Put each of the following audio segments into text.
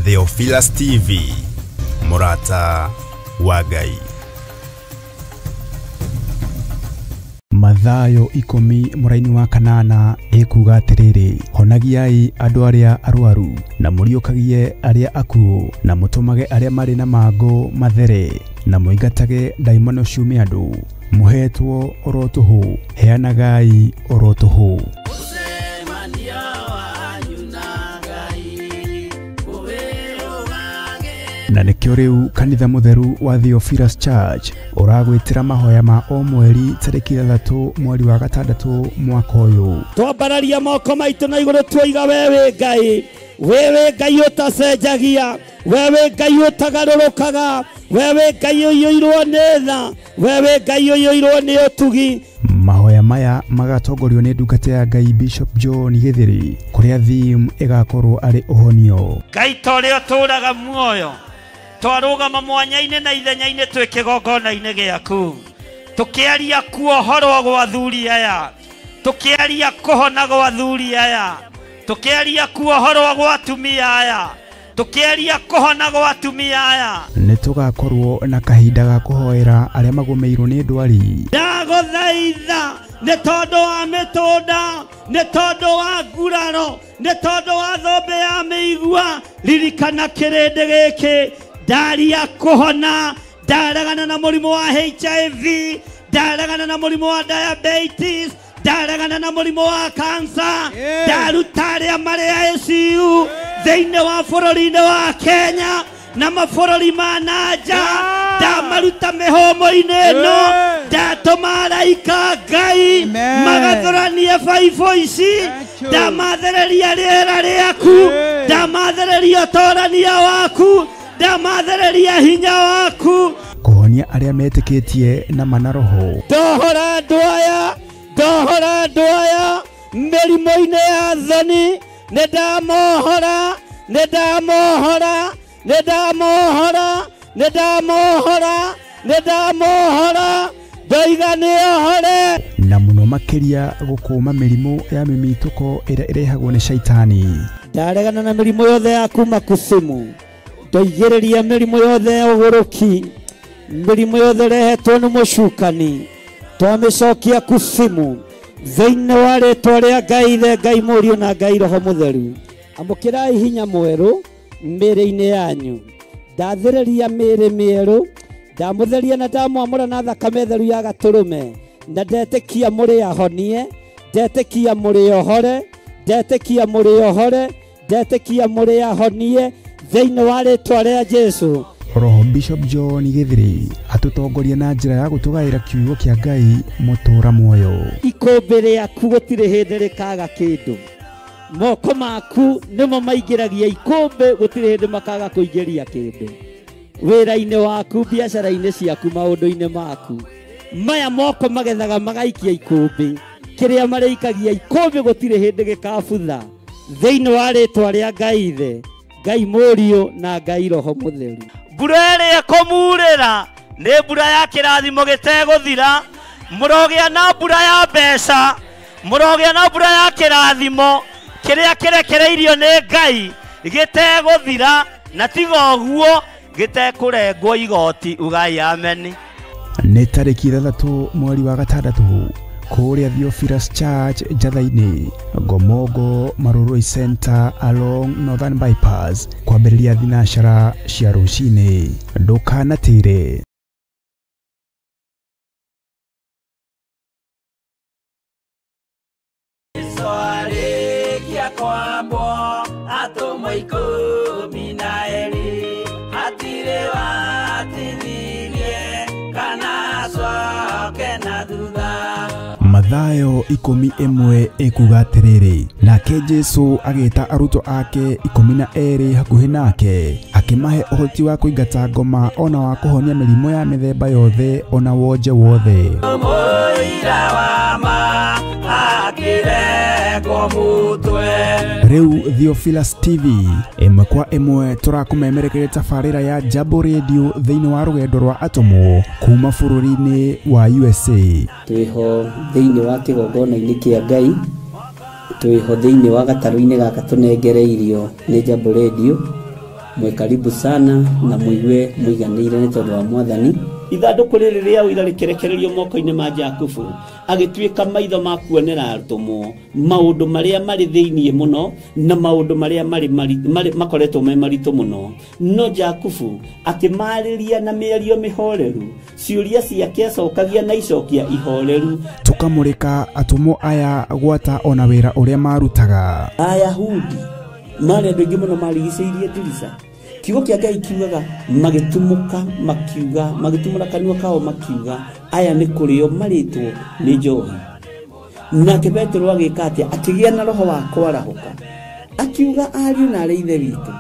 Theophilus TV, mũrata wa Ngai. Mathayo 10 mũraini wa 8 ĩkuga atĩrĩrĩ, honagiai andũ arĩa arwaru na mũriũkagie arĩa akuũ na mũtũmage arĩa marĩ na mangũ mathere na mũingatage ndaimono ciume andũ. Mũhetwo oro tũhũ, heanagai oro tũhũ. Na nĩkĩo rĩu kanitha mũtheru wa Theophilus Church ũragwĩtĩra mahoya ma o mweri tarĩki 6 mweri wa 6 mwaka ũyũ. Twambararia moko maitũ na igũrũ tuoiga wewe Ngai, wewe Ngai ũtacenjagia, wewe Ngai ũtagarũrũkaga, wewe Ngai ũiyũirwo nĩ tha, wewe Ngai ũiyũirwo nĩ ũtugi. Mahoya maya magatongorio nĩ ndungata ya Ngai Bishop John Githiri, kũrĩa theme ĩgakorwo arĩ ũhonio. Ngai ta ũrĩa ũtũũraga muoyo, twarũgama mwanya-inĩ na ithenya-inĩ twĩ kĩgongona-inĩ gĩaku, tũkĩaria kuohorwo gwa athuri aya, tũkĩaria kũhona gwa athuri aya, tũkĩaria kuohorwo gwa atumia aya, tũkĩaria kũhona gwa atumia aya. Nĩ tũgakorwo na kahinda ga kũhoera arĩa magũmĩirwo nĩ ndwari. Ndagũthaitha nĩ tondũ wa mĩtũnda, nĩ tondũ wa nguraro, nĩ tondũ wa thũmbĩ ya mĩigua, ririkana kĩrĩndĩ gĩkĩ. Ndaria kũhona, ndaregana na mũrimũ wa HIV, ndaregana na mũrimũ wa diabetes, ndaregana na mũrimũ wa cancer, ndaruta arĩa marĩ ICU thĩinĩ wa bũrũri-inĩ wa Kenya na mabũrũri ma na nja, ndamaruta mĩhũmũ-inĩ ĩno, ndatũma araika Ngai magathũranie baibũ ici, ndamathereria rĩera rĩaku, ndamathereria ũtorania waku, ndamathereria hinya waku. Kũhonia arĩa metĩkĩtie na mana roho. Ndohora andũ aya, ndohora andũ aya mĩrimũ-inĩ ya thoni, nĩ ndamohora, nĩ ndamohora, nĩ ndamohora, nĩ ndamohora, nĩ ndamohora, ndoiga nĩohore. Na mũno makĩria gũkũma mĩrimũ ya mĩmitũko ĩrĩa ĩrehagwo nĩ shaitani. Ndaregana na mĩrimũ yothe ya kuma kusimu, ndoigĩrĩria mĩrimũ yothe ya ũgũrũki, mĩrimũ yothe ĩrehetwo nĩ mũcukani, twamĩcokia kusimu thĩinĩ wa rĩtwa rĩa Ngai Ithe, Ngai Mũriũ na Ngai Roho Mũtheru. Amũkĩrai hinya mwerũ mĩĩrĩ-inĩ yanyu, ndathĩrĩria mĩĩrĩ mĩerũ, ndamũtheria na ndamwamũra na thakame theru ya gatũrũme, na ndetĩkia mũrĩ ahonie, ndetĩkia mũrĩ ohore, ndetĩkia mũrĩ ohore, ndetĩkia mũrĩ ahonie thĩinĩ wa rĩtwa rĩa Jesũ. Roho Bishop John Githiri atũtongoria na njĩra ya gũtũgaĩra kiugo kĩa Ngai mũtũũra muoyo. Ikũmbĩ rĩaku gũtirĩ hĩndĩ rĩkaga kĩndũ, moko maku nĩmo maingĩragia ikũmbĩ, gũtirĩ hĩndĩ makaga kũingĩria kĩndũ. Wĩra-inĩ waku, biacara-inĩ ciaku, maũndũ-inĩ maku, maya moko magethaga magaikia ikũmbĩ, kĩrĩa marĩikagia ikũmbĩ gũtirĩ hĩndĩ gĩkabutha thĩinĩ wa rĩtwa rĩa Ngai Ithe, Ngai Mũriũ na Ngai Roho Mũtheru. Mbura ĩrĩa ĩkũmurĩra nĩ mbura ya kĩrathimo gĩtegũthira, mũrogĩa na mbura ya mbeca, mũrogĩa na mbura ya kĩrathimo kĩrĩa kĩrekereirio nĩ Ngai gĩtegũthira, na tiga ũguo gĩtekũrengwo igoti. Ugai ameni. Nĩ tarĩki 6 mweri wa 6 kũrĩa Theophilus Church Njatha-inĩ, Ngomongo Marurui Center along Northern Bypass, kwambĩrĩria thinacara cia rũcinĩ. Ndũkanatĩre. Mathayo 11 ĩkuga atĩrĩrĩ, nake Jesũ agĩta arutwo ake 12 hakuhĩ nake, akĩmahe ũhoti wa kũingata ngoma ona wa kũhonia mĩrimũ ya mĩthemba yothe ona wonje wothe. Rĩu Theophilus TV ĩmwe kwa ĩmwe tũrakũmemerekeria tabarĩra ya Jambo Radio thĩinĩ wa rũgendo rwa atũmwo kuma bũrũri-inĩ wa USA. Twĩho thĩinĩ wa kĩgongona-inĩ kĩa Ngai, twĩho thĩinĩ wa gatarũ-inĩ gaka tũnengereirio nĩ Jambo Radio. Mwĩ karibu sana na mũigue mũiganĩire nĩ tondũ wa Mwathani. Ithandũkũ rĩrĩ rĩa ũira rĩkĩrekererio moko-inĩ ma Jakubu, agĩtuĩka maitho ma kuonera atũmwo maũndũ marĩa marĩ thĩiniĩ mũno na maũndũ marĩa marĩ makoretwo me maritũ mũno. No Jakubu akĩmarĩria na mĩario mĩhoreru, ciũria ciake acokagia na icokia ihoreru. Tũkamũrĩka atũmwo aya gwata ona wĩra ũrĩa marutaga. Ayahudi marĩ andũ aingĩ mũno marigicĩirie ndirica. Kiugo kĩa Ngai kiugaga magĩtumũka makiuga, magĩtumũra kanua kao makiuga, aya nĩ kũrĩo marĩtwo nĩ njohi. Nake Petero agĩka atĩa? Akĩgĩa na roho wa kwarahũka, akiuga ariũ na arĩ ithe witũ,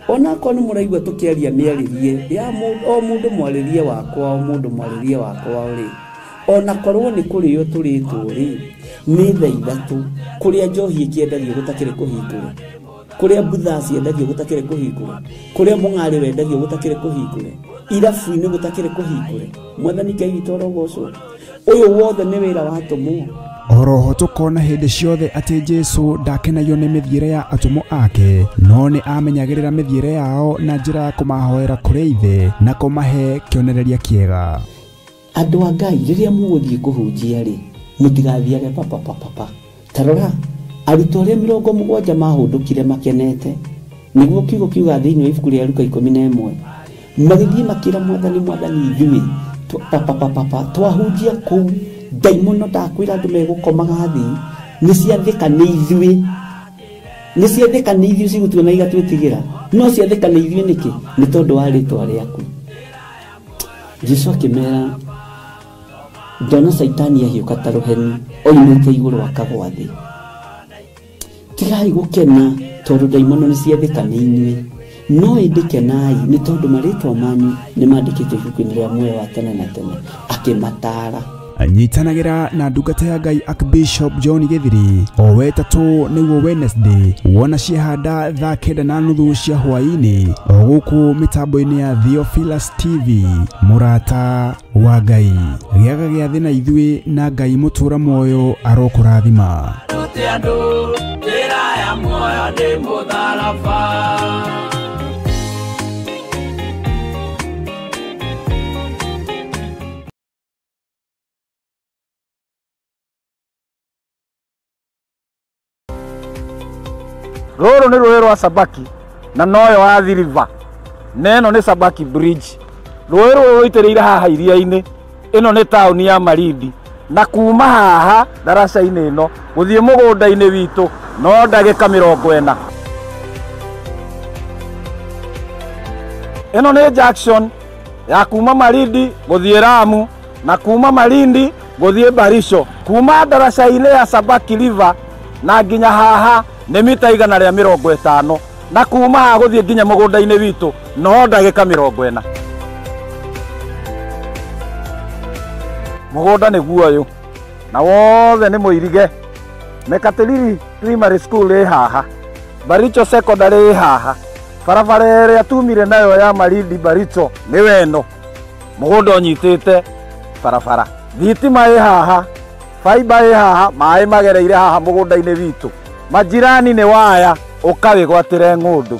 onakorwo nĩ mũraigua tũkĩaria mĩarĩrie ya o mũndũ mwarĩrie wakwa, o mũndũ mwarĩrie wakwa rĩ, onakorwo nĩ kũrĩo tũrĩtwo rĩ, nĩ thaa ithatũ kũrĩa njohi ĩkĩendagio gũtakĩrĩ kũhingũre, kũrĩa mbutha ciendagio gũtakĩrĩ kũhingũre, kũrĩa mũng'arĩ wendagio gũtakĩrĩ kũhingũre, irabu-inĩ gũtakĩrĩ kũhingũre. Mwathani Ngai witũ arogocwo. Ũyũ wothe nĩ wĩra wa atũmwo. Oroho tũkona hĩndĩ ciothe atĩ Jesũ ndakenagio nĩ mĩthiĩre ya atũmwo ake, no nĩ amenyagĩrĩra mĩthiĩre yao na njĩra ya kũmahoera kũrĩ Ithe na kũmahe kĩonereria kĩega. Andũ a Ngai, rĩrĩa mũgũthiĩ kũhunjia rĩ, mũtigathiage papapapapa. Ta rora arutwo arĩa 70 mahũndũkire makenete, nĩguo kiugo kiuga thĩinĩ wa ibuku rĩa Luka 11, magĩthiĩ makĩra Mwathani, Mwathani ithuĩ papapapapa twahunjia kũu ndaimono ndakwĩra andũ megũkomaga thĩ, nĩ ciathĩka nĩ ithuĩ, nĩ ciathĩka nĩ ithuĩ cigũtuona igatwĩtigĩra, no ciathĩka nĩ ithuĩ nĩkĩ? Nĩ tondũ wa rĩtwa rĩaku. Jesũ akĩmera, ndona Caitani ahiũka ta rũheni oimĩte igũrũ akagwa thĩ. Tigai gũkena tondũ ndaimono nĩ ciathĩka nĩ inyuĩ, no ĩndĩ kenai nĩ tondũ marĩtwa manyu nĩ mandĩkĩtwo ibuku-inĩ rĩa muoyo wa tene na tene. Akĩmataara. Nyitanagĩra na ndungata ya Ngai Archbishop John Githiri o wetatũ nĩguo Wednesday, wona ciehanda thaa 9:30 cia hwaĩ-inĩ, o gũkũ mĩtambo-inĩ ya Theophilus TV. Mũrata wa Ngai, gĩaga gĩathĩ na ithuĩ, na Ngai mũtũra muoyo arokũrathima. Rũrũ nĩ rũĩ rwa Sabaki na noyo Athi River, na ĩno nĩ Sabaki Bridge. Rũĩ rũrũ rũitĩrĩire haha iria-inĩ, ĩno nĩ taũni ya Malindi, na kuma haha ndaraca-inĩ ĩno gũthiĩ mũgũnda-inĩ witũ no ndagĩka 40. Ĩno nĩ junction ya kuma Malindi gũthiĩ Lamu na kuma Malindi gũthiĩ Barisho. Kuma ndaraca-inĩ ya Sabaki River na nginya haha nĩ mita 150, na kuma haha gũthiĩ nginya mũgũnda-inĩ witũ no ndagĩka 40. Mũgũnda nĩguo ũyũ na wothe nĩ mũirige. Mekatilili Primary School ĩ haha, Baricho Secondary ĩ haha, barabara ĩrĩa tumire nayo ya Malindi Baricho nĩ weno, mũgũnda ũnyitĩte barabara. Thitima ĩ haha, faiba ĩ haha, maĩ magereire haha mũgũnda-inĩ witũ. Majirani nĩ waya, ũkawĩgwatĩre ng'ũndũ.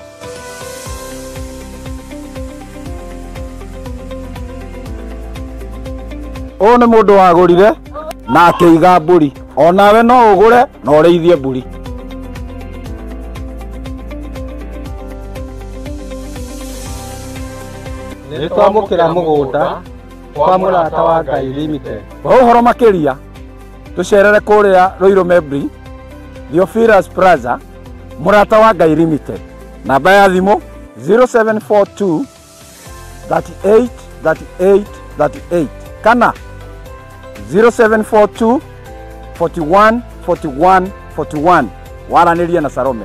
Ũyũ nĩ mũndũ wagũrire na akĩiga mbũri, onawe no ũgũre na ũrĩithie mbũri. Nĩ twamũkĩra mũgũnda kwa Mũrata wa Ngai Limited. Kwa ũhoro makĩria tũcerere kũrĩa Ruiru Membri, Theophilus Plaza, Mũrata wa Ngai Limited. Namba ya thimũ 0742 38 38 38 kana 0742 41 41 41. Waranĩria na Salome.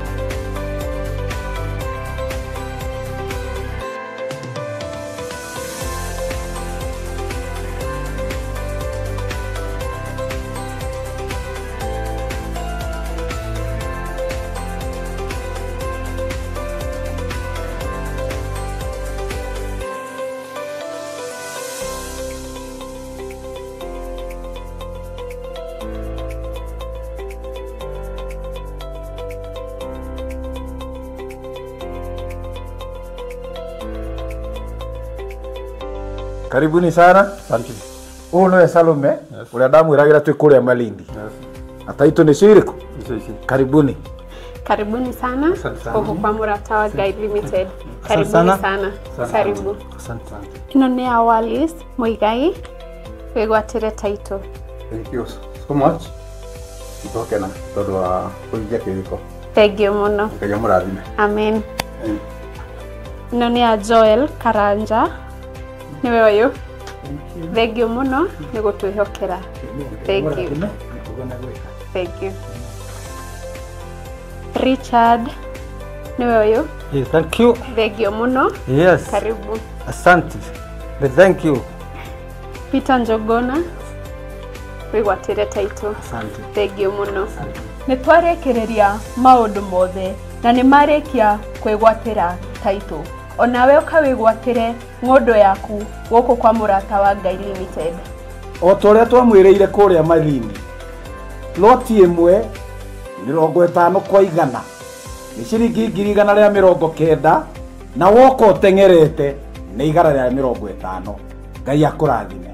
Karibuni sana. Asante. Ũyũ nĩwe Salome ũrĩa ndamwĩragĩra twĩ kũrĩa Malindi. Na taitũ nĩcio irĩkũ? Icio ici. Karibuni. Karibuni sana Asante sana. huku kwa Murata wa Guide Limited. Karibuni sana. sana. Asante. Karibu. Asante sana. Ĩno nĩ ya Wallis Muigai wĩgwatĩre taitũ. Thank you so much. Nĩtwakena tondũ wa kũhingia kĩrĩko. Thengiũ mũno. Ngai amũrathime. Amen. Ĩno nĩ ya Joel Karanja nĩwe ũyũ. Thengiũ mũno nĩ gũtwĩhokera. Thank you. Thank you. Richard nĩwe ũyũ. Yes, thank you. Thengiũ mũno. Yes. Karibu. Asante. Thank you. Peter Njogona wĩgwatĩre taitũ. Asante. Thengiũ mũno. Nĩ twarĩkĩrĩria maũndũ mothe na nĩ marĩkia kwĩgwatĩra taitũ. Onawe ũkawĩgwatĩre ng'ũndũ yaku gũkũ kwa Mũrata wa Ngai Limited. O ta ũrĩa twamwĩrĩire kũrĩa Malindi, loti ĩmwe 50 kwa 100 nĩ ciringi 190,000 na woka ũteng'erete nĩ 150. Ngai akũrathime.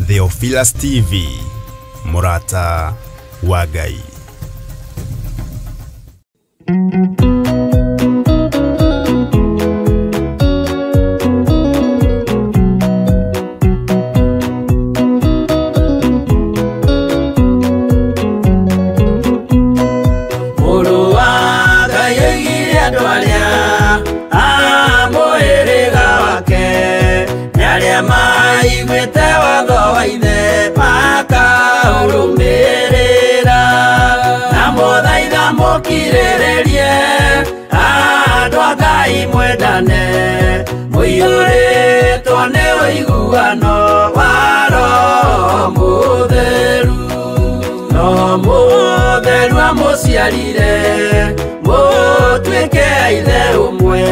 Theophilus TV, Murata wa Ngai. Mũrũ wa Ngai oigire andũ arĩa a mũhĩrĩga wake nĩ arĩa maiguĩte watho wa ithe makaũrũmĩrĩra. Na mũthaitha mũkirĩrĩrie andũ a Ngai mwendane mũiyũrĩtwo nĩ ũiguano wa Roho Mũtheru. No mũtheru amũciarire mũtuĩke a ithe ũmwe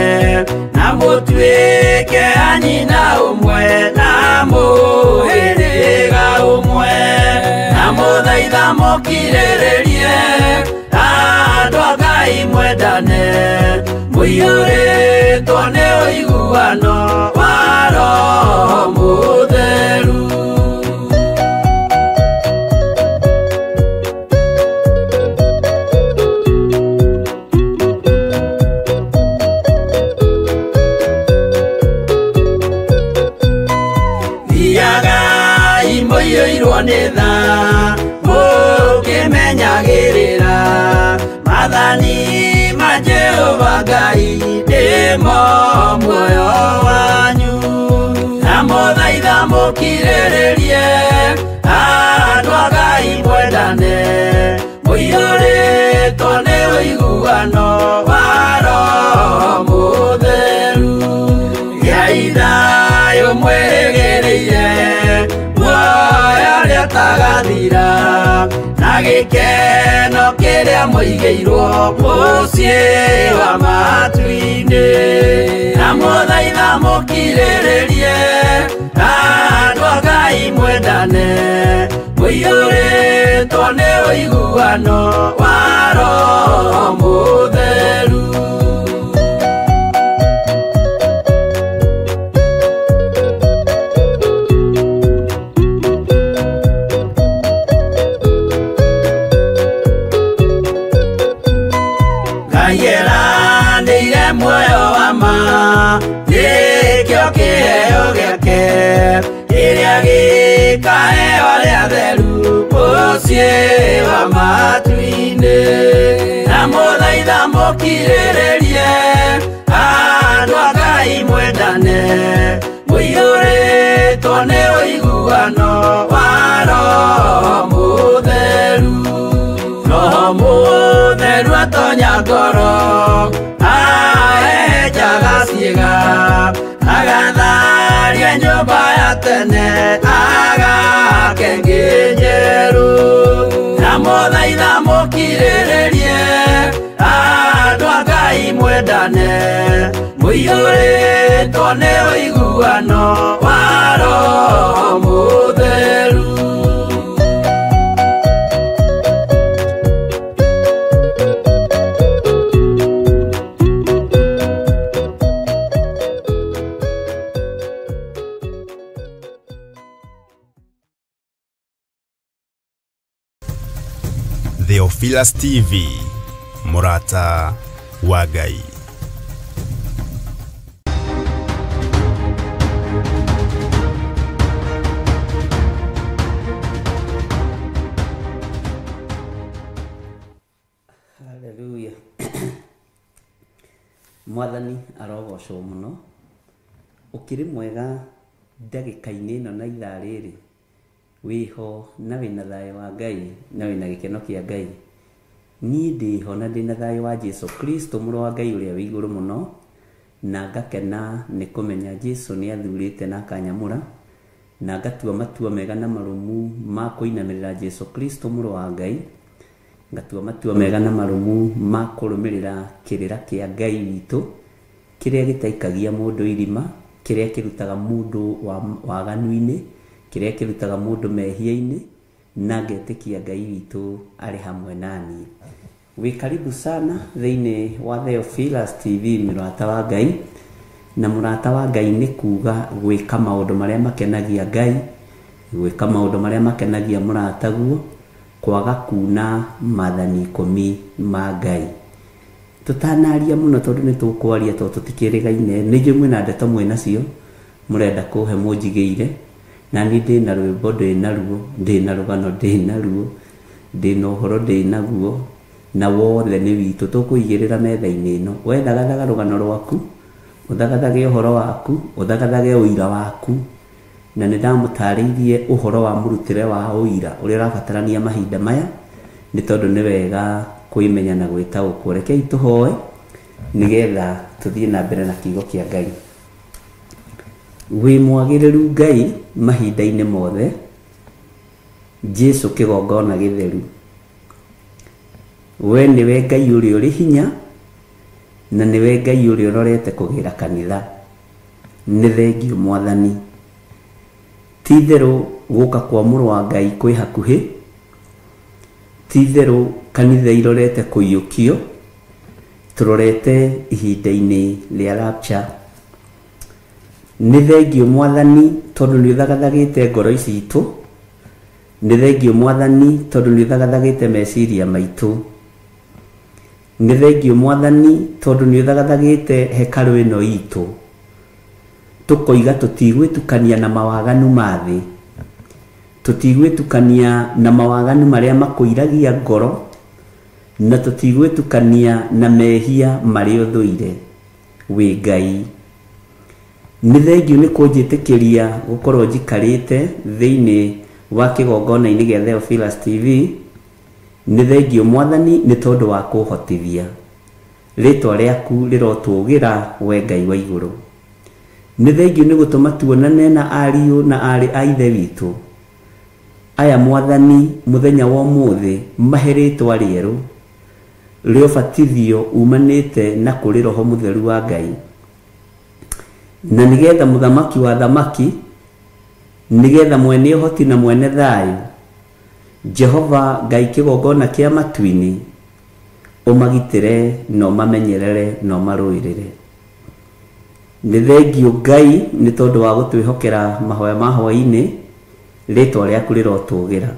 na mũtuĩke a nyina ũmwe na mũhĩrĩga ũmwe. Na mũthaitha mũkirĩrĩrie andũ a Ngai mwendane mũiyũrĩtwo nĩ ũiguano wa Roho Mũtheru. Thiagai mũiyũirwo nĩ tha mũkĩmenyagĩrĩra maathani ma Jehova Ngai nĩmo muoyo wanyu. Na mũthaitha mũkirĩrĩrie andũ a Ngai mwendane mũiyũrĩtwo nĩ ũiguano wa Roho Mũtheru. Gĩai thayũ mwĩrĩgĩrĩire muoyo ũrĩa ũtagathira na gĩkeno kĩrĩa mũigĩirwo mũciĩ wa matu-inĩ. Na mũthaitha mũkirĩrĩrie andũ a Ngai mwendane mũiyũrĩtwo nĩ ũiguano wa Roho Mũtheru. Ngai eranĩire muoyo wa ma nĩkĩo kĩheo gĩake kĩrĩa gĩkaheo arĩa atheru mũciĩ wa matu-inĩ. Na mũthaitha mũkirĩrĩrie andũ a Ngai mwendane mũiyũrĩtwo nĩ ũiguano wa Roho Mũtheru. Roho Mũtheru atonya ngoro ahehenjaga ciĩga agatharia nyũmba ya tene agake ĩngĩ njerũ. Na mũthaitha mũkirĩrĩrie andũ a Ngai mwendane mũiyũrĩtwo nĩ ũiguano wa Roho Mũtheru. Theophilus TV, mũrata wa Ngai. Haleluya. Mwathani arogocwo muno. Ukiri mwega ndagĩka-inĩ ĩno na ithaa rĩrĩ, wĩho na wĩna thayũ wa Ngai na wĩna gĩkeno kĩa Ngai. Niĩ ndĩho na ndĩna thayũ wa Jesu Kristo mũrũ wa Ngai ũrĩa wĩ igũrũ mũno, na ngakena nĩ kũmenya Jesu nĩ athurĩte na akanyamũra, na ngatua matua mega na marũmu ma kũinamĩrĩra Jesu Kristo mũrũ wa Ngai, ngatua matua mega na marũmu ma kũrũmĩrĩra kĩrĩra kĩa Ngai witũ, kĩrĩa gĩtaikagia mũndũ irima, kĩrĩa kĩrutaga mũndũ waganu-inĩ, kĩrĩa kĩrutaga mũndũ mehia-inĩ, na ngetĩkia Ngai witũ arĩ hamwe naniĩ. Wĩ karibu sana thĩinĩ wa Theophilus TV, mũrata wa Ngai. Na mũrata wa Ngai nĩ kuga gwĩka maũndũ marĩa makenagia Ngai, gwĩka maũndũ marĩa makenagia mũrataguo, kwaga kuna maathani 10 ma Ngai. Tutanaria muno tondu nĩ tũkwaria tondũ tũtikĩrĩgaine, nĩ njũĩ mwĩna ndeto mwĩnacio mũrenda kũhe mũnjigĩire, na niĩ ndĩna rwĩmbo ndĩnaruo, ndĩna rũgano ndĩnaruo, ndĩna ũhoro ndĩnaguo, na wothe nĩ witũ tũkũigĩrĩra metha-inĩ ĩno. We thagathaga rũgano rwaku, ũthagathage ũhoro waku, ũthagathage ũira waku, na nĩ ndamũtarĩirie ũhoro wa mũrutĩre wa ũira ũrĩa ũrabatarania mahinda maya, nĩ tondũ nĩ wega kwĩmenya na gwĩtaũkwo. Rekei tũhoe nĩgetha tũthiĩ na mbere na kiugo kĩa Ngai. Wĩ mwagĩrĩru Ngai mahinda-inĩ mothe, Jesu kĩgongona gĩtheru. We nĩwe Ngai ũrĩa ũrĩ hinya, na nĩwe Ngai ũrĩa ũrorete kũgĩra kanitha. Nĩ thengio Mwathani. Ti itherũ gũka kwa mũrũ wa Ngai kwĩ hakuhĩ, ti itherũ kanitha irorete kũiyũkio, tũrorete ihinda-inĩ rĩa rapture. Nĩ thengio Mwathani tondũ nĩ ũthagathagĩte ngoro ici itũ, nĩ thengio Mwathani tondũ nĩ ũthagathagĩte meciria maitũ, nĩ thengio Mwathani tondũ nĩ ũthagathagĩte hekarũ ĩno itũ, tũkoiga tũtigwĩtukania na mawaganu ma thĩ, tũtigwĩtukania na mawaganu marĩa makũiragia ngoro, na tũtigwĩtukania na mehia marĩa ũthũire. Wĩ Ngai. Nĩ thengio nĩ kũnjĩtĩkĩria gũkorwo njikarĩte thĩinĩ wa kĩgongona-inĩ gĩa Theophilus TV. Nĩ thengio Mwathani nĩ tondũ wa kũhotithia. Rĩtwa rĩaku rĩrotũgĩra we Ngai wa igũrũ. Nĩ thengio nĩ gũtũma tuonane na ariũ na aarĩ a ithe witũ. Aya Mwathani mũthenya wa ũmũthĩ mahe rĩtwa rĩerũ rĩa ũbatithio umanĩte na kũrĩ Roho Mũtheru wa Ngai, na nĩgetha mũthamaki wa thamaki, nĩgetha mwene ũhoti na mwene thayũ, Jehova Ngai kĩgongona kĩa matu-inĩ, ũmagitĩre na ũmamenyerere na ũmarũĩrĩre. Nĩ thengio Ngai nĩ tondũ wa gũtwĩhokera mahoya ma hwaĩ-inĩ. Rĩtwa rĩaku rĩrotũgĩra,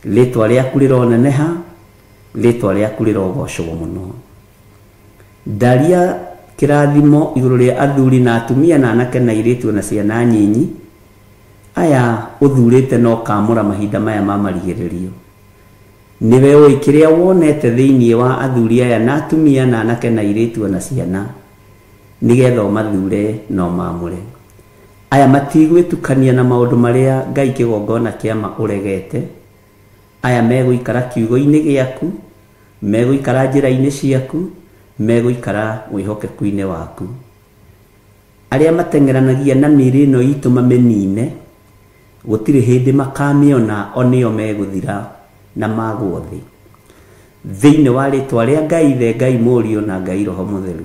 rĩtwa rĩaku rĩroneneha, rĩtwa rĩaku rĩrogocwo mũno. Ndaria kĩrathimo igũrũ rĩa athuri na atumia na anake na airĩtu na ciana nyinyi, aya ũthurĩte na ũkamũra mahinda maya ma marigĩrĩrio. Nĩwe ũĩ kĩrĩa wonete thĩinĩ wa athuri aya na atumia na anake na airĩtu na ciana, nĩgetha ũmathure na ũmamũre. Aya matigwĩtukania na maũndũ marĩa Ngai kĩgongona kĩa ma ũregete. Aya megũikara kiugo-inĩ gĩaku, megũikara njĩra-inĩ ciaku, megũikara wĩhokeku-inĩ waku. Arĩa mateng'eranagia na mĩĩrĩ ĩno itũ mamĩnine, gũtirĩ hĩndĩ makamĩona, o nĩo megũthira na magwo thĩ. Thĩinĩ wa rĩtwa rĩa Ngai Ithe, Ngai Mũriũ na Ngai Roho Mũtheru.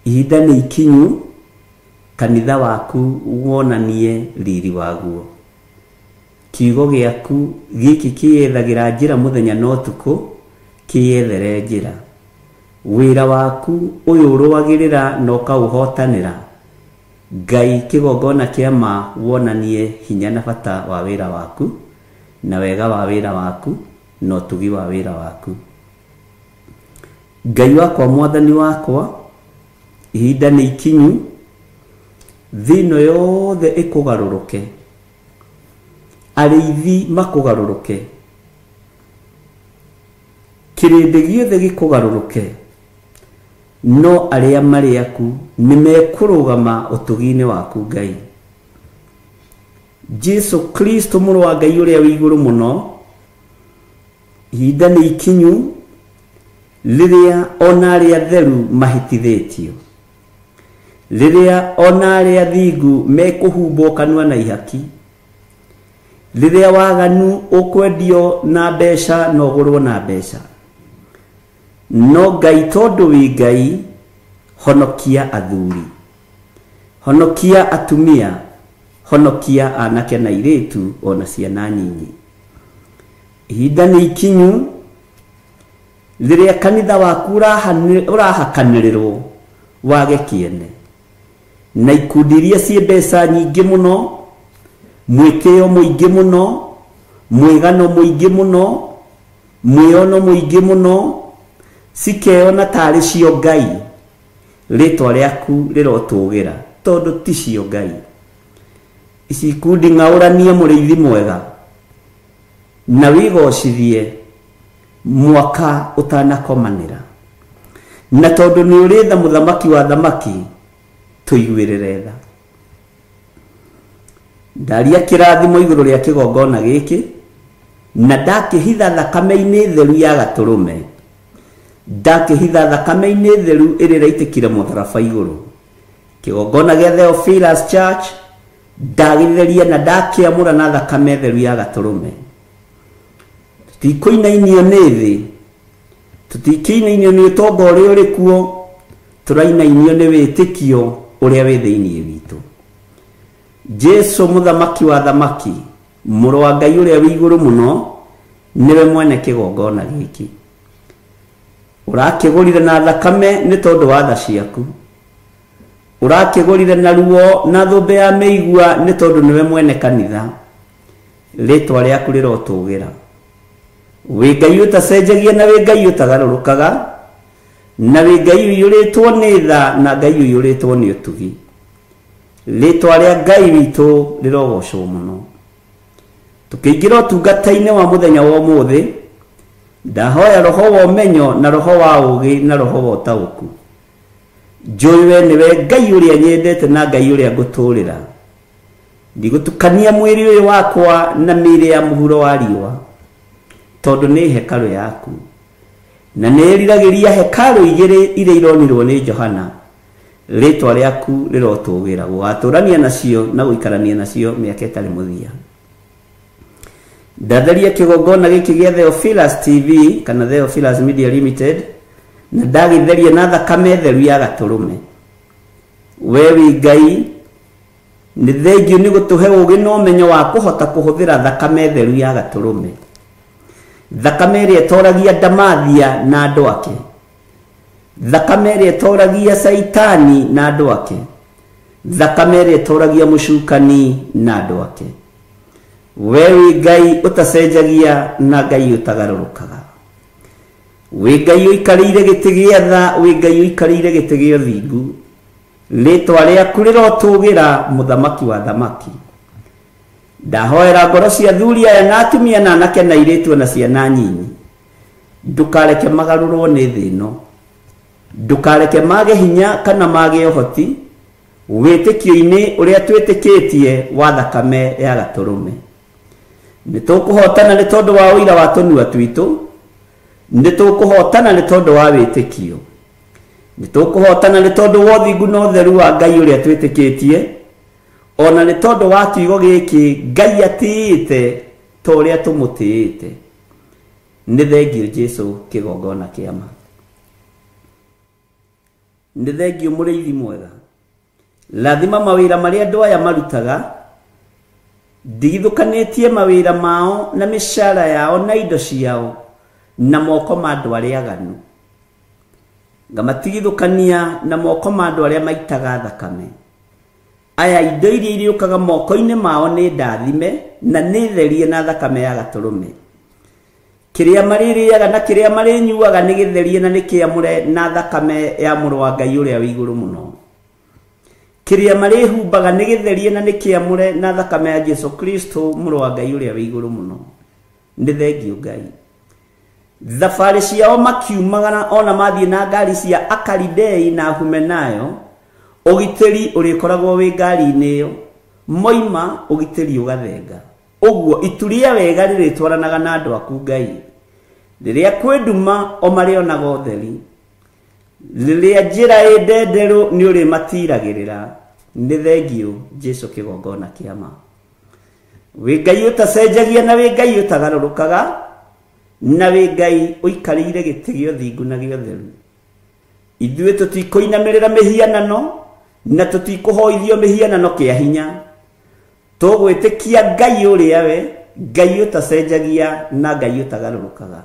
Ihinda nĩ ikinyu kanitha waku wonanie riri waguo. Kiugo gĩaku gĩkĩ kĩyethagĩra njĩra mũthenya na ũtukũ, kĩyethere njĩra. Wĩra waku ũyũ ũrũagĩrĩra na ũkaũhotanĩra, Ngai kĩgongona kĩa ma wonanie hinya na bata wa wĩra waku na wega wa wĩra waku, na ũtugi wa wĩra waku. Ngai wakwa, mwathani wakwa, ihinda nĩ ikinyu, thĩ ĩno yothe ĩkũgarũrũke, arĩithi makũgarũrũke, kĩrĩndĩ gĩothe gĩkũgarũrũke, no arĩa marĩ aku nĩ mekũrũgama ũtugi-inĩ waku Ngai. Jesu Kristo mũrũ wa Ngai ũrĩa wĩ igũrũ mũno, ihinda nĩ ikinyu rĩrĩa ona arĩa atheru mahĩtithĩtio, rĩrĩa ona arĩa athingu mekũhumbwo kanua na ihaki, rĩrĩa waganu ũkwendio na mbeca na ũgũrwo na mbeca. No Ngai tondũ wĩ Ngai, honokia athuri, honokia atumia, honokia anake na airĩtu ona ciana nyinyi. Ihinda nĩ ikinyu rĩrĩa kanitha waku ũrahakanĩrĩrwo wage kĩene, na ikundi iria ciĩ mbeca nyingĩ mũno, mwĩtĩo mũingĩ mũno, mwĩgano mũingĩ mũno, mwĩono mũingĩ mũno, cikeyona tarĩ cio Ngai. Rĩtwa rĩaku rĩrotũgĩra tondũ ti cio Ngai. Ici ikundi ng'aũranie mũrĩithi mwega na wĩgocithie mwaka ũtanakomanĩra, na tondũ nĩ ũrĩ tha mũthamaki wa thamaki, tũiguĩrĩre tha. Ndaria kĩrathimo igũrũ rĩa kĩgongona gĩkĩ, na ndakĩhitha thakame-inĩ theru ya gatũrũme, ndakĩhitha thakame-inĩ theru ĩrĩa ĩraitĩkire mũtharaba igũrũ. Kĩgongona gĩa Theophilus Church ndagĩtheria na ndakĩamũra na thakame theru ya gatũrũme. Tũtikũinainio nĩ thĩ, tũtikĩinainio nĩ ũtonga ũrĩa ũrĩ kuo, tũrainainio nĩ wĩtĩkio ũrĩa wĩ thĩinĩ witũ. Jesu mũthamaki wa thamaki, mũrũ wa Ngai ũrĩa wĩ igũrũ mũno, nĩwe mwene kĩgongona gĩkĩ. Ũrakĩgũrire na thakame nĩ tondũ wa tha ciaku, ũrakĩgũrire na ruo na thũmbĩ ya mĩigua nĩ tondũ nĩwe mwene kanitha. Rĩtwa rĩaku rĩrotũgĩra. Wĩ Ngai ũtacenjagia na wĩ Ngai ũtagarũrũkaga, na wĩ Ngai ũiyũrĩtwo nĩ tha na Ngai ũiyũrĩtwo nĩ ũtugi. Rĩtwa rĩa Ngai witũ rĩrogocwo mũno. Tũkĩingĩra ũtungata-inĩ wa mũthenya wa ũmũthĩ, ndahoya roho wa ũmenyo na roho wa ũũgĩ na roho wa ũtaũku. Njũĩ we nĩwe Ngai ũrĩa nyendete na Ngai ũrĩa ngũtũũrĩra. Ndigũtukania mwĩrĩ ũyũ wakwa na mĩĩrĩ ya mũhuro wa riũa, tondũ nĩ hekarũ yaku, na nĩ ĩriragĩria hekarũ igĩrĩ iria ironirwo nĩ Johana. Rĩtwa rĩaku rĩrotũgĩra, gũgatũrania nacio na gũikarania nacio mĩaka ĩtarĩ mũthia. Ndatheria kĩgongona gĩkĩ gĩa Theophilus TV kana Theophilus Media Limited, na ndagĩtheria na thakame theru ya gatũrũme. We wĩ Ngai, nĩ thengiũ nĩ gũtũhe ũũgĩ na ũmenyo wa kũhota kũhũthĩra thakame theru ya gatũrũme, thakame ĩrĩa ĩtoragia Ndamathia na andũ ake, thakame ĩrĩa ĩtoragia Caitani na andũ ake, thakame ĩrĩa ĩtoragia mũcukani na andũ ake. We wĩ Ngai ũtacenjagia na Ngai ũtagarũrũkaga. Wĩ Ngai ũikarĩire gĩtĩ gĩa tha, wĩ Ngai ũikarĩire gĩtĩ gĩa ũthingu. Rĩtwa rĩaku rĩrotũgĩra, mũthamaki wa thamaki. Ndahoera ngoro cia athuri aya na atumia na anake na airĩtu na ciana nyinyi, ndũkareke magarũrwo nĩ thĩ ĩno, ndũkareke mage hinya kana mage ũhoti wĩtĩkio-inĩ ũrĩa twĩtĩkĩtie wa thakame ya gatũrũme. Nĩ tũkũhotana nĩ tondũ wa ũira wa tũnua twitũ, nĩ tũkũhotana nĩ tondũ wa wĩtĩkio, nĩ tũkũhotana nĩ tondũ wa ũthingu na ũtheru wa Ngai ũrĩa twĩtĩkĩtie, ona nĩ tondũ wa kiugo gĩkĩ Ngai atĩĩte ta ũrĩa tũmũtĩĩte. Nĩ thengiũ Jesu kĩgongona kĩa ma. Nĩ thengiũ mũrĩithi mwega. Rathima mawĩra marĩa andũ aya marutaga, ndigithũkanĩtie mawĩra mao na mĩcara yao na indo ciao na moko ma andũ arĩa aganu. Ngamatigithũkania na moko ma andũ arĩa maitaga thakame. Aya indo iria irĩũkaga moko-inĩ mao nĩ ndathime na nĩ therie na thakame ya gatũrũme. Kĩrĩa marĩrĩaga na kĩrĩa marĩnyuaga nĩ gĩtherie na nĩ kĩamũre na thakame ya mũrũ wa Ngai ũrĩa wĩ igũrũ mũno. Kĩrĩa marĩhumbaga nĩ gĩtherie na nĩ kĩamũre na thakame ya Jesu Kristo mũrũ wa Ngai ũrĩa wĩ igũrũ mũno. Nĩ thengiũ Ngai. Thabarĩ ciao makiumagara ona mathiĩ na ngari cia Akalidei na Humenayo, ũgitĩri ũrĩkoragwo wĩ ngari-inĩ ĩyo, moima ũgitĩri ũgathenga. Ũguo ituria wega rĩrĩtwaranaga na andũ aku Ngai. Rĩrĩa kwĩ nduma o marĩonaga ũtheri. Rĩrĩa njĩra ĩ ndenderũ nĩ ũrĩmatiragĩrĩra. Nĩ thengiũ Jesu kĩgongona kĩa ma. Wĩ Ngai ũtacenjagia na wĩ Ngai ũtagarũrũkaga, na wĩ Ngai ũikarĩire gĩtĩ gĩa ũthingu na gĩa ũtheru. Ithuĩ tũtikũinamĩrĩra mĩhianano na tũtikũhoithio mĩhianano kĩa hinya. Tũgwĩtĩkia Ngai ũrĩa we, Ngai ũtacenjagia na Ngai ũtagarũrũkaga.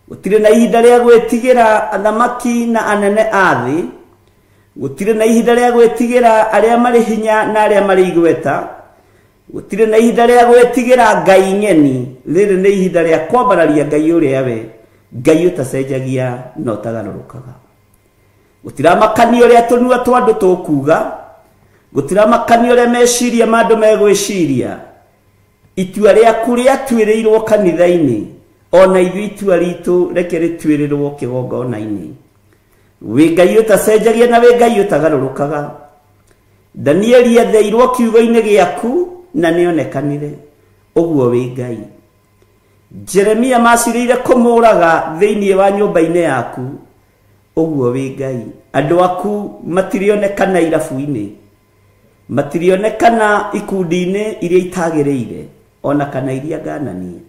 Gũtirĩ na ihinda rĩa gwĩtigĩra athamaki na anene a thĩ, gũtirĩ na ihinda rĩa gwĩtigĩra arĩa marĩ hinya na arĩa marĩ igweta, gũtirĩ na ihinda rĩa gwĩtigĩra Ngai ng'eni. Rĩrĩ nĩ ihinda rĩa kwambararia Ngai ũrĩa we, Ngai ũtacenjagia na ũtagarũrũkaga. Gũtiramakania ũrĩa tũnua twa andũ tũkuuga, gũtiramakania ũrĩa meciria ma andũ megwĩciria. Itua rĩaku rĩatuĩrĩirwo kanitha-inĩ, ona ithuĩ itua ritũ reke rĩtuĩrĩrwo kĩgongona-inĩ. Wĩ Ngai ũtacenjagia na wĩ Ngai ũtagarũrũkaga. Danieli etheirwo kiugo-inĩ gĩaku na nĩonekanire, ũguo wĩ Ngai. Jeremia macirĩire kũmũraga thĩinĩ wa nyũmba-inĩ yaku, ũguo wĩ Ngai. Andũ aku matirionekana irabu-inĩ, matirionekana ikundi-inĩ iria itagĩrĩire, ona kana iria ngananie,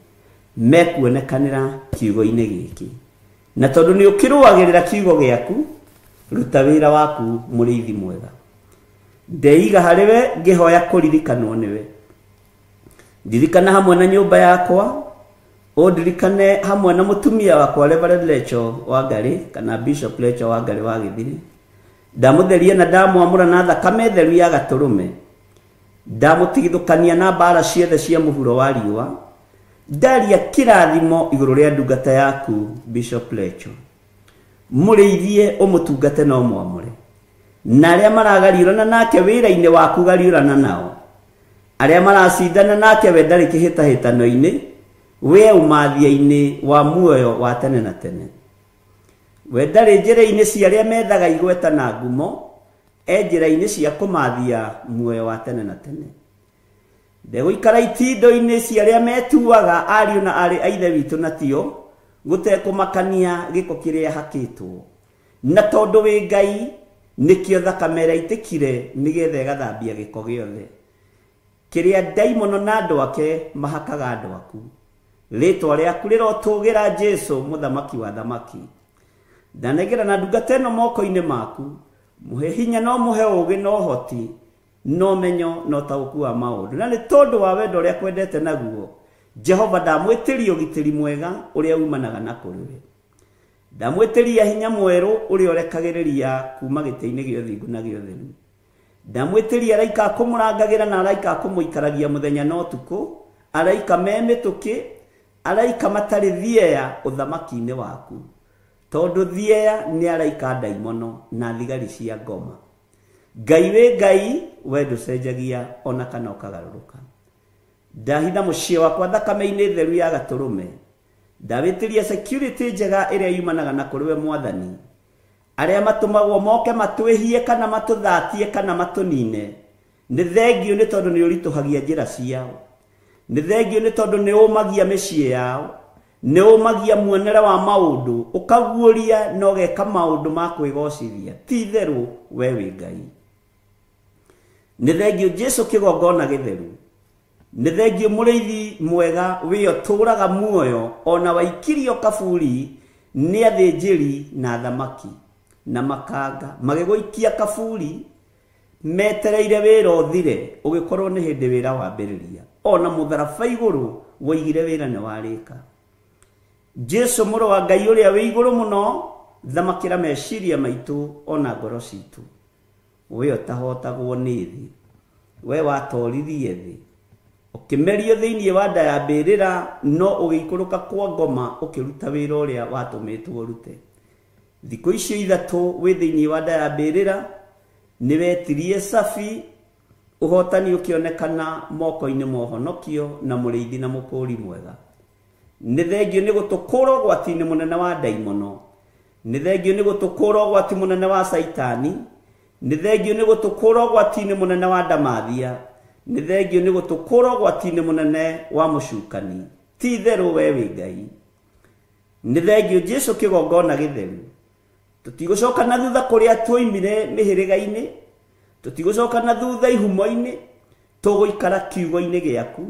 mekuonekanĩra kiugo-inĩ gĩkĩ. Na tondũ nĩ ũkĩrũagĩrĩra kiugo gĩaku, ruta wĩra waku mũrĩithi mwega. Ndeiga harĩ we ngĩhoya kũririkanwo nĩwe. Ndirikana hamwe na nyũmba yakwa, ũndirikane hamwe na mũtumia wakwa Reverend Lecho Wangari kana Bishop Lecho Wangari wa Gĩthiri. Ndamũtheria na ndamwamũra na thakame theru ya gatũrũme. Ndamũtigithũkania na mbara ciothe cia mũhuro wa riũa. Ndaria kĩrathimo igũrũ rĩa ndungata yaku Bishop Lecho. Mũrĩithie ũmũtungate na ũmwamũre. Na arĩa maragariũrana nake wĩra-inĩ waku gariũrana nao. Arĩa maracindana nake we ndarĩ kĩhĩtahĩtano-inĩ, we ũmathia-inĩ wa muoyo wa tene na tene. We ndarĩ njĩra-inĩ cia arĩa methaga igweta na ngumo, e njĩra-inĩ cia kũmathia muoyo wa tene na tene. Ndegũikara itindo-inĩ cia arĩa metuaga ariũ na aarĩ a Ithe witũ na tio, gũtekũmakania gĩko kĩrĩa hakĩtwo. Na tondũ wĩ Ngai, nĩkĩo thakame ĩrĩa ĩitĩkire nĩgetha ĩgathambia gĩko gĩothe kĩrĩa ndaimono na andũ ake mahakaga andũ aku. Rĩtwa rĩaku rĩrotũgĩra Jesu mũthamaki wa thamaki. Ndanengera na ndungata ĩno moko-inĩ maku, mũhe hinya no mũhe ũũgĩ na ũhoti, no menyo na ũtaũku wa maũndũ. Na nĩ tondũ wa wendo ũrĩa kwendete naguo, Jehova ndamwĩtĩria ũgitĩri mwega ũrĩa umanaga na kũrĩ we. Ndamwĩtĩria hinya mwerũ ũrĩa ũrekagĩrĩria kuma gĩtĩ-inĩ gĩa ũthingu na gĩa ũtheru. Ndamwĩtĩria araika a kũmũrangagĩra na araika a kũmũikaragia mũthenya na ũtukũ, araika me mĩtũkĩ, araika matarĩ thieya ũthamaki-inĩ waku. Tondũ thieya nĩ araika ndaimono na thigari cia ngoma. Ngai wĩ Ngai, we ndũcenjagia ona kana ũkagarũrũka. Ndahitha mũciĩ wakwa thakame-inĩ theru ya gatũrũme. Ndawĩtĩria security njega ĩrĩa yumanaga na kũrĩ we Mwathani. Arĩa matũmagwo moke matwĩhie kana matũthatie kana matũnine, nĩ thengiũ nĩ tondũ nĩ ũritũhagia njĩra ciao. Nĩ thengiũ nĩ tondũ nĩ ũmagia mĩciĩ yao, nĩ ũmagia muonere wa maũndũ, ũkaguũria na ũgeka maũndũ ma kwĩgocithia. Ti itherũ we wĩ Ngai. Nĩ thengiũ Jesu kĩgongona gĩtheru. Nĩ thengiũ mũrĩithi mwega wĩ ũtũũraga muoyo ona waikirio kaburi nĩ athĩnjĩri na athamaki na makanga magĩgũikia kaburi metereire wĩra ũthire, ũgĩkorwo nĩ hĩndĩ wĩra wambĩrĩria. Ona mũtharaba igũrũ woigire wĩra nĩ warĩka. Jesu mũrũ wa Ngai ũrĩa wĩ igũrũ mũno, thamakĩra meciria maitũ ona ngoro citũ. We ũtahotagwo nĩ thĩ, we watoririe thĩ, Ũkĩmerio thĩinĩ wa nda ya mbĩrĩra, no ũgĩikũrũka kwa ngoma ũkĩruta wĩra ũrĩa watũmĩtwo ũrute. Thikũ icio ithatũ wĩ thĩinĩ wa nda ya mbĩrĩra, nĩwetirie cabi, ũhotani ũkĩonekana moko-inĩ ma ũhonokio na mũrĩithi na mũkũũri mwega. Nĩ thengio nĩ gũtũkũra ũgwati-inĩ mũnene wa ndaimono, nĩ thengio nĩ gũtũkũra ũgwati mũnene wa caitani, nĩ thengio nĩ gũtũkũra ũgwati-inĩ mũnene wa ndamathia, nĩ thengio nĩ gũtũkũra ũgwati-inĩ mũnene wa mũcukani. Ti itherũ we wĩ Ngai. Nĩ thengio Jesu kĩgongona gĩtheru. Tũtigũcoka na thutha kũrĩa twoimire mĩhĩrĩga-inĩ, tũtigũcoka na thutha ihumo-inĩ, tũgũikara kiugo-inĩ gĩaku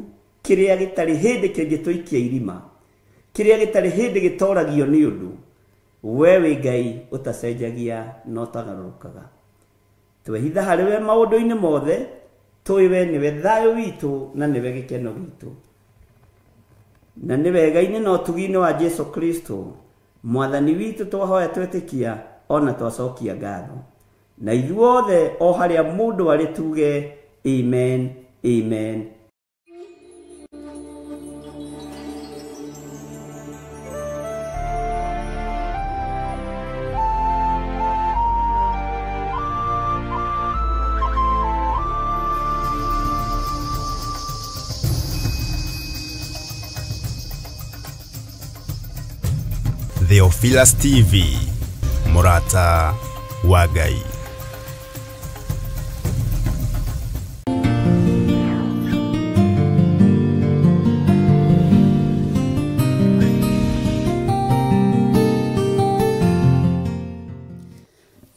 kĩrĩa gĩtarĩ hĩndĩ kĩngĩtũikia irima, kĩrĩa gĩtarĩ hĩndĩ gĩtoragio nĩ ũndũ. We wĩ Ngai ũtacenjagia na ũtagarũrũkaga. Twehitha harĩ we maũndũ-inĩ mothe, tũĩ we nĩwe thayũ witũ na nĩwe gĩkeno gitũ. Na nĩ wega-inĩ na ũtugi-inĩ wa Jesu Kristo mwathani witũ twahoya twetĩkia ona twacokia ngatho. Na ithuothe o harĩa mũndũ arĩ tuge amen, amen. Theophilus TV, Murata wa Ngai.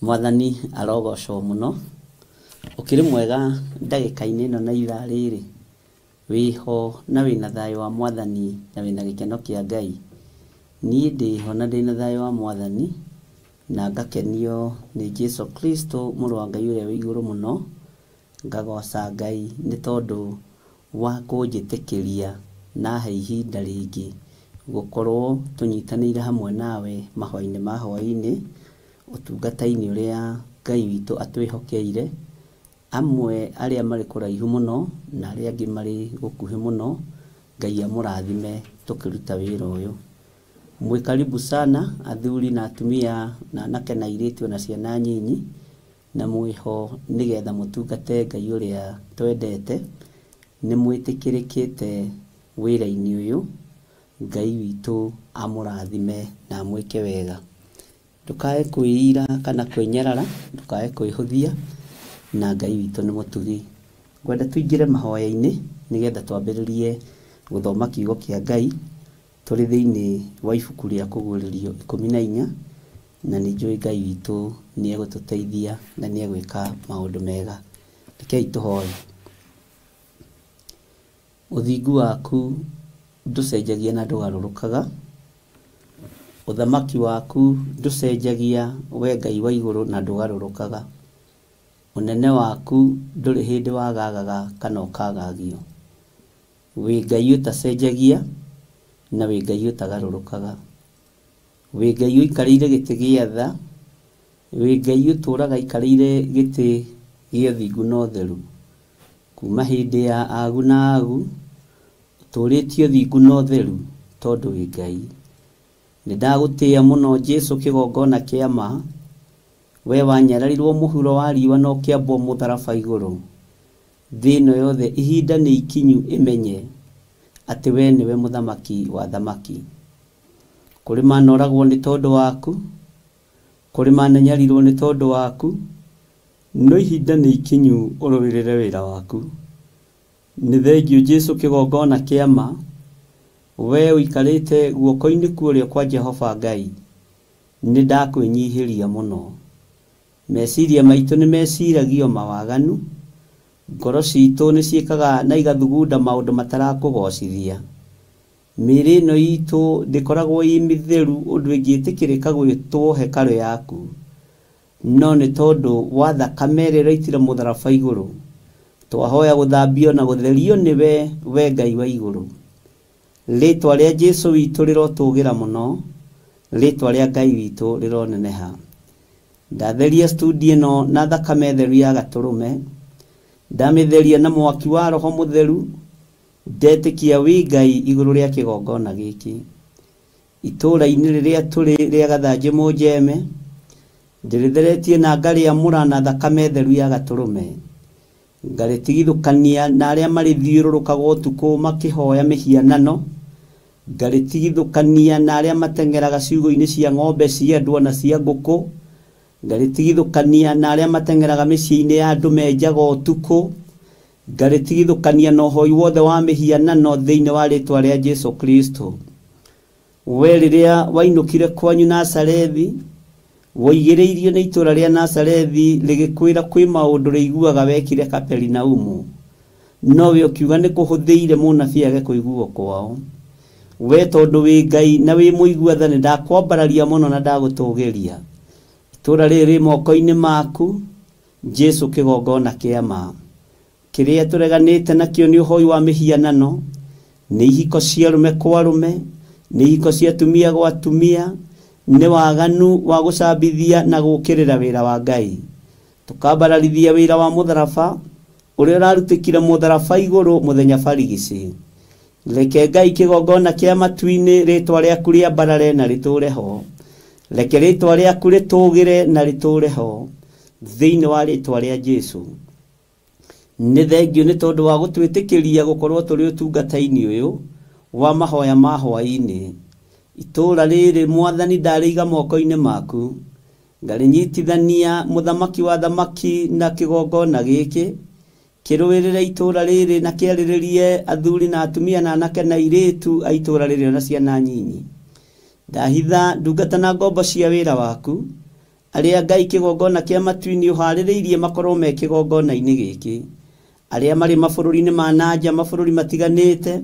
Mwathani arogocwo muno. Ukiri mwega ndagĩka-inĩ ĩno na ithaa rĩrĩ, wĩho na wĩna thayũ wa mwathani na wĩna gĩkeno kĩa Ngai. Niĩ ndĩho na ndĩna thayũ wa mwathani na ngakenio nĩ Jesu Kristo mũrũ wa Ngai ũrĩa wĩ igũrũ mũno. Ngagoca Ngai nĩ tondũ wa kũnjĩtĩkĩria na he ihinda rĩngĩ gũkorwo tũnyitanĩire hamwe nawe mahoya-inĩ ma hwaĩ-inĩ, ũtungata-inĩ ũrĩa Ngai witũ atwĩhokeire. Amwe arĩa marĩ kũraihu mũno na arĩa angĩ marĩ gũkuhĩ mũno, Ngai amũrathime tũkĩruta wĩra ũyũ. Mwĩ karibu sana athuri na atumia na anake na airĩtu na ciana nyinyi, na mwĩho nĩgetha mũtungate Ngai ũrĩa twendete. Nĩ mwĩtĩkĩrĩkĩte wĩra-inĩ ũyũ. Ngai witũ amũrathime na amwĩke wega. Ndũkae kwĩira kana kwĩnyarara, ndũkae kwĩhũthia, na Ngai witũ nĩ mũtugi. Ngwenda tũingĩre mahoya-inĩ nĩgetha twambĩrĩrie gũthoma kiugo kĩa Ngai. Tũrĩ thĩinĩ wa ibuku rĩa kũguũrĩrio 14, na nĩ njũĩ Ngai witũ nĩ egũtũteithia na nĩ egwĩka maũndũ mega. Rekei tũhoe. Ũthingu waku ndũcenjagia na ndũgarũrũkaga, ũthamaki waku ndũcenjagia we Ngai wa igũrũ na ndũgarũrũkaga, ũnene waku ndũrĩ hĩndĩ wagagaga kana ũkagagio. Wĩ Ngai ũtacenjagia na wĩ Ngai ũtagarũrũkaga, wĩ Ngai ũikarĩire gĩtĩ gĩa tha, wĩ Ngai ũtũũraga aikarĩire gĩtĩ gĩa ũthingu na ũtheru. Kuma hĩndĩ ya agu na agu ũtũũrĩtie ũthingu na ũtheru tondũ wĩ Ngai. Nĩ ndagũtĩĩa mũno Jesu kĩgongona kĩa ma, we wanyararirwo mũhuro wa riũa na ũkĩambwo mũtharaba igũrũ. Thĩ ĩno yothe ihinda nĩ ikinyu ĩmenye atĩ we nĩwe mũthamaki wa thamaki. Kũrĩ manoragwo nĩ tondũ waku, kũrĩ mananyarirwo nĩ tondũ waku, no ihinda nĩ ikinyu ũrũĩrĩre wĩra waku. Nĩ thengio Jesu kĩgongona kĩa ma, we ũikarĩte guoko-inĩ kwa ũrĩo kwa Jehova Ngai. Nĩ ndakwĩnyihĩria mũno. Meciria maitũ nĩ meciragio mawaganu, ngoro citũ nĩ ciĩkaga na igathugunda maũndũ matarakũgocithia. Mĩĩrĩ ĩno itũ ndĩkoragwo ĩ mĩtheru ũndũ ĩngĩtĩkĩrĩka gwĩtwo hekarũ yaku, no nĩ tondũ wa thakame ĩrĩa ĩraitire mũtharaba igũrũ, twahoya gũthambio na gũtherio nĩwe we Ngai wa igũrũ. Rĩtwa rĩa Jesu witũ rĩrotũgĩra mũno, rĩtwa rĩa Ngai witũ rĩroneneha. Ndatheria studio ĩno na thakame theru ya gatũrũme, ndamĩtheria na mwaki wa Roho Mũtheru, Ndetĩkia wĩ Ngai igũrũ rĩa kĩgongona gĩkĩ. Itũũra-inĩ rĩrĩa tũrĩ rĩa Gathanjĩ Mũnjeme, ndĩrĩtheretie na ngarĩamũra na thakame theru ya gatũrũme. Ngarĩtigithũkania na arĩa marĩthiũrũrũkaga ũtukũ makĩhoya mĩhianano. Ngarĩtigithũkania na arĩa mateng'eraga ciugũ-inĩ cia ng'ombe cia andũ ona cia ngũkũ. Ngarĩtigithũkania na arĩa mateng'eraga mĩciĩ-inĩ ya andũ menjaga ũtukũ. Ngarĩtigithũkania na ũhoi wothe wa mĩhianano thĩinĩ wa rĩtwa rĩa Jesu Kristo. We rĩrĩa wainũkire kwanyu Nazarethi, woigĩrĩirio nĩ itũũra rĩa Nazarethi rĩgĩkwĩra kwĩ maũndũ rĩiguaga wekire Kaperinaumu. No we ũkiuga nĩ kũhũthĩire mũnabii age kũiguo kwao. We tondũ wĩ Ngai na wĩ mũigua tha, nĩ ndakwambararia mũno na ndagũtũgĩria. Itũũra rĩrĩ rĩ moko-inĩ maku, Jesu kĩgongona kĩa ma. Kĩrĩa tũreganĩte nakĩo nĩ ũhoi wa mĩhianano, nĩ ihiko cia arũme kwa arũme, nĩ ihiko cia atumia gwa atumia, nĩ waganu wa gũcambithia na gũũkĩrĩra wĩra wa Ngai. Tũkambararithia wĩra wa mũtharaba ũrĩa ũrarutĩkire mũtharaba igũrũ mũthenya barigici. Reke Ngai kĩgongona kĩa matu-inĩ rĩtwa rĩaku rĩambarare na rĩtũũre ho. Reke rĩtwa rĩaku rĩtũũgĩre na rĩtũũre ho thĩinĩ wa rĩtwa rĩa Jesu. Nĩ thengio nĩ tondũ wa gũtwĩtĩkĩria gũkorwo tũrĩ ũtungata-inĩ ũyũ wa mahoya ma hwaĩ-inĩ. Itũũra rĩrĩ Mwathani ndarĩiga moko-inĩ maku. Ngarĩnyitithania mũthamaki wa thamaki na kĩgongona gĩkĩ. Kĩrũĩrĩre itũũra rĩrĩ na kĩarĩrĩrie athuri na atumia na anake na airĩtu a itũũra rĩrĩ ona ciana nyinyi. Ndahitha ndungata na ngombo cia wĩra waku, arĩa Ngai kĩgongona kĩa matu-inĩ ũharĩrĩirie makorwo me kĩgongona-inĩ gĩkĩ. Arĩa marĩ mabũrũri-inĩ ma nanja, mabũrũri matiganĩte,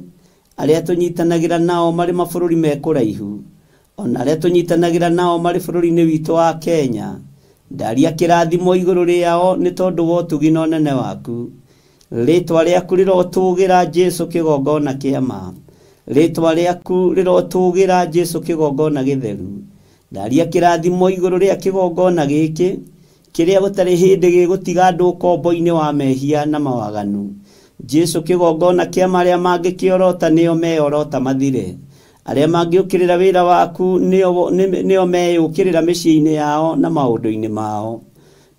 arĩa tũnyitanagĩra nao marĩ mabũrũri me kũraihu, ona arĩa tũnyitanagĩra nao marĩ bũrũri-inĩ witũ wa Kenya. Ndaria kĩrathimo igũrũ rĩao nĩ tondũ wa ũtugi na ũnene waku. Rĩtwa rĩaku rĩrotũgĩra Jesu kĩgongona kĩa ma. Rĩtwa rĩaku rĩrotũgĩra Jesu kĩgongona gĩtheru. Ndaria kĩrathimo igũrũ rĩa kĩgongona gĩkĩ, kĩrĩa gũtarĩ hĩndĩ gĩgũtiga andũ ũkombo-inĩ wa mehia na mawaganu. Jesu kĩgongona kĩa marĩa mangĩkĩorota nĩo meorota mathire. Arĩa mangĩũkĩrĩra wĩra waku nĩo meyũkĩrĩra mĩciĩ-inĩ yao na maũndũ-inĩ mao.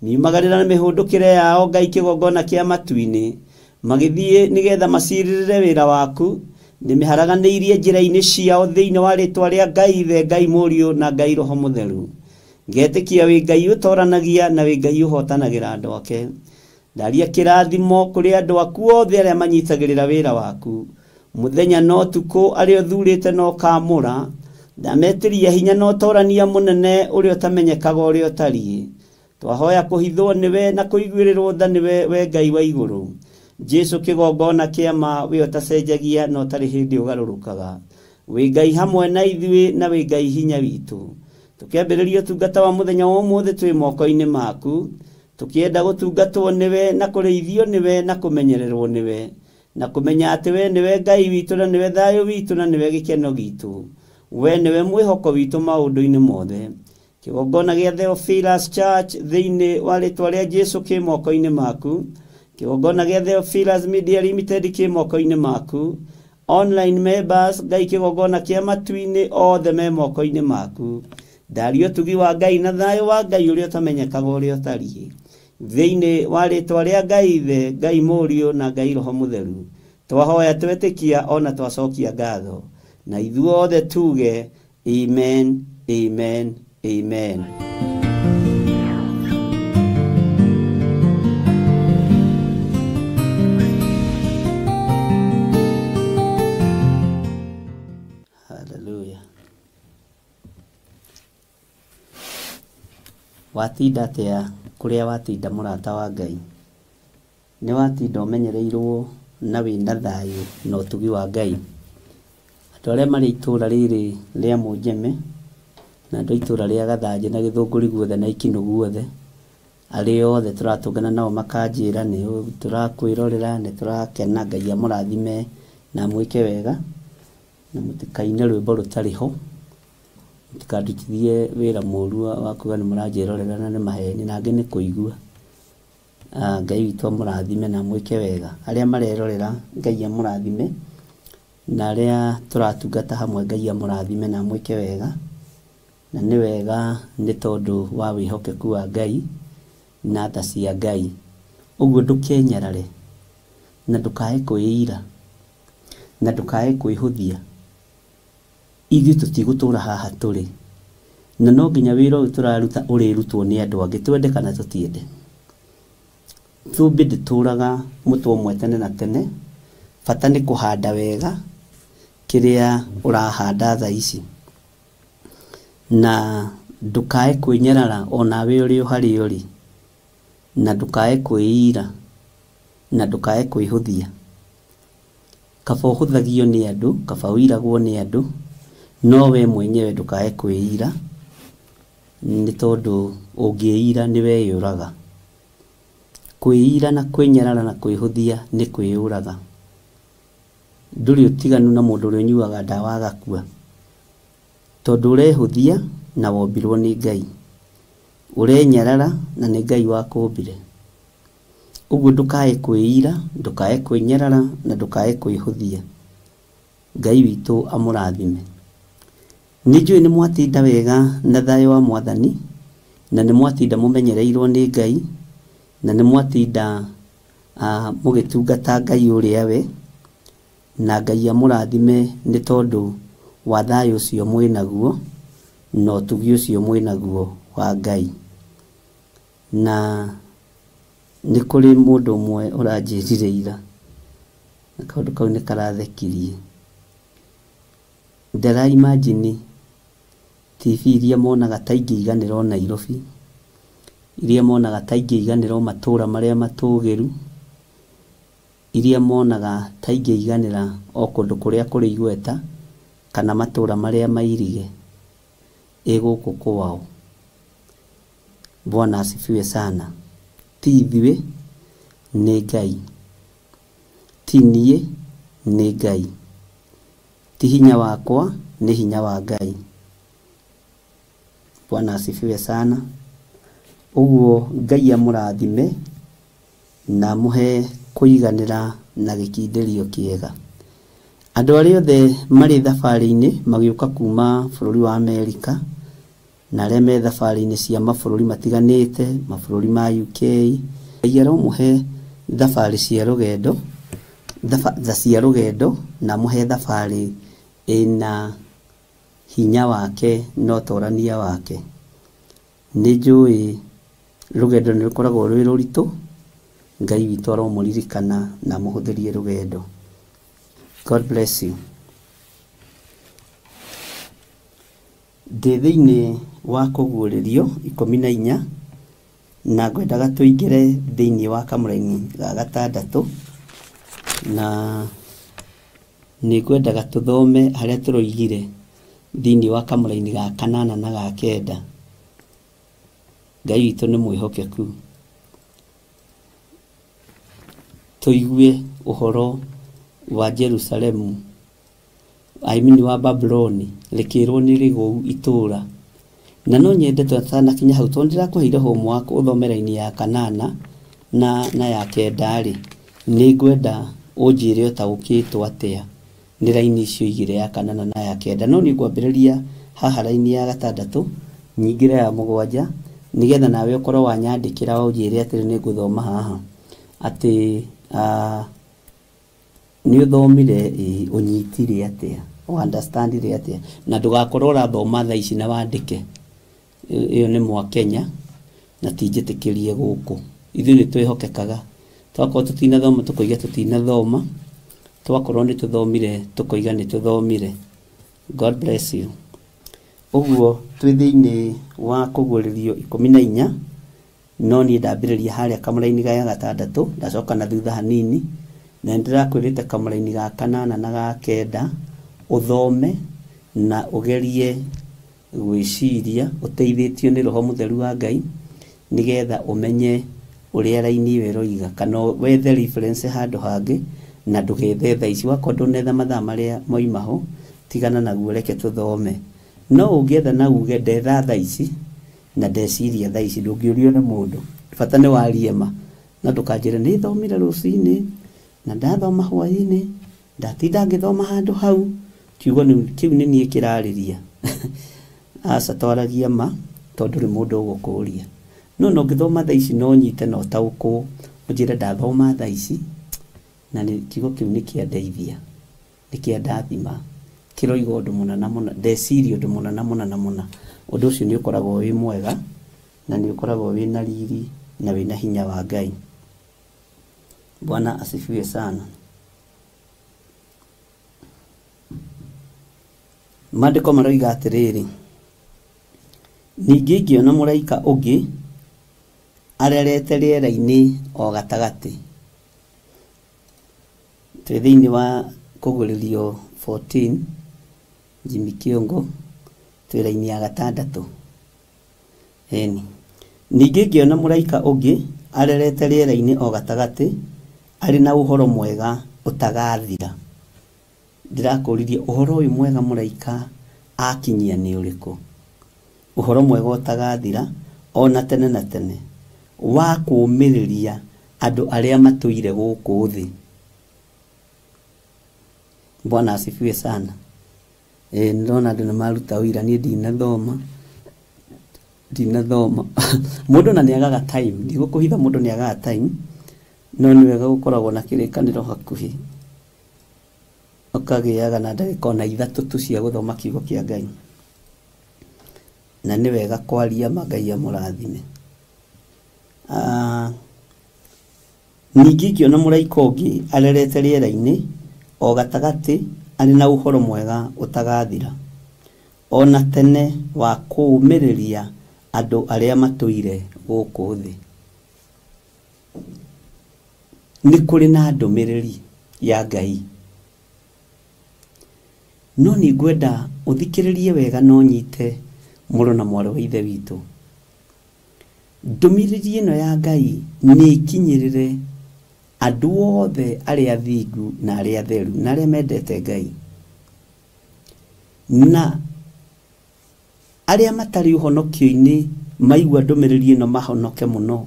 Miumagarĩra na mĩhũndũkĩre yao Ngai kĩgongona kĩa matu-inĩ, magĩthiĩ nĩgetha macirĩrĩre wĩra waku. Nĩmĩharaganĩirie njĩra-inĩ ciao thĩinĩ wa rĩtwa rĩa Ngai Ithe, Ngai Mũriũ na Ngai Roho Mũtheru. Ngetĩkia wĩ Ngai ũtoranagia na wĩ Ngai ũhotanagĩra andũ ake. Ndaria kĩrathimo kũrĩ andũ aku othe arĩa manyitagĩrĩra wĩra waku. Mũthenya na ũtukũ arĩa ũthurĩte na ũkaamũra. Ndametĩria hinya na ũtorania mũnene ũrĩa ũtamenyekaga ũrĩa ũtariĩ. Twahoya kũhithwo nĩwe na kũiguĩrĩrwo tha nĩwe we Ngai wa igũrũ. Jesu kĩgongona kĩa ma we ũtacenjagia na ũtarĩ hĩndĩ ũgarũrũkaga. Wĩ Ngai hamwe na ithuĩ na wĩ Ngai hinya witũ. Tũkĩambĩrĩria ũtungata wa mũthenya wa ũmũthĩ twĩ moko-inĩ maku. Tũkĩenda gũtungatwo nĩwe na kũrĩithio nĩwe na kũmenyererwo nĩwe, na kũmenya atĩ we nĩwe Ngai witũ na nĩwe thayũ witũ na nĩwe gĩkeno gitũ. We nĩwe mwĩhoko witũ maũndũ-inĩ mothe. Kĩgongona gĩa Theophilus Church thĩinĩ wa rĩtwa rĩa Jesu kĩ moko-inĩ maku. Kĩgongona gĩa Theophilus Media Limited kĩ moko-inĩ maku. Online members Ngai kĩgongona kĩa matu-inĩ othe me moko-inĩ maku. Ndaria ũtugi wa Ngai na thayũ wa Ngai ũrĩa ũtamenyekaga ũrĩa ũtariĩ. Thĩinĩ wa rĩtwa rĩa Ngai Ithe, Ngai Mũriũ na Ngai Roho Mũtheru. Twahoya twetĩkia ona twacokia ngatho. Na ithuothe tuge amen, amen, amen. Hallelujah. Watinda atĩa kũrĩa watinda mũrata wa Ngai? Nĩ watinda ũmenyereirwo na wĩna thayũ na ũtugi wa Ngai. Andũ arĩa marĩ itũũra rĩrĩ rĩa Mũnjeme na andũ a itũũra rĩa Gathanjĩ na Gĩthũngũri guothe na Ikinũ guothe, arĩa othe tũratũngana nao makanjĩra nĩ tũrakwĩrorera, nĩ tũrakena, Ngai amũrathime na amwĩke wega, na mũtikaine rwĩmbo rũtarĩ ho. Mũtikandutithie wĩra mũru wa kuga nĩ mũranjĩrorera na nĩ maheni na angĩ nĩ kũigua. Ngai witũ amũrathime na amwĩke wega. Arĩa marerorera Ngai amũrathime Na arĩa tũratungata hamwe Ngai amũrathime na amwĩke wega. Na nĩ wega nĩ tondũ wa wĩhokeku wa Ngai na tha cia Ngai. Ũguo ndũkenyarare na ndũkae kwĩira na ndũkae kwĩhũthia. Ithuĩ tũtigũtũra haha tũrĩ, na no nginya wĩra ũyũ tũraruta ũrĩrutwo nĩ andũ angĩ, twende kana tũtiende. Thũmbĩ ndĩtũraga mũtwe ũmwe tene na tene, bata nĩ kũhanda wega kĩrĩa ũrahanda thaa ici. Na ndũkae kwĩnyarara onawe ũrĩ o harĩa ũrĩ, na ndũkae kwĩira na ndũkae kwĩhũthia. Kaba ũhũthagio nĩ andũ, kaba ũiragwo nĩ andũ, no we mwenyewe ndũkae kwĩira, nĩ tondũ ũngĩira nĩ weyũraga. Kwĩira na kwĩnyarara na kwĩhũthia nĩ kwĩyũraga. Ndũrĩ ũtiganu na mũndũ ũrĩa ũnyuaga ndawa agakua, tondũ ũrehũthia na wombirwo nĩ Ngai, ũrenyarara na nĩ Ngai wakũmbire. Ũguo ndũkae kwĩira, ndũkae kwĩnyarara na ndũkae kwĩhũthia. Ngai witũ amũrathime. Nĩ njũĩ nĩ mwatinda wega na thayũ wa Mwathani, na nĩ mwatinda mũmenyereirwo nĩ Ngai, na nĩ mwatinda mũgĩtungata Ngai ũrĩa we, na Ngai amũrathime nĩ tondũ wa thayũ ũcio mwĩnaguo na ũtugi ũcio mwĩnaguo wa Ngai. Na nĩ kũrĩ mũndũ ũmwe ũranjĩrire ira, na kaũndũ kau nĩ karathekirie. Ndara imagine TV iria monaga ta ingĩiganĩra o Nairobi, iria monaga ta ingĩiganĩra o matũra marĩa matũgĩru, iria monaga ta ingĩiganĩra o kũndũ kũrĩa kũrĩ igweta kana matũra marĩa mairige, ĩ gũkũ kwao. Bwana asifiwe sana. Ti ithuĩ, nĩ Ngai. Ti niĩ, nĩ Ngai. Ti hinya wakwa, nĩ hinya wa Ngai. Bwana asifiwe sana. Ũguo Ngai amũrathime na amũhe kũiganĩra na gĩkindĩrio kĩega. Andũ arĩa othe marĩ thabarĩ-inĩ magĩũka kuma bũrũri wa Amerika, na arĩa me thabarĩ-inĩ cia mabũrũri matiganĩte, mabũrũri ma UK, Ngai aromũhe thabarĩ cia rũgendo, tha cia rũgendo, na amũhe thabarĩ ĩna hinya wake na ũtorania wake. Nĩ njũĩ rũgendo nĩ rũkoragwo rwĩ rũritũ, Ngai witũ aromũririkana na amũhũthĩrie rũgendo. God bless you. Ndĩ thĩinĩ wa kũguũrĩrio 14, na ngwendaga tũingĩre thĩinĩ wa kamũraini ga gatandatũ, na nĩ ngwendaga tũthome harĩa tũroigire thĩinĩ wa kamũraini ga 8 na ga 9. Ngai witũ nĩ mwĩhokeku. Tũigue ũhoro wa Jerusalemu, I mean wa Babuloni, rĩkĩrwo nĩ rĩgũu itũra. Na no nyende tũtanakinya hau, tondũ ndĩrakũheire homework ũthome raini ya 8 na ya 9 rĩ, nĩ ngwenda ũnjĩre ũtaũkĩtwo atĩa nĩ raini icio igĩrĩ, ya 8 na ya 9. No nĩ ngwambĩrĩria haha raini ya 6 nyingĩre ya 7, nĩgetha nawe ũkorwo wanyandĩkĩra ũnjĩre atĩrĩ nĩ ngũthoma haha atĩ nĩ ũthomire, ũnyitire atĩa, ũunderstandire atĩa, na ndũgakorwo ũrathoma thaa ici na wandĩke. Ĩyo nĩ mwa Kenya na ti njĩtĩkĩrie gũkũ. Ithuĩ nĩ twĩhokekaga, twakorwo tũtinathoma tũkoiga tũtinathoma, twakorwo nĩ tũthomire tũkoiga nĩ tũthomire. God bless you. Ũguo twĩ thĩinĩ wa kũguũrĩrio 14, no niĩ ndambĩrĩria harĩa kamũraini ga 6, ndacoka na thutha hanini, na nĩndĩrakwĩrĩte kamũraini ga 8 na ga 9 ũthome na ũgerie gwĩciria ũteithĩtio nĩ Roho Mũtheru wa Ngai, nĩgetha ũmenye ũrĩa raini ĩyo ĩroiga, kana wethe reference handũ hangĩ, na ndũgethe thaa ici. Wakorwo ndũnetha mathaa marĩa moima ho, tigana naguo, reke tũthome. No ũngĩetha na uge ndetha thaa ici na ndeciria thaa ici, ndũngĩũrio nĩ mũndũ, bata nĩ warie ma, na ndũkanjĩre nĩ thomire rũcinĩ na ndathoma hwaĩ-inĩ Ndatinda ngĩthoma handũ hau kiugo kĩu nĩ niĩ kĩrarĩria. Aca twaragia ma tondũ rĩ mũndũ ũgũkũria. No no ngĩthoma thaa ici no nyite na ũtaũkwo ũnjĩre ndathoma thaa ici na nĩ kiugo kĩu nĩ kĩandeithia, nĩ kĩandathima, kĩroiga ũndũ mũna na mũna, ndeciria ũndũ mũna na mũna na mũna. Ũndũ ũcio nĩ ũkoragwo wĩ mwega na nĩ ũkoragwo wĩna riri na wĩna hinya wa Ngai. Bwana asifiwe sana. Maandĩko maroiga atĩrĩrĩ, ningĩ ngĩona mũraika ũngĩ arerete rĩera-inĩ o gatagatĩ. Twĩ thĩinĩ wa kũgũrĩrio 14 Jimmy Kĩongo, twĩ raini ya gatandatũ. Ĩni. Ningĩ ngĩona mũraika ũngĩ arerete rĩera-inĩ o gatagatĩ arĩ na ũhoro mwega ũtagathira. Ndĩrakũririe ũhoro ũyũ mwega mũraika akinyia nĩ ũrĩkũ? Ũhoro mwega ũtagathira ona tene na tene wa kũũmĩrĩria andũ arĩa matũire gũkũ thĩ. Bwana asifiwe sana. Ndĩrona andũ nĩ maruta ũira, niĩ ndinathoma. Ndinathoma. Mũndũ na nĩagaga time, ndigũkũhitha mũndũ nĩagaga time, no nĩ wega gũkoragwo na kĩrĩkanĩro hakuhĩ. Ũkagĩaga na ndagĩka ona ithatũ tu cia gũthoma kiugo kĩa Ngai. Na nĩ wega kwaria ma Ngai amũrathime. Ningĩ ngĩona mũraika ũngĩ arerete rĩera-inĩ o gatagatĩ arĩ na ũhoro mwega ũtagathira ona tene wa kũũmĩrĩria andũ arĩa matũire gũkũ thĩ. Nĩ kũrĩ na ndũmĩrĩri ya Ngai. No nĩ ngwenda ũthikĩrĩrie wega na ũnyite mũrũ na mwarĩ wa Ithe witũ. Ndũmĩrĩri ĩno ya Ngai nĩ ĩkinyĩrĩre andũ othe arĩa athingu na arĩa atheru na arĩa mendete Ngai. Na arĩa matarĩ ũhonokio-inĩ maigua ndũmĩrĩri ĩno mahonoke mũno.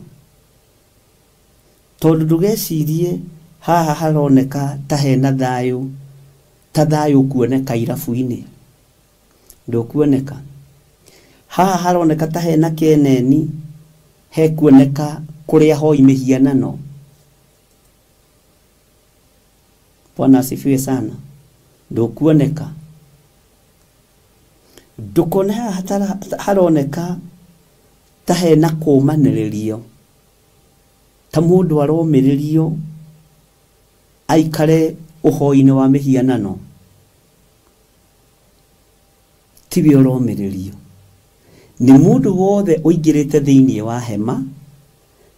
Tondũ ndũgecirie haha haroneka ta hena thayũ, ta thayũ ũkuoneka irabu-inĩ. Ndũkuoneka. Haha haroneka ta hena kĩeneni, hekuoneka kũrĩa hoi mĩhianano. Bwana asifiwe sana. Ndũkuoneka. Ndũkone haha haroneka ta hena kũũmanĩrĩrio, ta mũndũ aromĩrĩrio aikare ũhoi-inĩ wa mĩhianano. Tiwe ũromĩrĩrio. Nĩ mũndũ wothe ũingĩrĩte thĩinĩ wa hema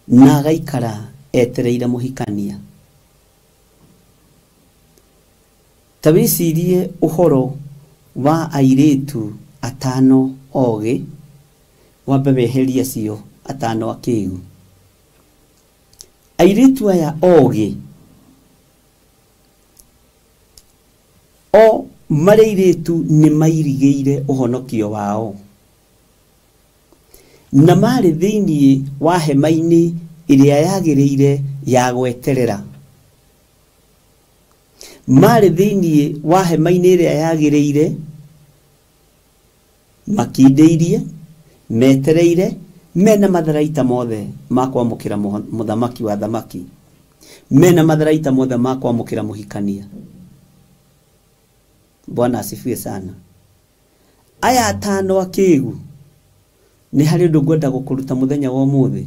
na agaikara etereire mũhikania. Ta wĩcirie ũhoro wa airĩtu atano ogĩ, wambe weherie acio atano akĩgu. Airĩtu aya ogĩ o marĩ airĩtu nĩ mairigĩire ũhonokio wao na marĩ thĩinĩ wa hema-inĩ ĩrĩa yagĩrĩire ya gweterera. Marĩ thĩinĩ wa hema-inĩ ĩrĩa yagĩrĩire makindĩirie, metereire, mena matharaita mothe ma kwamũkĩra mũthamaki wa thamaki, mena matharaita mothe ma kwamũkĩra mũhikania. Bwana asifiwe sana. Aya atano akĩgu nĩ harĩ ũndũ ngwenda gũkũruta mũthenya wa ũmũthĩ.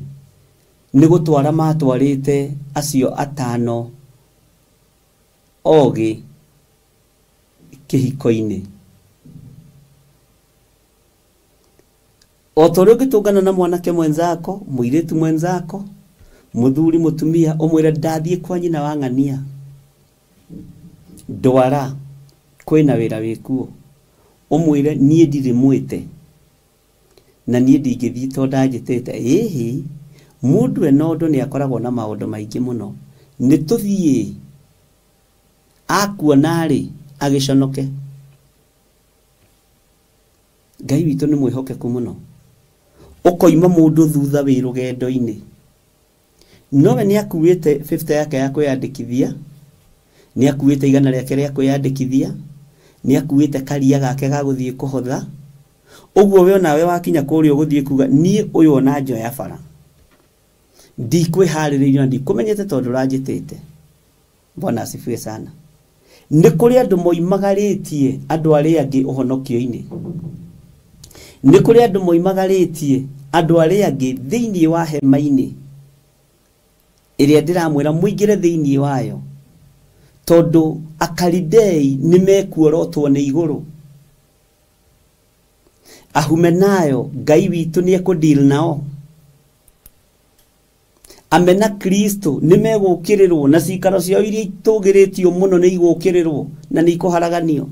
Nĩ gũtwara matwarĩte acio atano ogĩ kĩhiko-inĩ. O ta ũrĩa ũngĩtũngana na mwanake mwenzako, mũirĩtu mwenzako, mũthuri mũtumia, ũmwĩre ndathiĩ kwa nyina wa ng'ania, ndwara kwĩna wĩra wĩkuo, ũmwĩre niĩ ndirĩ mwĩte na niĩ ndingĩthiĩ tondũ ndanjĩtĩte. Ĩhĩ, mũndũ ena ũndũ nĩ akoragwo na maũndũ maingĩ mũno. Nĩ tũthiĩ akuona rĩ agĩconoke. Ngai witũ nĩ mwĩhokeku mũno. Ũkoima mũndũ thutha wĩ rũgendo-inĩ, nowe nĩ akuĩte 50 yake ya kwĩyandĩkithia, Nĩ akuĩte 100 rĩake rĩa kwĩyandĩkithia, nĩ akuĩte karia gake ga gũthiĩ kũhotha. Ũguo we onawe wakinya kũrĩa ũgũthiĩ kuga niĩ ũyũ ona njoya bara ndikwĩharĩrĩirie na ndikũmenyete tondũ ũranjĩtĩte. Bwana asifiwe sana. Nĩ kũrĩ andũ moimagarĩtie andũ arĩa angĩ ũhonokio-inĩ. Nĩ kũrĩ andũ moimagarĩtie andũ arĩa angĩ thĩinĩ wa hema-inĩ ĩrĩa ndĩramwĩra mũingĩre thĩinĩ wayo, tondũ Akalidei nĩ mekuorotwo nĩ igũrũ. Ahumenayo Ngai witũ nĩ ekũdeal nao. Amena Kristo nĩ megũkĩrĩrwo na cikaro ciao iria itũgĩrĩtio mũno nĩ igũkĩrĩrwo na nĩ ikũharaganio.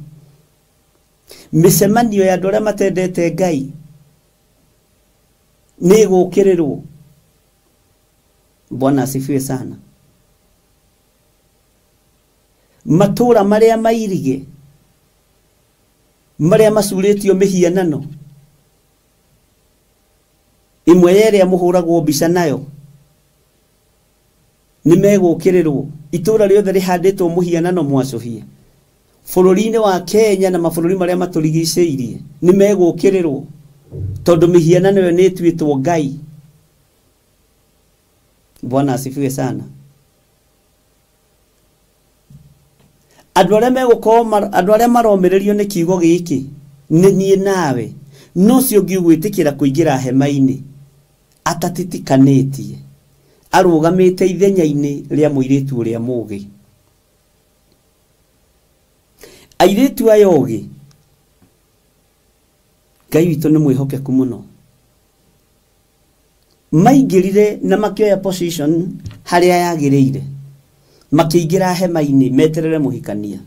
Mĩcemanio ya andũ arĩa matendete Ngai nĩ ĩgũkĩrĩrwo. Bwana asifiwe sana. Matũra marĩa mairige, marĩa macurĩtio mĩhianano, ĩmwe ya ĩrĩa mũhũragwo mbica nayo, nĩ megũkĩrĩrwo. Itũra rĩothe rĩhandĩtwo mũhianano mwacũhie bũrũri-inĩ wa Kenya na mabũrũri marĩa matũrigicĩirie nĩ megũkĩrĩrwo, tondũ mĩhianano ĩyo nĩ ĩtuĩtwo Ngai. Bwana asifiwe sana. Andũ arĩa megũkorwo andũ arĩa maromĩrĩrio nĩ kiugo gĩkĩ nĩ niĩ nawe, no ũcio ũngĩ ũgwĩtĩkĩra kũingĩra hema-inĩ atatitikanĩtie, arũgamĩte ithenya-inĩ rĩa mũirĩtu ũrĩa mũũgĩ. Airĩtu aya ogĩ, Ngai witũ nĩ mwĩhokeku mũno. Maingĩrire na makĩoya position harĩa yagĩrĩire, makĩingĩra hema-inĩ meterere mũhikania,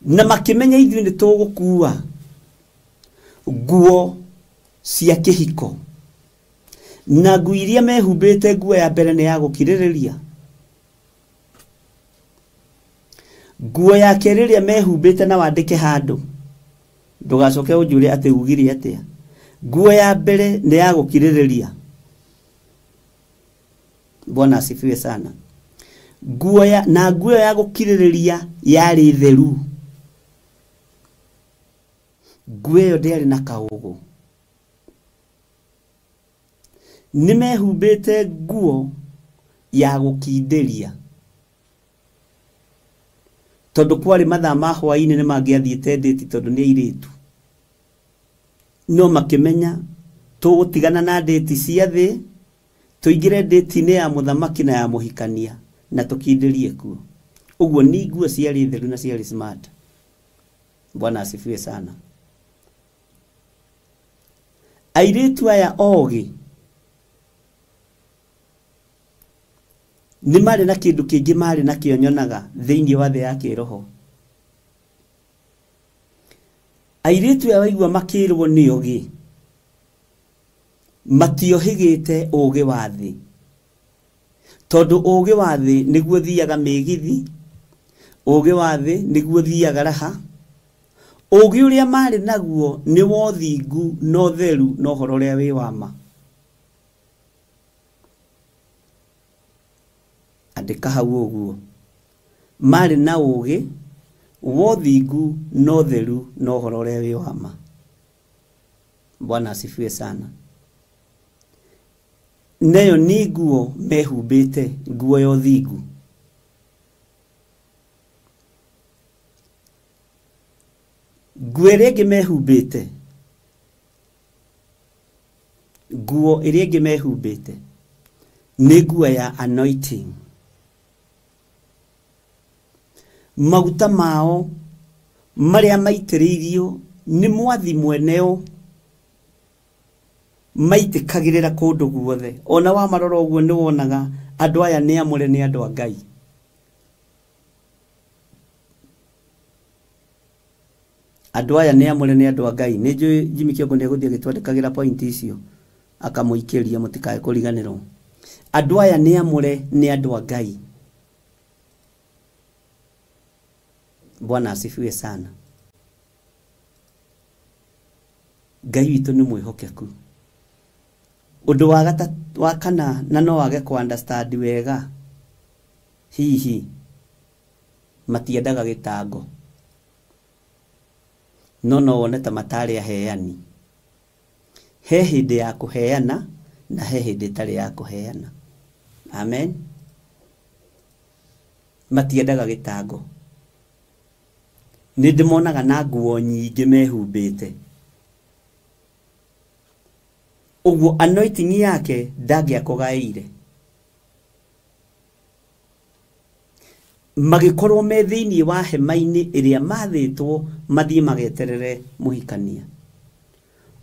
na makĩmenya ithuĩ nĩ tũgũkua nguo cia kĩhiko, na nguo iria mehumbĩte, nguo ya mbere nĩ ya gũkirĩrĩria, nguo ya kerĩ ĩrĩa mehumbĩte, na wandĩke handũ ndũgacoke ũnjũre atĩ ugire atĩa. Nguo ya mbere nĩ ya gũkirĩrĩria. Bwana asifiwe sana. Nguo ya na nguo ya gũkirĩrĩria yarĩ theru. Nguo ĩyo ndĩarĩ na kaũgũ. Nĩ mehumbĩte nguo ya gũkindĩria, tondũ kwarĩ mathaa ma hwaĩ-inĩ nĩ mangĩathiĩte ndĩti tondũ nĩ airĩtu. No makĩmenya tũgũtigana na ndĩti cia thĩ, tũingĩre ndĩti-inĩ ya mũthamaki na ya mũhikania na tũkindĩrie kuo. Ũguo nĩ nguo ciarĩ theru na ciarĩ smart. Bwana asifiwe sana. Airĩtu aya ogĩ nĩ marĩ na kĩndũ kĩngĩ marĩ nakĩo nyonaga thĩinĩ wa thĩ ya kĩroho. Airĩtu aya waigua makĩrwo nĩ ogĩ, matiohĩgĩte ũgĩ wa thĩ, tondũ ũgĩ wa thĩ nĩguo thiaga mĩgithi, ũgĩ wa thĩ nĩguo thiaga raha. Ũgĩ ũrĩa marĩ naguo nĩ wa ũthingu na ũtheru na ũhoro ũrĩa wĩ wa ma. Andĩka hau ũguo, marĩ na ũgĩ wa ũthingu na ũtheru na ũhoro ũrĩa wĩ wa ma. Bwana asifiwe sana. Neyo nĩ nguo mehumbĩte, nguo ya ũthingu. Nguo ĩrĩa ĩngĩ mehumbĩte, nguo ĩrĩa ĩngĩ mehumbĩte nĩ nguo ya anointing. Maguta mao marĩa maitĩrĩirio nĩ mwathi mweneo maitĩkagĩrĩra kũndũ guothe. Ona wamarora ũguo nĩ wonaga andũ aya nĩ amũre, nĩ andũ a Ngai. Andũ aya nĩ amũre, nĩ andũ a Ngai. Nĩ njũĩ Jimmy Kĩongo nĩ egũthiĩ agĩtwandĩkagĩra point icio akamũikĩria, mũtikae kũriganĩrwo. Andũ aya nĩ amũre, nĩ andũ a Ngai. Bwana asifiwe sana. Ngai witũ nĩ mwĩhokeku. Ũndũ wa kana na no wage kũ understand wega, Hihi matiendaga gĩtango, no no wone ta matarĩ aheani. He hĩndĩ ya kũheana na he hĩndĩ ĩtarĩ ya kũheana. Amen. Matiendaga gĩtango. Nĩ ndĩmonaga na nguo nyingĩ mehumbĩte. Ũguo anointing yake ndangĩakũgaĩire. Magĩkorwo me thĩinĩ wa hema-inĩ ĩrĩa mathĩtwo mathiĩ mageterere mũhikania.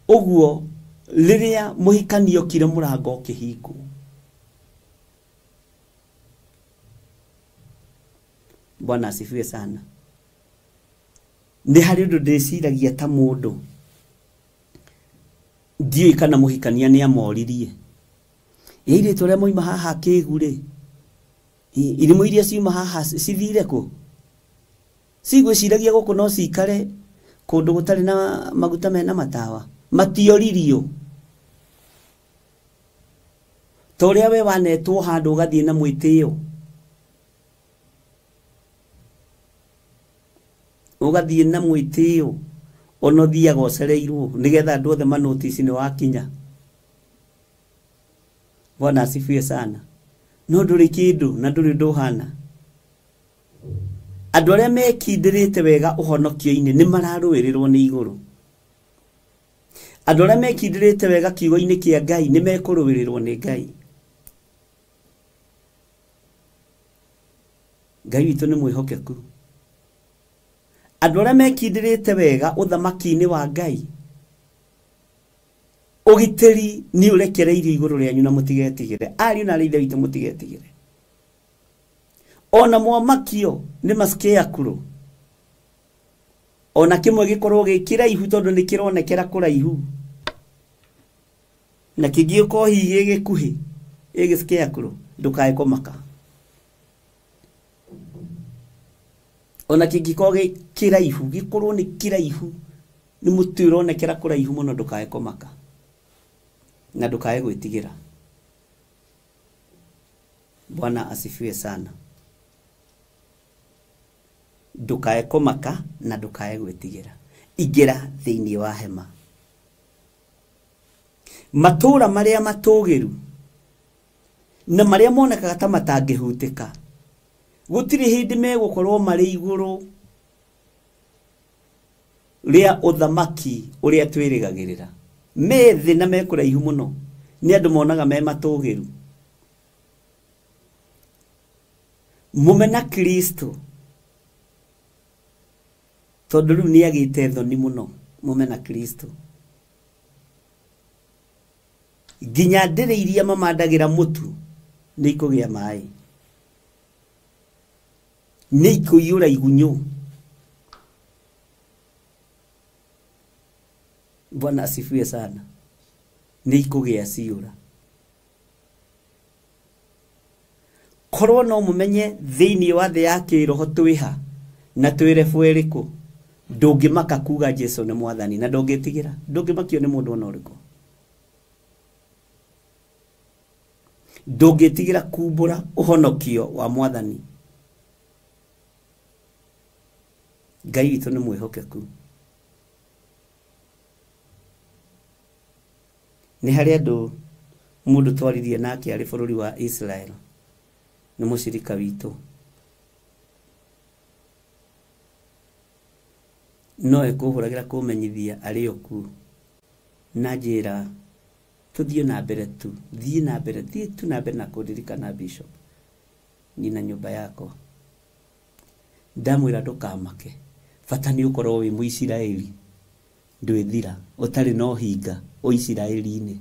Ũguo rĩrĩa mũhikania okire mũrango ũkĩhingwo. Bwana asifiwe sana. Nĩ harĩ ũndũ ndĩciragia ta mũndũ. Ndiũĩ kana mũhikania nĩ amoririe. Airĩtu arĩa moima haha kĩgu rĩ, irimũ iria ciuma haha cithire kũ? Cigwĩciragia gũkũ no cikare kũndũ gũtarĩ na maguta mena matawa. Matioririo. Ta ũrĩa we wanetwo handũ ũgathiĩ na mwĩtĩo. Ũgathiĩ na mwĩtĩo. Ona ũthiaga ũcereirwo nĩgetha andũ othe manotici nĩ wakinya. Bwana asifiwe sana. No ndũrĩ kĩndũ na ndũrĩ ũndũ ũhana. Andũ arĩa mekindĩrĩte wega ũhonokio-inĩ nĩ mararũĩrĩrwo nĩ igũrũ. Andũ arĩa mekindĩrĩte wega kiugo-inĩ kĩa Ngai nĩ mekũrũĩrĩrwo nĩ Ngai. Ngai witũ nĩ mwĩhokeku. Andũ arĩa mekindĩrĩte wega ũthamaki-inĩ wa Ngai, ũgitĩri nĩ ũrekereirio igũrũ rĩanyu na mũtigetigĩre. Ariũ na aarĩ a Ithe witũ mũtigetigĩre. Ona mwamakio nĩ mascarecrow. Ona kĩmwe gĩkorwo gĩ kĩraihu tondũ nĩ kĩronekera kũraihu, na kĩngĩ gĩkorwo hihi gĩ gĩkuhĩ gĩ scarecrow, ndũkae kũmaka. Ona kĩngĩkorwo gĩ kĩraihu, gĩkorwo nĩ kĩraihu, nĩ mũtĩ ũronekera kũraihu mũno, ndũkae kũmaka na ndũkae gwĩtigĩra. Bwana asifiwe sana. Ndũkae kũmaka na ndũkae gwĩtigĩra. Ingĩra thĩinĩ wa hema. Matũũra marĩa matũũgĩru na marĩa monekaga ta matangĩhutĩka, gũtirĩ hĩndĩ megũkorwo marĩ igũrũ rĩa ũthamaki ũrĩa twĩrĩgagĩrĩra. Me thĩ na me kũraihu mũno, nĩ andũ monaga me matũũgĩru. Mũmena Kristo tondũ rĩu nĩ agĩte thoni mũno. Mũmena Kristo nginya ndĩrĩ iria mamandagĩra mũtu nĩ ikũgĩa maĩ, nĩ ikũiyũra igunyũ. Bwana asifiwe sana. Nĩ ikũgĩa ciũra. Korwo no mũmenye thĩinĩ wa thĩ ya kĩroho twĩha na twĩre ĩrĩkũ, ndũngĩmaka kuga Jesu nĩ mwathani na ndũngĩtigĩra, ndũngĩmakio nĩ mũndũ ona ũrĩkũ. Ndũngĩtigĩra kumbũra ũhonokio wa mwathani. Ngai witũ nĩ mwĩhokeku. Nĩ harĩ andũ mũndũ twaririe nake arĩ bũrũri wa Israel, nĩ mũcirika witũ, no ekũhũragĩra kũmenyithia arĩ o kuo na njĩra tũthiĩ na mbere tu, thiĩ na mbere, thiĩ tu na mbere na kũndirikana Bishop, niĩ na nyũmba yakwa. Ndamwĩra ndũkamake, bata nĩ ũkorwo wĩ Mũisiraeli, ndwĩthira ũtarĩ na ũhinga Ũisiraeli-inĩ,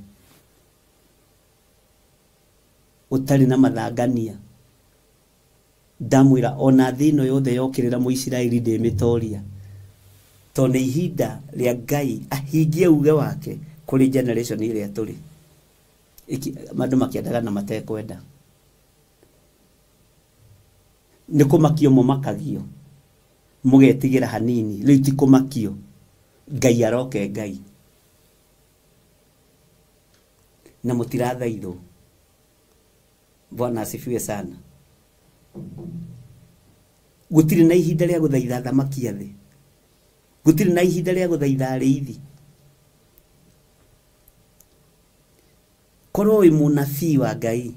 ũtarĩ na mathangania. Ndamwĩra ona thĩ ĩno yothe yokĩrĩra Mũisiraeli ndĩmĩtoria, tondũ nĩ ihinda rĩa Ngai ahingie uge wake kũrĩ generation ĩrĩa tũrĩ. Andũ makĩendaga na matekwenda. Nĩ kũmakio mũmakagio, mũgetigĩra hanini, rĩu ti kũmakio. Ngai aroke Ngai. Na mũtirathaithwo. Bwana asifiwe sana. Gũtirĩ na ihinda rĩa gũthaitha thamaki a thĩ. Gũtirĩ na ihinda rĩa gũthaitha arĩithi. Korwo wĩ mũnabii wa Ngai,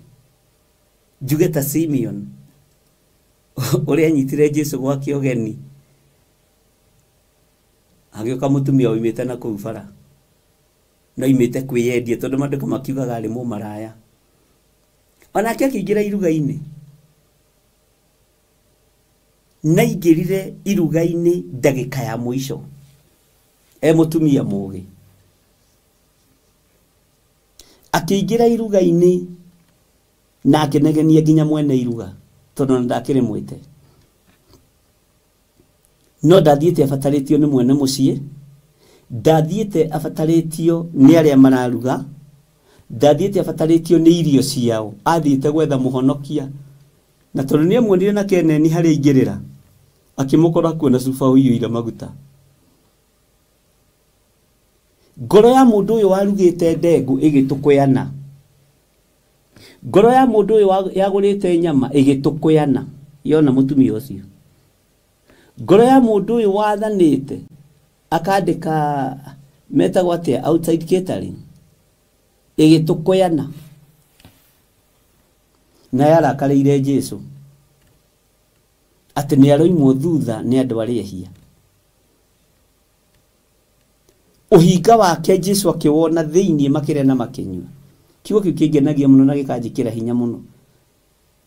njuge ta Simeon ũrĩa anyitire Jesu gwake ũgeni, agĩũka mũtumia oimĩte na kũu bara, na oimĩte kwĩyendia tondũ maandĩko makiugaga arĩ mũmaraya. Onake akĩingĩra iruga-inĩ, na aingĩrire iruga-inĩ ndagĩka ya mũico e mũtumia mũgĩ. Akĩingĩra iruga-inĩ na akĩnegenia nginya mwene iruga tondũ ona ndakĩrĩ mwĩte. No ndathiĩte abatarĩtio nĩ mwene mũciĩ, ndathiĩte abatarĩtio nĩ arĩa mararuga, ndathiĩte abatarĩtio nĩ irio ciao, athiĩte gwetha mũhonokia. Na tondũ nĩ amuonire na keneni harĩa aingĩrĩra, akĩmũkora kuo na cuba ũiyũire maguta. Ngoro ya mũndũ ũyũ warugĩte ndengũ ĩgĩtũkũyana. Ngoro ya mũndũ ũyũ yagũrĩte nyama ĩgĩtũkũyana yona mũtumia ũcio. Ngoro ya mũndũ ũyũ wathanĩte akandĩka metagwo atĩa outside catering ĩgĩtũkũyana. Na yarakarĩire Jesu atĩ nĩ aroimwo thutha nĩ andũ arĩa ehia. Ũhinga wake Jesu akĩwona thĩinĩ makĩrĩa na makĩnyua. Kiugo kĩu kĩngenagia mũno na gĩkanjĩkĩra hinya mũno,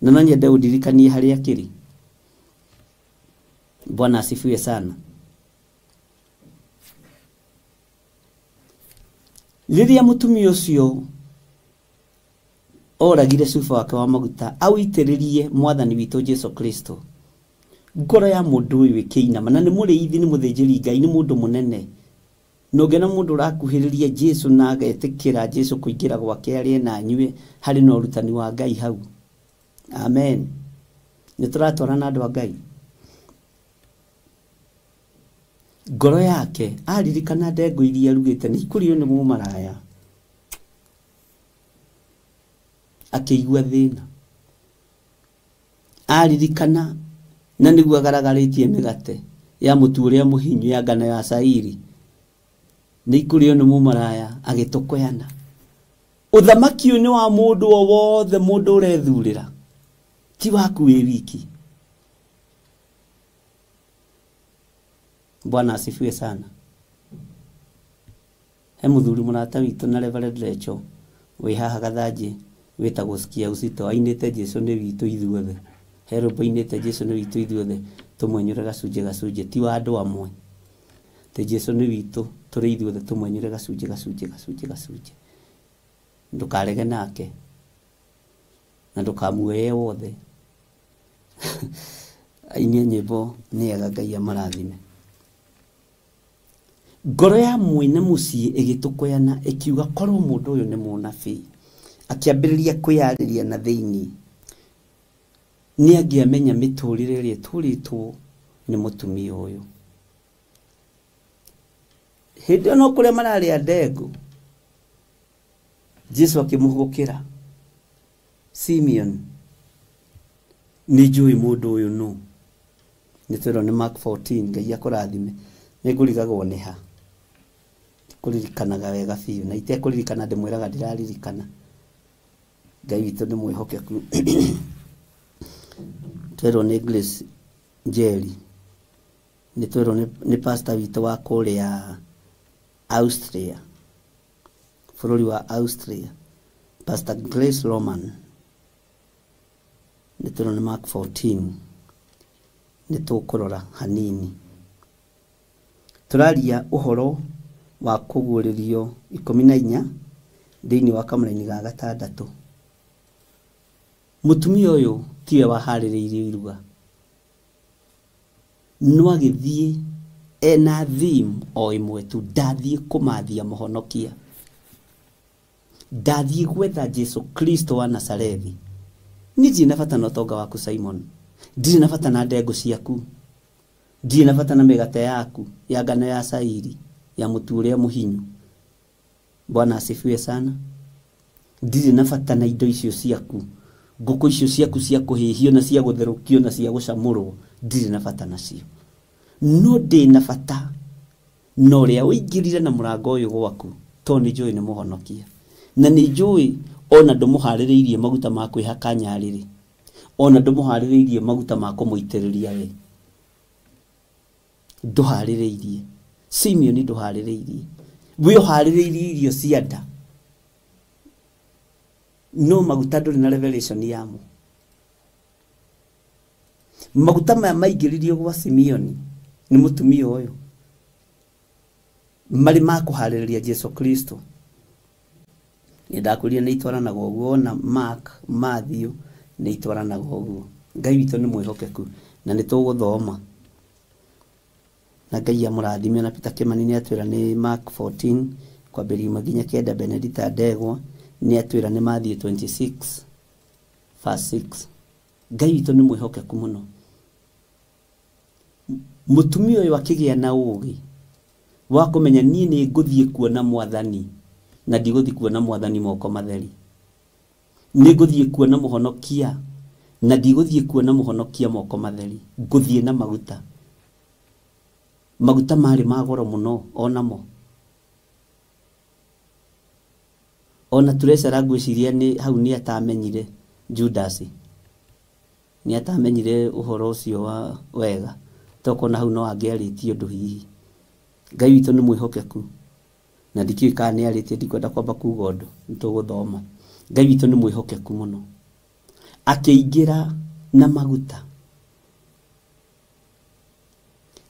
na no nyende ũndirikanie harĩa kĩrĩ. Bwana asifiwe sana. Rĩrĩa mũtumia ũcio oragire cuba wake wa maguta awitĩrĩrie mwathani witũ Jesu Kristo, ngoro ya mũndũ ũyũ ĩkĩinama. Na nĩ mũrĩithi, nĩ mũthĩnjĩri Ngai, nĩ mũndũ mũnene. Nũngĩona mũndũ ũrakuhĩrĩria Jesu na agetĩkĩra Jesu kũingĩra gwake arĩe na anyue, harĩ na ũrutani wa Ngai hau. Amen. Nĩ tũratwarana andũ a Ngai. Ngoro yake aririkana ndengũ iria arugĩte nĩ ikũrĩo nĩ mũmaraya, akĩigua thĩna. Aririkana na nĩguo agaragarĩtie mĩgate ya mũtu ũrĩa mũhinyu ya ngano ya cairi nĩ ikũrĩo nĩ mũmaraya, agĩtũkũyana. Ũthamaki ũyũ nĩ wa mũndũ o wothe, mũndũ ũrethurĩra, ti waku wĩ wiki. Bwana asifiwe sana. He mũthuri mũrata witũ na Reverend Lecho wĩ haha Gathanjĩ wĩtagwo Sikia Uzito, ainĩte Jesu nĩ witũ ithuothe. He rwĩmbo ainĩte Jesu nĩ witũ ithuothe, tũmwenyũre gacunjĩ gacunjĩ, ti wa andũ amwe. Atĩ Jesu nĩ witũ tũrĩ ithuothe, tũmwenyũre gacunjĩ gacunjĩ gacunjĩ gacunjĩ. Ndũkarege nake na ndũkamuoye wothe. Aini a nyĩmbo nĩ ega, Ngai amarathime. Ngoro ya mwene mũciĩ ĩgĩtũkũyana ĩkiuga korwo mũndũ ũyũ nĩ mũnabii. Akĩambĩrĩria kwĩyarĩria na thĩinĩ, nĩ angĩamenya mĩtũrĩre ĩrĩa ĩtũrĩtwo nĩ mũtumia ũyũ. Hĩndĩ ĩyo no kũrĩa mararĩa ndengũ, Jesu akĩmũhũgũkĩra, Simeon, nĩ njũĩ mũndũ ũyũ nũ. Nĩ twerwo nĩ Mark 14, Ngai akũrathime. Nĩ ngũrigagwo nĩ ha, kũririkanaga wega biũ, na itekũririkana ndĩmwĩraga ndĩraririkana. Ngai witũ nĩ mwĩhokeku. Twerwo nĩ Grace Njeri, nĩ twerwo nĩ pastor witũ wa kũrĩa Austria, bũrũri wa Austria, Pastor Grace Roman. Nĩ twerwo nĩ Mark 14, nĩ tũkũrora hanini. Tũraria ũhoro wa kũguũrĩrio 14 thĩinĩ wa kamũraini ga gatandatũ. Mũtumia ũyũ tiwe waharĩrĩirie iruga, no agĩthiĩ ena theme o ĩmwe tu, ndathiĩ kũmathia mũhonokia, ndathiĩ gwetha Jesu Kristo wa Nazarethi. Niĩ ndirĩ na bata na ũtonga waku Simon, ndirĩ na bata na ndengũ ciaku, ndirĩ na bata na mĩgate yaku ya ngano ya cairi ya mũtu ũrĩa mũhinyu. Bwana asifiwe sana. Ndirĩ na bata na indo icio ciaku, Ngũkũ icio ciaku cia kũhĩhio na cia gũtherũkio na cia gũcamũrwo ndirĩ na bata nacio. No ndĩ na bata na ũrĩa ũingĩrire na mũrango ũyũ gwaku, tondũ nĩ njũĩ nĩ mũhonokia. Na nĩ njũĩ ona ndũmũharĩrĩirie maguta ma kwĩhaka nyarĩrĩ, ona ndũmũharĩrĩirie maguta ma kũmũitĩrĩria we. Ndũharĩrĩirie. Simeon ndũharĩrĩirie. We ũharĩrĩirie irio cia nda. No maguta ndũrĩ na revelation yamo. Maguta maya maingĩririo gwa Simeon nĩ mũtumia ũyũ marĩ ma kũharĩrĩria Jesu Kristo. Nĩndakwĩrire nĩ itwaranaga ũguo, na Mark, Matthew nĩ itwaranaga ũguo. Ngai witũ nĩ mwĩhokeku na nĩ tũgũthoma. Na Ngai amũrathime. Na Peter Kimani nĩ atwĩra nĩ Mark 14 kwambĩrĩria ĩmwe nginya 9. Benedita Ndegwa nĩ atwĩra nĩ Matthew 26 verse 6. Ngai witũ nĩ mwĩhokeku mũno. Mũtumia ũyũ akĩgĩa na ũũgĩ wa kũmenya niĩ nĩ ngũthiĩ kuona mwathani na ndigũthiĩ kuona mwathani moko matheri. Nĩ ngũthiĩ kuona mũhonokia na ndigũthiĩ kuona mũhonokia moko matheri. Ngũthiĩ na maguta. Maguta marĩ ma goro mũno onamo. Ona turecara ngwĩciria nĩ hau nĩ atamenyire Judas. Nĩ atamenyire ũhoro ũcio wa wega. Tokona hau no angĩarĩtie ũndũ hihi. Ngai witũ nĩ mwĩhokeku. Na ndikĩũĩ kana nĩ arĩtie, ndikwenda kwamba kuga ũndũ, nĩ tũgũthoma. Ngai witũ nĩ mwĩhokeku mũno. Akĩingĩra na maguta.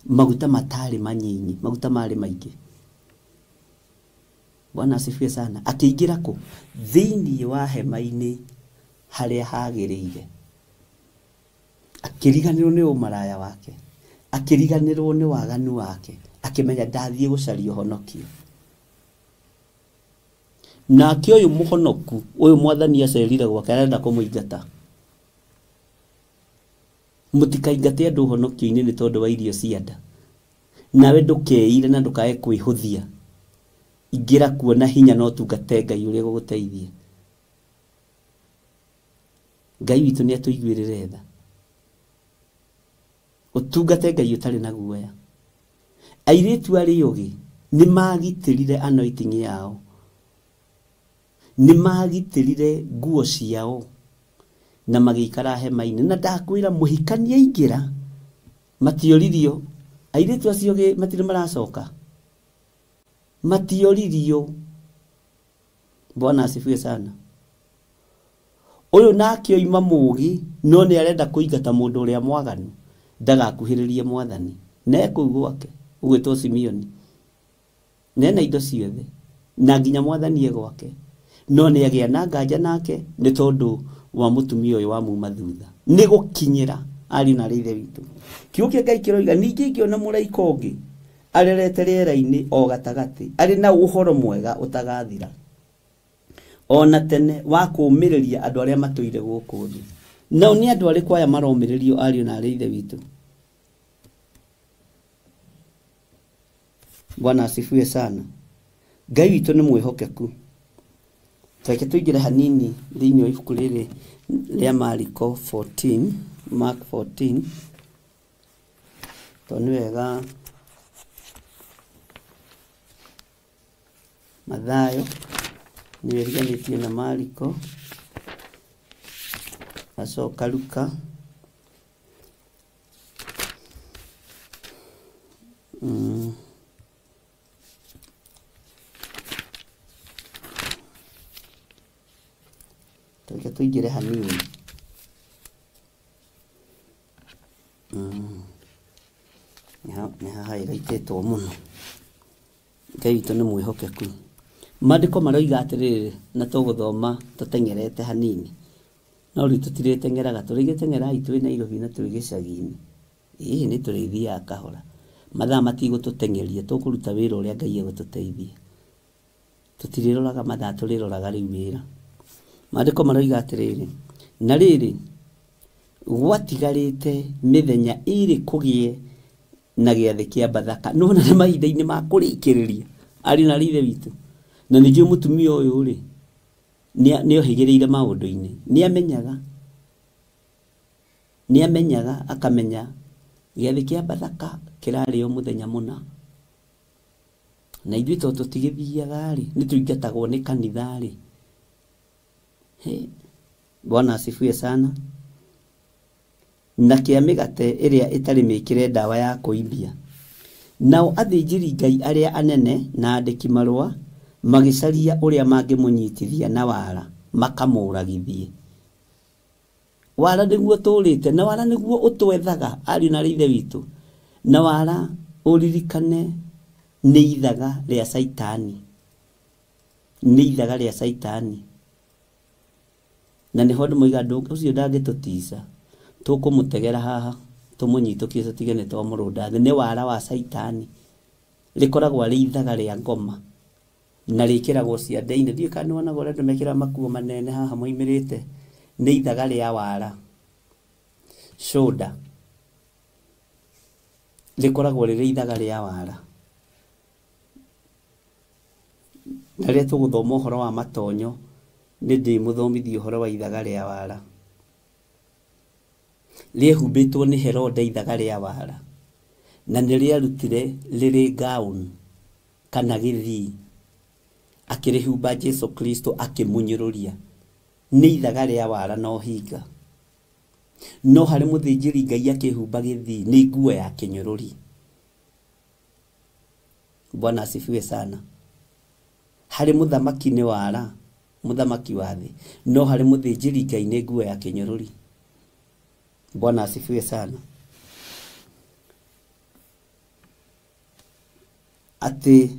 Maguta matarĩ manyinyi, maguta marĩ maingĩ. Bwana asifiwe sana. Akĩingĩra kũ? Thĩinĩ wa hema-inĩ harĩa hagĩrĩire. Akĩriganĩrwo nĩ ũmaraya wake, akĩriganĩrwo nĩ waganu wake, akĩmenya ndathiĩ gũcaria ũhonokio. Nake ũyũ mũhonoku, ũyũ mwathani acerire gwake arenda kũmũingata. Mũtikaingate andũ ũhonokio-inĩ nĩ tondũ wa irio cia nda. Nawe ndũkeire na ndũkae kwĩhũthia. Ingĩra kuona hinya no tungate Ngai ũrĩa ũgũgũteithia. Ngai witũ nĩ atũiguĩrĩre tha. Ũtungate Ngai ũtarĩ na guoya. Airĩtu arĩa ogĩ nĩ magitĩrire anointing yao. Nĩ magitĩrire nguo ciao na magĩikara hema-inĩ. Na ndakwĩra mũhikania aingĩra matioririo. Airĩtu acio ogĩ matirĩ maracoka. Matioririo. Bwana asifiwe sana. Ũyũ nake oima mũũgĩ no nĩ arenda kũingata mũndũ ũrĩa mwaganu ndagakuhĩrĩrie mwathani. Na ekũu gwake ũgwĩtwo Simeoni. Nena indo ciothe na nginya mwathani e gwake. No nĩ agĩa na nganja nake nĩ tondũ wa mũtumia ũyũ wa muma thutha. Nĩ gũkinyĩra ariũ na ithe witũ. Kiugo kĩa Ngai kĩroiga ningĩ ingĩona mũraika ũngĩ arerete rĩera-inĩ o gatagatĩ arĩ na ũhoro mwega ũtagathira ona tene wa kũũmĩrĩria andũ arĩa matũire gũkũ thĩ. Nao nĩ andũ arĩkũ aya maromĩrĩrio ariũ na ithe witũ? Bwana asifiwe sana. Ngai witũ nĩ mwĩhokeku. Reke tũingĩre hanini thĩinĩ wa ibuku rĩrĩ rĩa Mariko 14, Mark 14. Tondũ nĩ wega Mathayo nĩwe ĩriganĩtie na Mariko, acoka Luka, Reke tũingĩre hanini. Nĩ haha ĩraitĩtwo mũno. Ngai witũ nĩ mwĩhokeku. Maandĩko maroiga atĩrĩrĩ, na tũgũthoma tũteng'erete hanini. No rĩu tũtirĩteng'eraga, tũrĩgĩteng'erai twĩ Nairobi na twĩ gĩcagi-inĩ. Ĩĩ nĩ tũrĩthiaga kahora. Mathaa matigũtũteng'eria, tũkũruta wĩra ũrĩa Ngai egũtũteithia. Tũtirĩroraga mathaa, tũrĩroraga rĩu wĩra. Maandĩko maroiga atĩrĩrĩ, na rĩrĩ gwatigarĩte mĩthenya ĩrĩ kũgĩe na gĩathĩ kĩa Bathaka. Nĩwona nĩ mahinda-inĩ ma kũrĩkĩrĩria arĩ na ithe witũ. Na nĩ njũĩ mũtumia ũyũ rĩ nĩ ohĩgĩrĩire maũndũ-inĩ, nĩ amenyaga Nĩ amenyaga akamenya gĩathĩ kĩa Bathaka kĩrarĩo mũthenya mũna. Na ithuĩ tondũ tũtigĩthiaga rĩ, nĩ tũingatagwo nĩ kanitha rĩ. Bwana asifiwe sana. Na kĩa mĩgate ĩrĩa ĩtarĩ mĩkĩre ndawa ya kũimbia. Nao athĩnjĩri Ngai arĩa anene na andĩki marũa magĩcaria ũrĩa mangĩmũnyitithia na wara makamũragithie. Wara nĩguo tũrĩte na wara nĩguo ũtwethaga ariũ na ithe witũ. Na wara ũririkane nĩ ithaga rĩa Caitani. Nĩ ithaga rĩa Caitani. Na nĩho andũ moigaga ũcio ndangĩtũtica. Tũkũmũtegera haha tũmũnyitũkie tũtige nĩ twamũrũnda thĩ. Nĩ wara wa Caitani. Rĩkoragwo arĩ ithaga rĩa ngoma na rĩkĩragwo ciande-inĩ. Ndiũĩ kana nĩwonaga ũrĩa andũ mekĩraga makuo manene haha moimĩrĩte. Nĩ ithaga rĩa wara. Shoulder. Rĩkoragwo rĩrĩ ithaga rĩa wara. Na rĩrĩa tũgũthoma ũhoro wa matonyo nĩ ndĩmũthomithie ũhoro wa ithaga rĩa wara. Rĩehumbĩtwo nĩ Herode ithaga rĩa wara. Na nĩ rĩarutire rĩrĩ gown kana gĩthii. Akĩrĩhumba Jesu Kristo akĩmũnyũrũria. Nĩ ithaga rĩa wara na ũhinga. No harĩ mũthĩnjĩri Ngai akĩhumba gĩthii nĩ nguo ya kĩnyũrũri. Bwana asifiwe sana. Harĩ mũthamaki nĩ wara, mũthamaki wa thĩ, no harĩ mũthĩnjĩri Ngai nĩ nguo ya kĩnyũrũri. Bwana asifiwe sana. Atĩ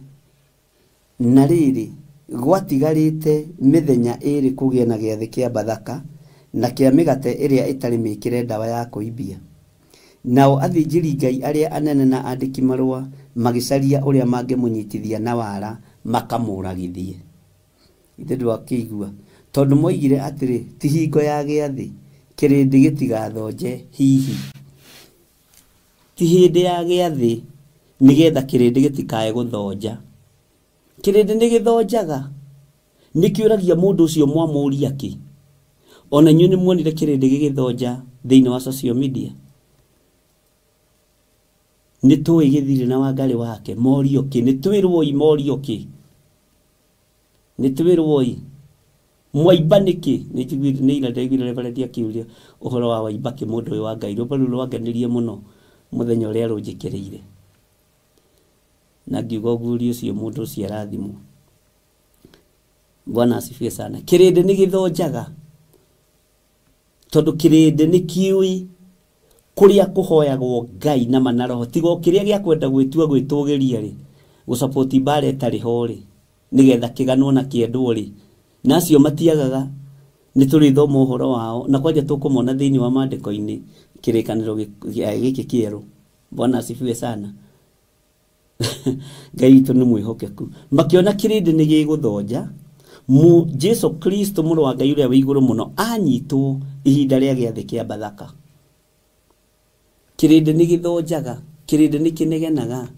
na rĩrĩ gwatigarĩte mĩthenya ĩrĩ kũgĩe na gĩathĩ kĩa Bathaka na kĩa mĩgate ĩrĩa ĩtarĩ mĩkĩre ndawa ya kũimbia. Nao athĩnjĩri Ngai arĩa anene na andĩki marũa magĩcaria ũrĩa mangĩmũnyitithia na wara makamũragithie. Ithe ndwakĩigua tondũ moigire atĩrĩ, ti hingo ya gĩathĩ kĩrĩndĩ gĩtigathonje hihi. Ti hĩndĩ ya gĩathĩ nĩgetha kĩrĩndĩ gĩtikae gũthonja. Kĩrĩndĩ nĩ gĩthonjaga. Nĩkĩũragia mũndũ ũcio mwamũria kĩ. Ona inyuĩ nĩ muonire kĩrĩndĩ gĩgĩthonja thĩinĩ wa social media. Nĩ tũĩ gĩthirĩ na Wangarĩ wake morio kĩ, nĩ twĩrwoi morio kĩ. Nĩ twĩrwoi mwaimba nĩkĩ. Nĩ njiguire nĩ ira ndaiguire Reverend akĩũria ũhoro wa waimba kĩ mũndũ ũyũ wa Ngai. Rwĩmbo rũu rwangenirie mũno mũthenya ũrĩa rũnjĩkĩrĩire. Na ngiuga ũguũrio ũcio mũndũ ũcio arathimwo. Bwana asifiwe sana. Kĩrĩndĩ nĩ gĩthonjaga. Tondũ kĩrĩndĩ nĩ kĩũĩ kũrĩa kũhoyagwo Ngai na manaroho. Tiga o kĩrĩa gĩa kwenda gwĩtua gwĩtũgĩria rĩ, gũcapoti mbara ĩtarĩ ho rĩ, nĩgetha kĩganwo na kĩendwo rĩ. Na acio matiagaga nĩ tũrĩthoma ũhoro wao na kwanja tũkũmona thĩinĩ wa maandĩko-inĩ kĩrĩkanĩro gĩkĩ kĩerũ. Bwana asifiwe sana. Ngai witũ nĩ mwĩhokeku. Makĩona kĩrĩndĩ nĩ gĩgũthonja, Jesu Kristo mũrũ wa Ngai ũrĩa wĩ igũrũ mũno anyitwo ihinda rĩa gĩathĩ kĩa Bathaka. Kĩrĩndĩ nĩ gĩthonjaga, kĩrĩndĩ nĩ kĩnegenaga,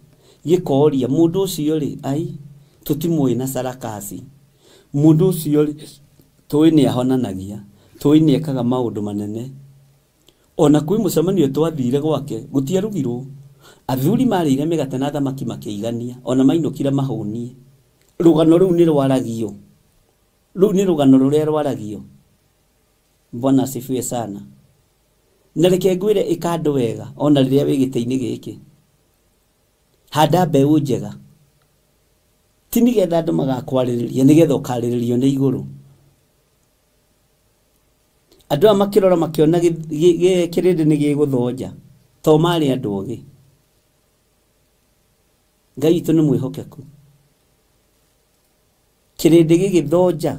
gĩkoria mũndũ ũcio rĩ, ai tũtimũĩ na sarakasi. Mũndũ ũcio rĩ, tũĩ nĩ ahonanagia, tũĩ nĩ ekaga maũndũ manene. Ona kwĩ mũcemanio twathire gwake gũtiarugirwo. Athuri marĩire mĩgate na thamaki makĩigania, ona mainũkire mahũnie. Rũgano rũu nĩ rwaragio. Rũu nĩ rũgano rũrĩa rwaragio. Bwana asifiwe sana. Na reke ngwĩre ĩka andũ wega ona rĩrĩa wĩ gĩtĩ-inĩ gĩkĩ. Handa mbeũ njega. Ti nĩgetha andũ magakwarĩrĩria, nĩgetha ũkarĩrĩrio nĩ igũrũ. Andũ aya makĩrora makĩona kĩrĩndĩ nĩ gĩgũthonja, to marĩ andũ ogĩ. Ngai witũ nĩ mwĩhokeku. Kĩrĩndĩ gĩgĩthonja,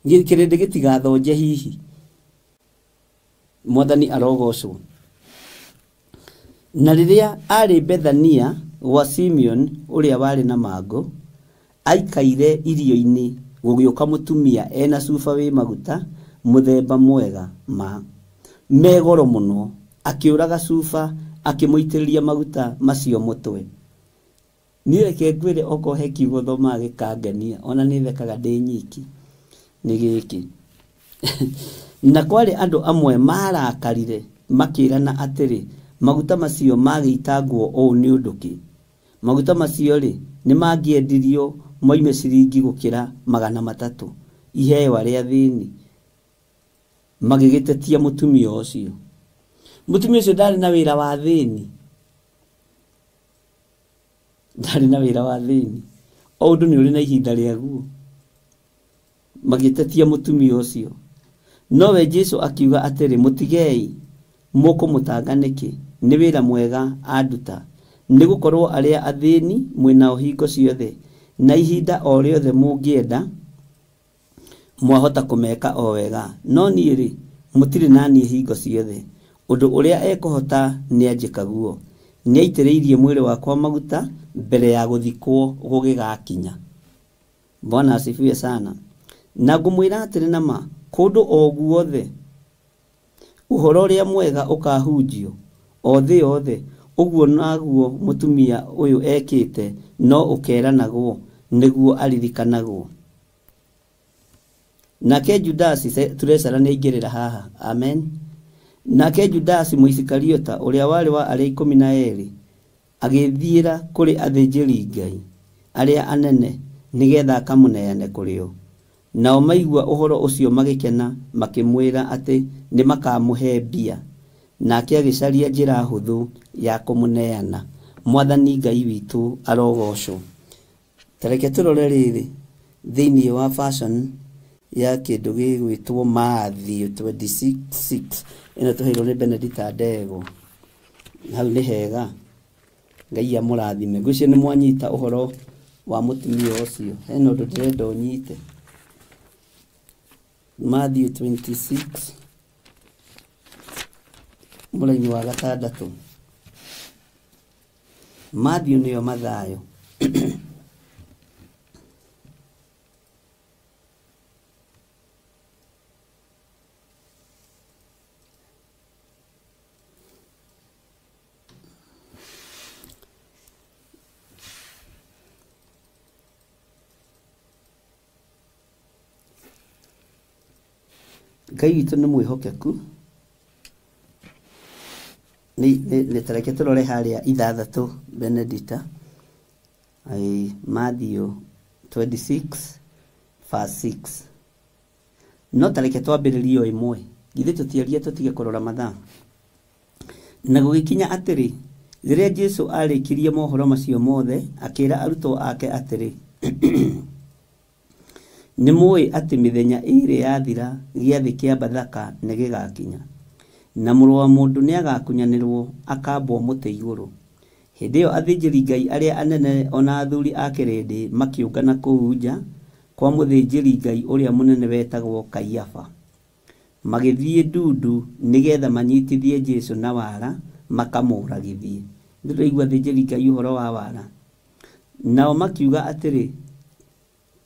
kĩrĩndĩ gĩtigathonje hihi. Mwathani arogocwo. Na rĩrĩa arĩ Bethania gwa Simeon ũrĩa warĩ na mangũ, aikaire irio-inĩ gũgĩũka mũtumia ena cuba wĩ maguta mũthemba mwega ma megoro mũno, akĩũraga cuba akĩmũitĩrĩria maguta macio mũtwe. Niĩ reke ngwĩre okorwo he kiugo thomaga gĩkangenia, ona nĩ thekaga ndĩ nyiki, nĩ gĩkĩ. Na kwarĩ andũ amwe marakarire Makĩrana atĩrĩ, maguta macio magĩitangwo ũũ nĩ ũndũ kĩ? Maguta macio rĩ, nĩ mangĩendirio moime ciringi gũkĩra 300 iheo arĩa athĩni. Magĩgĩtetia mũtumia ũcio. Mũtumia ũcio ndarĩ na wĩra wa thĩni, ndarĩ na wĩra wa thĩni. O ũndũ nĩ ũrĩ na ihinda rĩaguo. Magĩtetia mũtumia ũcio. Nowe Jesũ akiuga atĩrĩ, mũtigei, mũkũmũtanga nĩkĩ? Nĩ wĩra mwega anduta. Nĩgũkorwo arĩa athĩni mwĩnao hingo ciothe, na ihinda o rĩothe mũngĩenda mwahota kũmeka o wega. No niĩ rĩ, mũtirĩ na niĩ hingo ciothe. Ũndũ ũrĩa ekũhota nĩanjĩka guo. Nĩaitĩrĩirie mwĩrĩ wakwa maguta mbere ya gũthikwo gũgĩgakinya. Bwana asifiwe sana. Na ngũmwĩra atĩrĩ na ma, kũndũ o guothe ũhoro ũrĩa mwega ũkahunjio o thĩ yothe, ũguo naguo mũtumia ũyũ ekĩte no ũkeranagwo nĩguo aririkanagwo. Nake Judasi turecara nĩaingĩrĩra haha. Amen. Nake Judasi Mũisikariota ũrĩa warĩ wa arĩa 12 agĩthiĩra kũrĩ athĩnjĩri Ngai arĩa anene nĩgetha akamũneane kũrĩ o. Nao maigua ũhoro ũcio magĩkena, makĩmwĩra atĩ nĩmakamũhe mbia. Nake agĩcaria njĩra hũthũ ya kũmũneana. Mwathani Ngai witũ arogocwo. Tareke tũrore rĩrĩ thĩinĩ wa fashion ya kĩndũ gĩgwĩtwo Matthew 26:6 ĩno tũheirwo nĩ Benedicta Ndego. Hau nĩ hega. Ngai amũrathime. Ngwĩciria nĩ mwanyita ũhoro wa mũtumia ũcio. Hena ũndũ ndĩrenda ũnyite. Matthew 26 mũraini wa 6. Matthew nĩyo Mathayo. Ngai witũ nĩ mwĩhokeku. Nĩ tareke tũrore harĩa 6 Benedicta. Ai, Matthew 26 verse 6. No tareke twambĩrĩrie o ĩmwe. Githĩ tũtiaria tũtige kũrora mathaa. Na gũgĩkinya atĩrĩ, rĩrĩa Jesũ arĩkirie mohoro macio mothe, akĩra arutwo ake atĩrĩ, nĩ mũĩ atĩ mĩthenya 2 yathira gĩathĩ kĩa Bathaka nĩ gĩgakinya, na mũrũ wa mũndũ nĩagakunyanĩrwo akambwo mũtĩ igũrũ. Hĩndĩ ĩyo athĩnjĩri Ngai arĩa anene ona athuri a kĩrĩndĩ makĩũngana kũu nja kwa mũthĩnjĩri Ngai ũrĩa mũnene wetagwo Kaiafa. Magĩthiĩ ndundu nĩgetha manyitithie Jesũ na wara makamũragithie. Nĩtũraigua athĩnjĩri Ngai ũhoro wa wara. Nao makiuga atĩrĩ,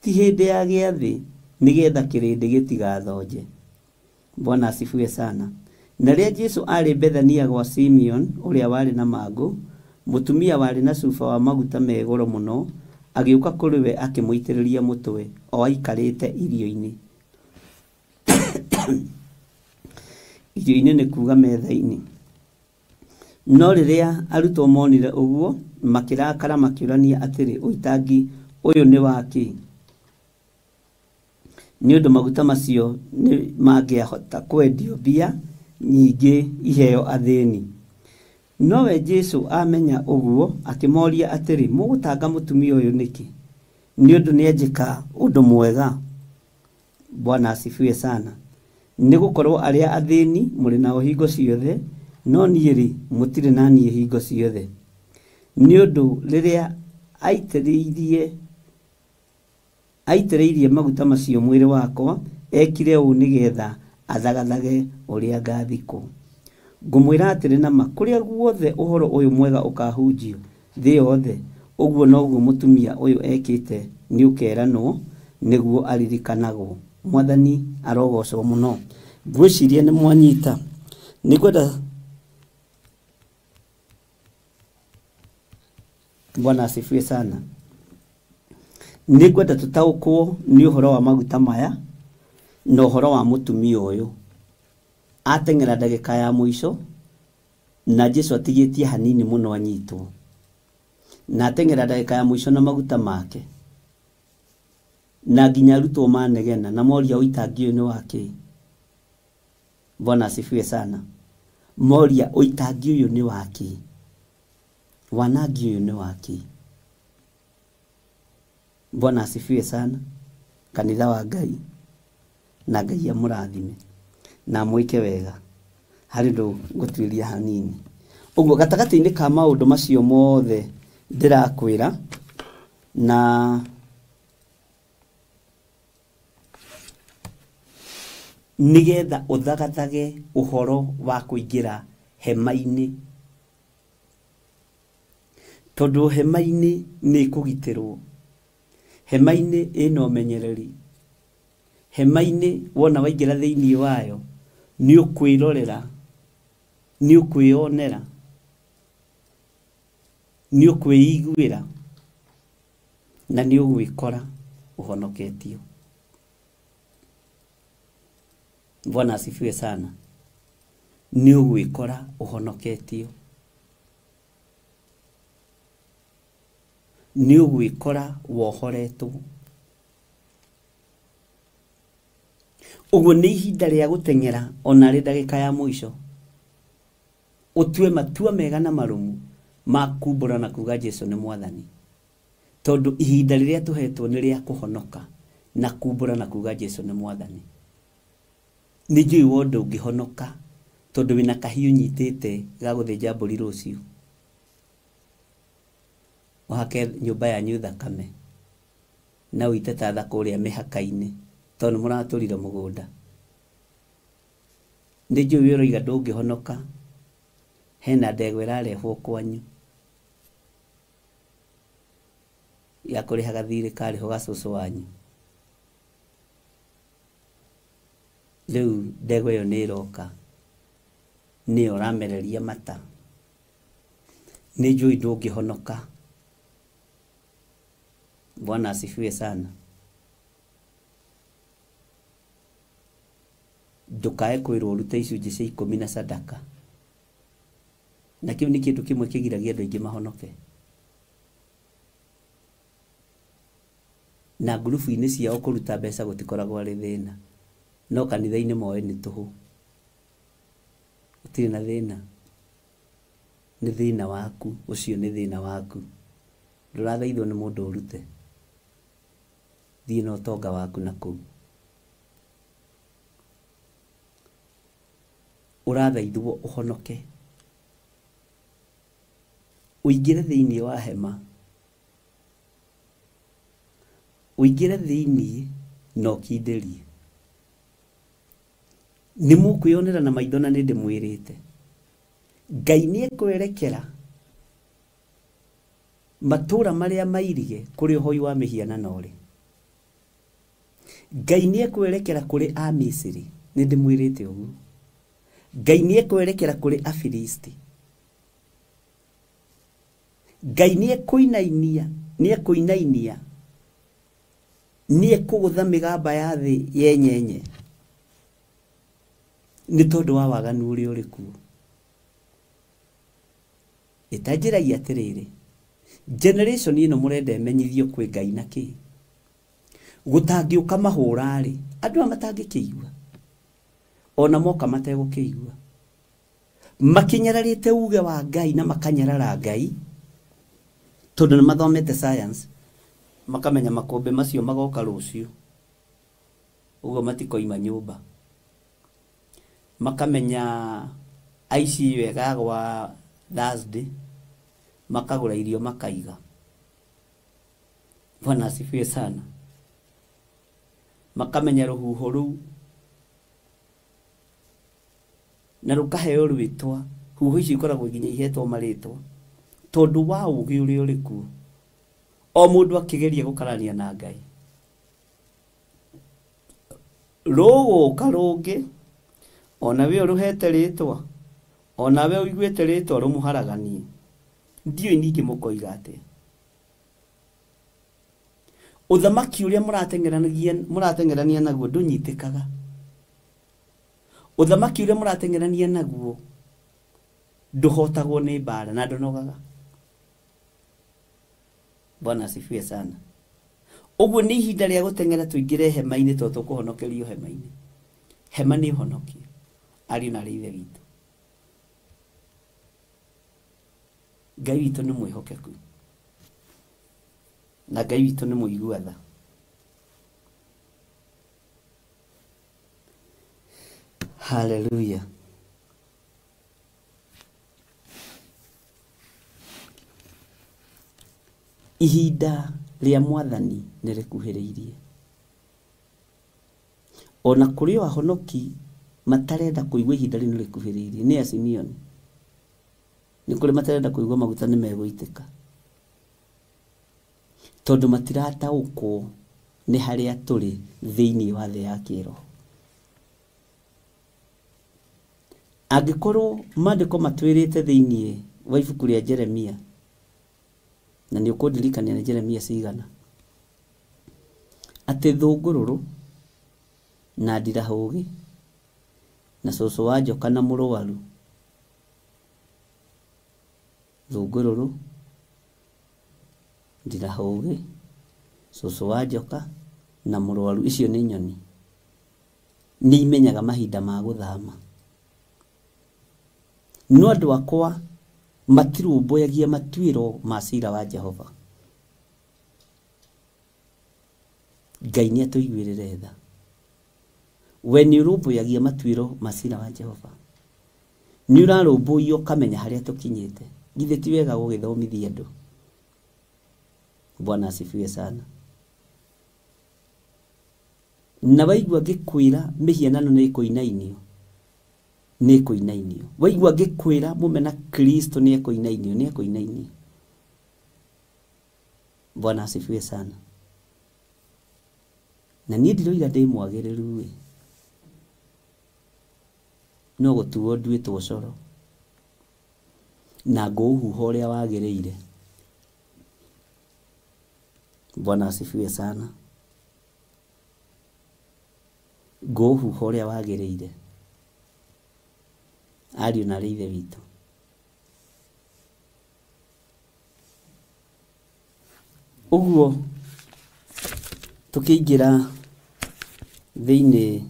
ti hĩndĩ ya gĩathĩ nĩgetha kĩrĩndĩ gĩtigathonje. Bwana asifiwe sana. Na rĩrĩa Jesũ arĩ Bethania gwa Simeon ũrĩa warĩ na mangũ, mũtumia warĩ na cuba wa maguta me goro mũno agĩũka kũrĩ we akĩmũitĩrĩria mũtwe o aikarĩte irio-inĩ. Irio-inĩ nĩ kuuga metha-inĩ. No rĩrĩa arutwo monire ũguo makĩrakara makĩũrania atĩrĩ, ũitangi ũyũ nĩ wa kĩ? Nĩ ũndũ maguta macio nĩ mangĩahota kwendio mbia nyingĩ iheo athĩni. Nowe Jesũ amenya ũguo akĩmoria atĩrĩ, mũgũtanga mũtumia ũyũ nĩkĩ? Nĩ ũndũ nĩanjĩka ũndũ mwega. Bwana asifiwe sana. Nĩgũkorwo arĩa athĩni mũrĩ nao hingo ciothe, no niĩ rĩ, mũtirĩ na niĩ hingo ciothe. Nĩ ũndũ rĩrĩa aitĩrĩirie maguta macio mwĩrĩ wakwa, ekire ũũ nĩgetha athagathage ũrĩa ngathikwo. Ngũmwĩra atĩrĩ na ma, kũrĩa guothe ũhoro ũyũ mwega ũkahunjio thĩ yothe, ũguo noguo mũtumia ũyũ ekĩte nĩũkeranwo nĩguo aririkanagwo. Mwathani arogocwo mũno. Ngwĩciria nĩ mwanyita. Nĩngwenda Bwana asifiwe sana. Nĩngwenda tũtaũkwo nĩ ũhoro wa maguta maya na ũhoro wa mũtumia ũyũ. Ateng'era ndagĩka ya mũico Na Jesu atigĩtie hanini mũno anyitwo. Na ateng'era ndagĩka ya mũico na maguta make. Na nginya arutwo manegena na moria ũitangi ũyũ nĩ wa kĩ. Bwana asifiwe sana. Moria ũitangi ũyũ nĩ wa kĩ. Wanangi ũyũ nĩ wa kĩ. Bwana asifiwe sana. Kanitha wa Ngai na Ngai amũrathime na amwĩke wega. Harĩ ũndũ ngũtuĩria hanini. Ũguo gatagatĩ-inĩ ka maũndũ macio mothe ndĩrakwĩra na nigetha ũthagathage ũhoro wa kũingĩra hema-inĩ, tondũ hema-inĩ nĩ kũgitĩrwo, hema-inĩ ĩna ũmenyereri, hema-inĩ wona waingĩra thĩinĩ wayo nĩ ũkwĩrorera, nĩ ũkwĩonera, nĩ ũkwĩiguĩra na nĩ ũgwĩkora ũhonoketio. Bwana asifiwe sana. Nĩ ũgwĩkora ũhonoketio, nĩ ũgwĩkora wohoretwo. Ũguo nĩ ihinda rĩa gũteng'era ona rĩ ndagĩka ya mũico, ũtue matua mega na marũmu ma kumbũra na kuga Jesu nĩ mwathani, tondũ ihinda rĩrĩa tũhetwo nĩ rĩa kũhonoka na kumbũra na kuga Jesu nĩ mwathani. Nĩ njũĩ wonde ũngĩhonoka tondũ wĩna kahiũ nyitĩte ga gũthĩnja mbũri rũciũ, ũhake nyũmba yanyu thakame na ũite ta tha kũrĩa mĩhaka-inĩ tondũ mũratũrire mũgũnda. Nĩ njũĩ ũroiga ndũngĩhonoka, hena ndegwa ĩrarehwo kwanyu ya kũrĩhaga thirĩ karĩho ga cũcũ wanyu. Rĩu ndegwa ĩyo nĩ ĩroka, nĩyo ũramereria mata. Nĩ njũĩ ndũngĩhonoka. Bwana asifiwe sana. Ndũkae kwĩrwo ũrute icunjĩ cia 10 na sadaka, na kĩu nĩ kĩndũ kĩmwe kĩgiragia andũ aingĩ mahonoke. Na ngurubu-inĩ ciao kũruta mbeca gũtikoragwo arĩ thĩna, no kanitha-inĩ moĩ nĩ tũhũ, gũtirĩ na thĩna. Nĩ thĩna waku, ũcio nĩ thĩna waku. Ndũrathaithwo nĩ mũndũ ũrute, thiĩ na ũtonga waku na kũu. Ũrathaithwo ũhonoke, ũingĩre thĩinĩ wa hema, ũingĩre thĩinĩ na ũkindĩrie. Nĩ mũkwĩonera na maitho na nĩ ndĩmwĩrĩte Ngai nĩ ekwerekera matũra marĩa mairige kũrĩ ũhoi wa mĩhianano rĩ. Ngai nĩ ekwerekera kũrĩ Amisiri, nĩ ndĩmwĩrĩte ũguo. Ngai nĩ ekwerekera kũrĩ Afilisti. Ngai nĩ ekũinainia, nĩ ekũinainia, nĩ ekũgũtha mĩgamba ya thĩ yenyenye nĩ tondũ wa waganu ũrĩa ũrĩ kuo. Ĩtanjĩragia atĩrĩrĩ, generation ĩno mũrenda ĩmenyithio kwĩ Ngai na kĩ? Gũtangĩũka mahũra rĩ, andũ aya matangĩkĩigua, ona moka mategũkĩigua, makinyararĩte uge wa Ngai na makanyarara Ngai, tondũ nĩ mathomete science, makamenya makũmbĩ macio magoka rũciũ, ũguo matikoima nyũmba. Makamenya aici ĩyo ĩgagwa Thursday, makagũra irio makaiga. Bwana asifiwe sana. Makamenya rũhuho rũu na rũkaheo rwĩtwa. Huho icio ikoragwo nginya ihetwo marĩtwa tondũ wa ũũgĩ ũrĩa ũrĩ kuo. O mũndũ akĩgeria gũkarania na Ngai, rũgũka rũngĩ ona we ũrũhete rĩtwa, ona we ũiguĩte rĩtwa rũmũharaganie. Ndiũĩ ningĩ mũkoiga atĩa. Ũthamaki ũrĩa mũrateng'erania naguo ndũnyitĩkaga. Ũthamaki ũrĩa mũrateng'erania naguo Ndũhotagwo nĩ mbara na ndũnogaga. Bwana asifiwe sana. Ũguo nĩ ihinda rĩa gũteng'era tũingĩre hema-inĩ tondũ tũkũhonokerio hema-inĩ. Hema nĩ ũhonokio, ariũ na aarĩ a Ithe witũ. Ngai witũ nĩ mwĩhokeku na Ngai witũ nĩ mũigua tha. Haleluya. Ihinda rĩa Mwathani nĩ rĩkuhĩrĩirie. Ona kũrĩ o ahonoki matarenda kũigua ihinda rĩu nĩ rĩkuhĩrĩirie, nĩ a Simeoni. Nĩ kũrĩ matarenda kũigua maguta nĩ megũitĩka, tondũ matirataũkwo nĩ harĩa tũrĩ thĩinĩ wa thĩ ya kĩroho. Angĩkorwo maandĩko matwĩrĩte thĩinĩ wa ibuku rĩa Jeremia, na nĩ ũkũndirikania nĩ Jeremia cigana, atĩ thũngũrũrũ na ndirahũgĩ na cũcũ wa njoka na mũrwaru, thũngũrũrũ, ndirahũgĩ, cũcũ wa njoka na mũrwaru, icio nĩ nyoni, nĩ imenyaga mahinda ma gũthama. No andũ akwa matirũmbũyagia matuĩro ma cira wa Jehova. Ngai nĩ atũiguĩrĩre tha. We nĩ ũrũmbũyagia matuĩro ma cira wa Jehova. Nĩ ũrarũmbũiya ũkamenya harĩa tũkinyĩte. Githĩ ti wega gũgĩthomithia andũ? Bwana asifiwe sana. Na waigua ngĩkwĩra mĩhianano nĩ ĩkũinainio, nĩ ĩkũinainio. Waigua ngĩkwĩra mũmena Kristo nĩ ekũinainio, nĩ ekũinainio. Bwana asifiwe sana. Na niĩ ndiroiga ndĩ mwagĩrĩru ĩ, no gũtuo nduĩtwo coro na ngũũhuha ũrĩa wagĩrĩire. Bwana asifiwe sana. Ngũũhuha ũrĩa wagĩrĩire, ariũ na aarĩ a Ithe witũ. Ũguo tũkĩingĩra thĩinĩ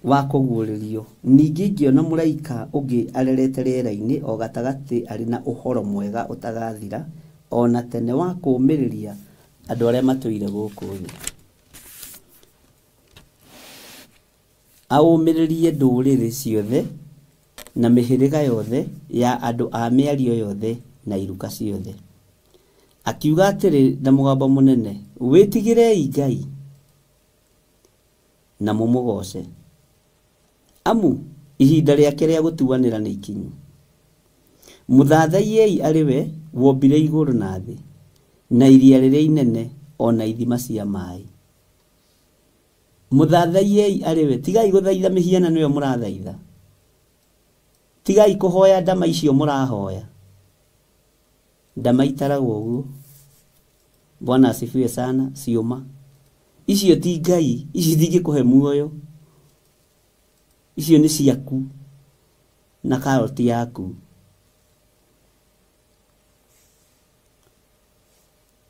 wa kũguũrĩrio, ningĩ ngĩona mũraika ũngĩ arerete rĩera-inĩ o gatagatĩ arĩ na ũhoro mwega ũtagathira o na tene wa kũũmĩrĩria andũ arĩa matũire gũkũ thĩ. Aũmĩrĩrie ndũrĩrĩ ciothe na mĩhĩrĩga yothe ya andũ a mĩario yothe na iruka ciothe. Akiuga atĩrĩ na mũgambo mũnene, wĩtigĩrei Ngai na mũmũgooce, amu ihinda rĩake rĩa gũtuanĩra nĩ ikinyu. Mũthathaiei arĩ we wombire igũrũ na thĩ na iria rĩrĩa inene o na ithima cia maĩ. Mũthathaiei arĩ we, tigai gũthaitha mĩhianano ĩyo mũrathaitha, tigai kũhoya ndama icio mũrahoya. Ndama itaragwo ũguo. Bwana asifiwe sana. Ciũma icio ti Ngai, icio itingĩkũhe muoyo, icio nĩ ciaku na karoti yaku.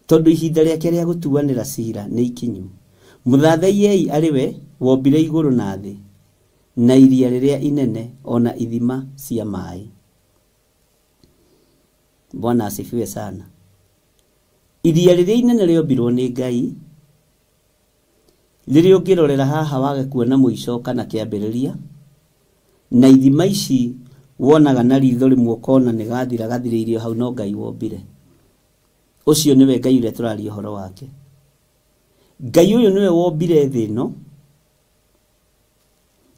Tondũ ihinda rĩake rĩa gũtuanĩra cira nĩ ikinyu. Mũthathaiei arĩ we wombire igũrũ na thĩ na iria rĩrĩa inene o na ithima cia maĩ. Bwana asifiwe sana. Iria rĩrĩa inene rĩombirwo nĩ Ngai, rĩrĩa ũngĩrorera haha wage kuona mũico kana kĩambĩrĩria, na ithima ici wonaga na ritho rĩmwe ũkona nĩ gathira gathirĩirio hau, no Ngai wombire. Ũcio nĩwe Ngai ũrĩa tũraria ũhoro wake. Ngai ũyũ nĩwe wombire thĩ ĩno,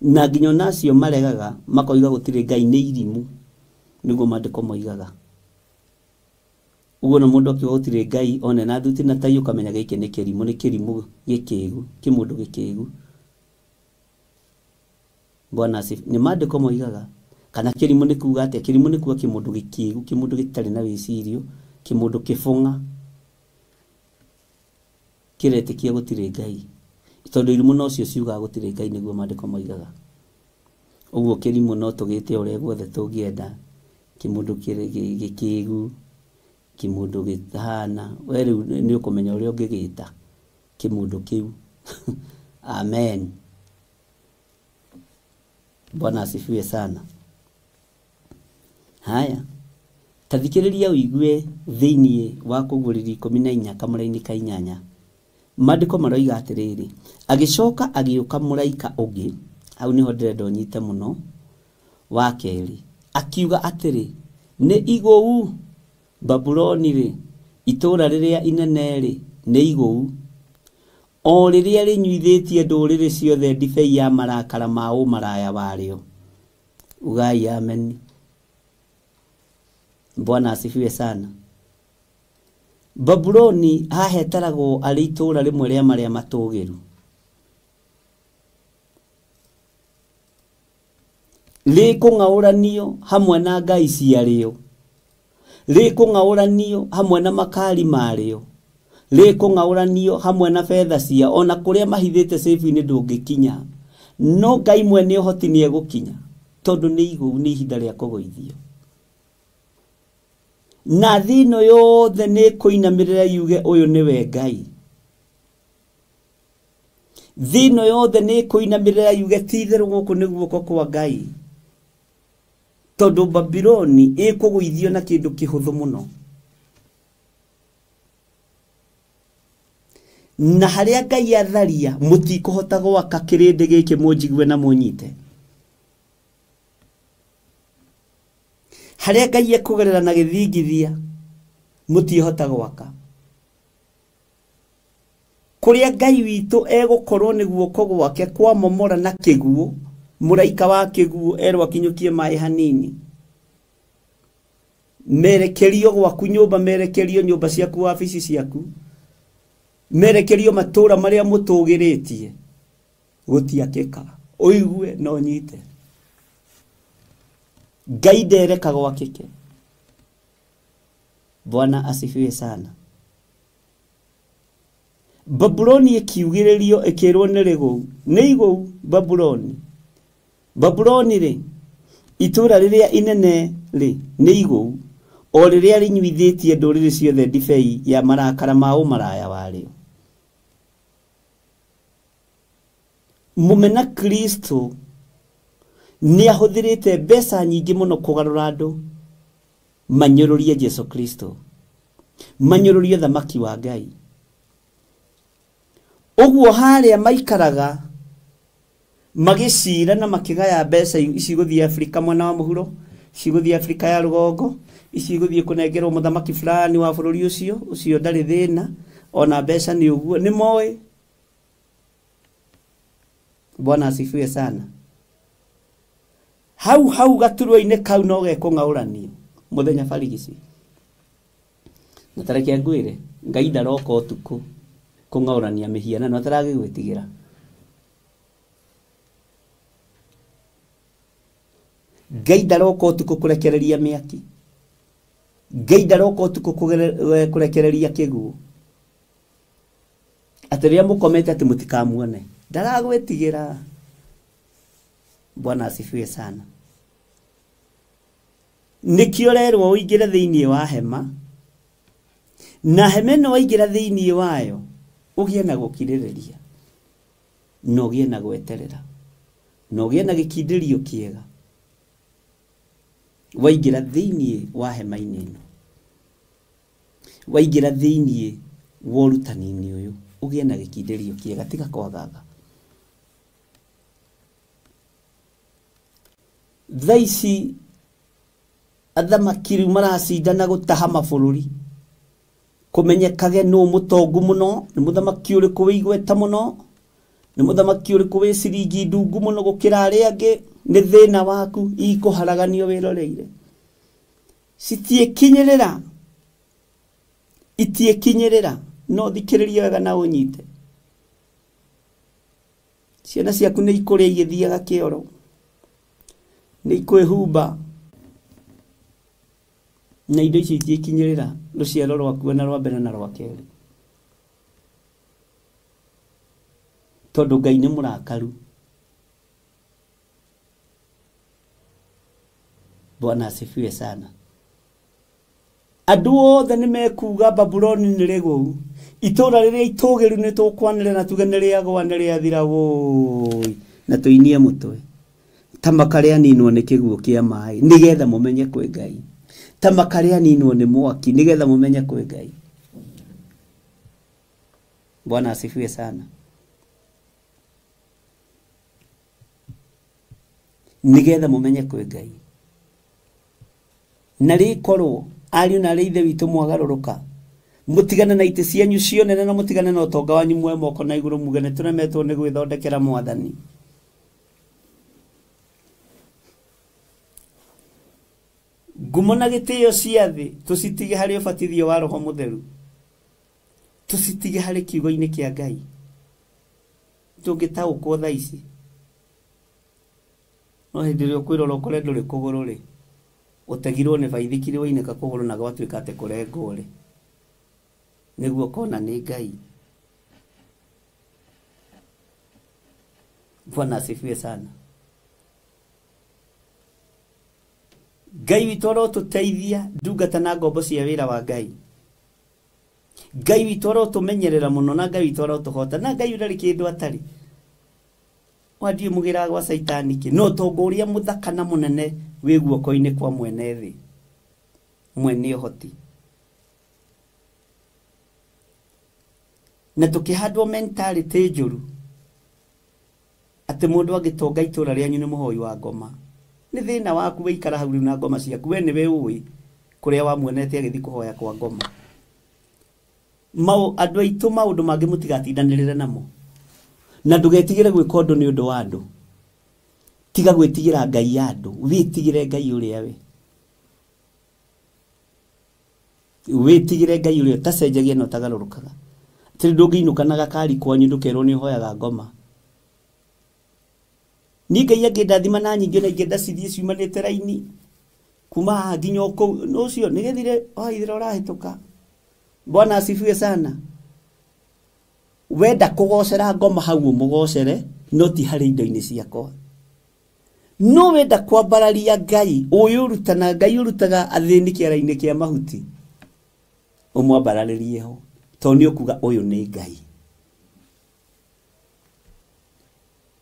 na nginya ona acio maregaga makoiga gũtirĩ Ngai nĩ irimũ, nĩguo maandĩko moigaga. Ũguo na mũndũ akiuga gũtirĩ Ngai one na thuti na tai ũkamenya gĩkĩ nĩ kĩrimũ, nĩ kĩrimũ gĩkĩgu, kĩmũndũ gĩkĩgu. Bwana asifiwe. Nĩ maandĩko moigaga. Kana kĩrimũ nĩ kuuga atĩa? Kĩrimũ nĩ kuuga kĩmũndũ gĩkĩgu, kĩmũndũ gĩtarĩ na wĩcirio, kĩmũndũ kĩbũng'a, kĩretĩkia gũtirĩ Ngai. Tondũ irimũ nocio ciugaga gũtirĩ Ngai, nĩguo maandĩko moigaga. Ũguo kĩrimũ no tũgĩte ũrĩa guothe tũngĩenda, kĩmũndũ gĩkĩgu, kĩmũndũ gĩtahana, we rĩu nĩ ũkũmenya ũrĩa ũngĩgĩta kĩmũndũ kĩu. Amen. Bwana asifiwe sana. Haya, tathikĩrĩria ũigue thĩiniĩ wa Kũguũrĩrio 14 kamũra-inĩ ka 8. Maandĩko maroiga atĩrĩrĩ, agĩcoka agĩũka mũraika ũngĩ, hau nĩho ndĩrenda ũnyite mũno, wa kerĩ, akiuga atĩrĩ, nĩ igũu Babuloni rĩ, itũũra rĩrĩa inene rĩ, nĩ igũu, o rĩrĩa rĩnyuithĩtie ndũrĩrĩ ciothe ndibei ya marakara ma ũmaraya warĩo. Ugai amen. Bwana asifiwe sana. Babuloni hahetaragwo arĩ itũũra rĩmwe rĩa marĩa matũgĩru, rĩkũng'aũranio hamwe na ngai ciarĩo, rĩkũng'aũranio hamwe na makari marĩo, rĩkũng'aũranio hamwe na betha cia, ona kũrĩa mahithĩte sĩfu-inĩ ndũngĩkinya, no Ngai mwene ũhoti nĩ egũkinya, tondũ nĩ igũu, nĩ ihinda rĩa kũgũithio. Na thĩ ĩno yothe nĩ ĩkũinamĩrĩra yuge ũyũ nĩwe Ngai. Thĩ ĩno yothe nĩ ĩkũinamĩrĩra yuge ti itherũ gũkũ nĩ guoko kwa Ngai, tondũ Babuloni ĩkũgũithio na kĩndũ kĩhũthũ mũno. Na harĩa Ngai atharia mũtikũhota gwaka kĩrĩndĩ gĩkĩ mũnjigue na mũnyite. Harĩa Ngai ekũgerera na gĩthingithia mũtihota gwaka. Kũrĩa Ngai witũ egũkorwo nĩ guoko gwake kwamomora na kĩguũ, mũraika wa kĩguũ erwo akinyũkie maĩ hanini, merekerio gwaku nyũmba, merekerio nyũmba ciaku, wabici ciaku, merekerio matũũra marĩa mũtũgĩrĩtie, gũtiakĩka. Ũigue na ũnyite. Ngai ndereka gwakĩke. Bwana asifiwe sana. Babuloni ĩkiugĩrĩrio ĩkĩrwo nĩ rĩgũu, nĩ igũu Babuloni. Babuloni rĩ, itũũra rĩrĩa inene rĩ, nĩ igũu, o rĩrĩa rĩnyuithĩtie ndũrĩrĩ ciothe ndibei ya marakara ma ũmaraya warĩo. Mũmena Kristo nĩ ahũthĩrĩte mbeca nyingĩ mũno kũgarũra andũ manyũrũrie Jesu Kristo, manyũrũrie thamaki wa Ngai. Ũguo harĩa maikaraga magĩcira na makĩgaya mbeca ici gũthiĩ Afrika mwena wa mũhuro, ici gũthiĩ Afrika ya rũgongo, ici gũthiĩ kũnengerwo mũthamaki fulani wa bũrũri ũcio, ũcio ndarĩ thĩna, ona mbeca nĩ ũguo, nĩ moĩ. Bwana asifiwe sana. Hau hau gaturwa-inĩ kau no gekũng'aũranio mũthenya barigici. Na ta reke ngwĩre, Ngai ndaroka ũtukũ kũng'aũrania mĩhianano ataragĩgwĩtigĩra. Ngai ndaroka ũtukũ kũrekereria mĩaki. Ngai ndaroka ũtukũ kũrekereria kĩguũ. Atĩ rĩrĩa mũkomete atĩ mũtikamuone, ndaragwĩtigĩra. Bwana asifiwe sana. Nĩkĩo ũrerwo ũingĩre thĩiniĩ wa hema, na hema ĩno waingĩra thĩiniĩ wayo ũgĩe na gũkirĩrĩria, na ũgĩe na gweterera, na ũgĩe na gĩkindĩrio kĩega waingĩra thĩiniĩ wa hema-inĩ ĩno, waingĩra thĩiniĩ wa ũrutani-inĩ ũyũ, ũgĩe na gĩkindĩrio kĩega, tiga kwagaga. Thaa ici athamaki rĩu maracindana gũtaha mabũrũri, kũmenyekage nũ mũtongu mũno, nĩ mũthamaki ũrĩkũ wĩ igweta mũno, nĩ mũthamaki ũrĩkũ wĩ ciringi ndungu mũno gũkĩra arĩa angĩ. Nĩ thĩna waku ikũharaganio wĩroreire. Citiĩkinyĩrĩra, itiĩkinyĩrĩra, no thikĩrĩria wega na ũnyite. Ciana ciaku nĩ ikũrĩa igĩthiaga kĩoro, nĩ ikwĩhumba, na indo icio itiĩkinyĩrĩra rũciaro rwaku na rwa mbere na rwa kerĩ, tondũ Ngai nĩ mũrakaru. Bwana asifiwe sana. Andũ othe nĩ mekuuga Babuloni nĩ rĩgũu, itũũra rĩrĩa itũgĩru nĩ tũkwanĩrĩra na tuge nĩ rĩagwa nĩ rĩathira wũi, na tũinie mũtwe ta makarĩaninwo nĩ kĩguũ kĩa maĩ nĩgetha mũmenye kwĩ Ngai, ta makarĩaninwo nĩ mwaki nĩgetha mũmenye kwĩ Ngai. Bwana asifiwe sana. Nĩgetha mũmenye kwĩ Ngai. Na rĩkorwo ariũ na arĩ ithe witũ mwagarũrũka, mũtigane na itĩ cianyu cionene na mũtigane na ũtonga wanyu, muoe moko na igũrũ muge nĩ tũremetwo nĩ gwĩthondekera mwathani. Ngumo na gĩtĩo cia thĩ tũcitige harĩ ũbatithio wa Roho Mũtheru, tũcitige harĩ kiugo-inĩ kĩa Ngai. Tũngĩtaũkwo thaa ici, no hĩndĩ ĩrĩa ũkwĩrora ũkore ndũrĩ kũgũrũ rĩ, ũtegirwo nĩ baithikiri wainĩka kũgũrũ na gwatuĩka atĩ kũrengwo rĩ, nĩguo ũkona nĩ Ngai. Bwana asifiwe sana. Ngai witũ arotũteithia ndungata na ngombo cia wĩra wa Ngai. Ngai witũ arotũmenyerera mũno na Ngai witũ arotũhota na Ngai ũrarĩ kĩndũ atarĩ. Wandiĩ mũgĩraga gwa Caitani kĩ, no ũtonga ũrĩa mũthaka na mũnene wĩ guoko-inĩ kwa mwene thĩ, mwene ũhoti. Na tũkĩhandwo mentality njũru atĩ mũndũ angĩtonga itũũra rĩanyu nĩ mũhoi wa ngoma, nĩ thĩna waku wĩikara hau rĩu na ngoma ciaku, we nĩwe ũĩ kũrĩa wamuonete agĩthiĩ kũhoya kwa ngoma. Andũ aitũ maũndũ mangĩ mũtigatindanĩrĩre namo, na ndũgetigĩre gwĩka ũndũ nĩ ũndũ wa andũ. Tiga gwĩtigĩra Ngai ya andũ, wĩtigĩre Ngai ũrĩa we, wĩtigĩre Ngai ũrĩa ũtacenjagia na ũtagarũrũkaga. Atĩrĩ, ndũngĩinũka na gakari kwanyu ndũkerwo nĩ ũhoyaga ngoma. Niĩ Ngai angĩndathima na nyingĩ na ingĩenda cithiĩ ciumanĩte raini kuma haha nginya o kũu, ũcio nĩgĩthire waithira ũrahĩtũka. Bwana asifiwe sana. Wenda kũgocera ngoma hau ũmũgocere, no ti harĩ indo-inĩ ciakwa. No wenda kwambararia Ngai ũyũ ũrutana, Ngai ũrutaga athĩni kĩara-inĩ kĩa mahuti, ũmwambararĩrie ho, tondũ nĩ ũkuga ũyũ nĩ Ngai.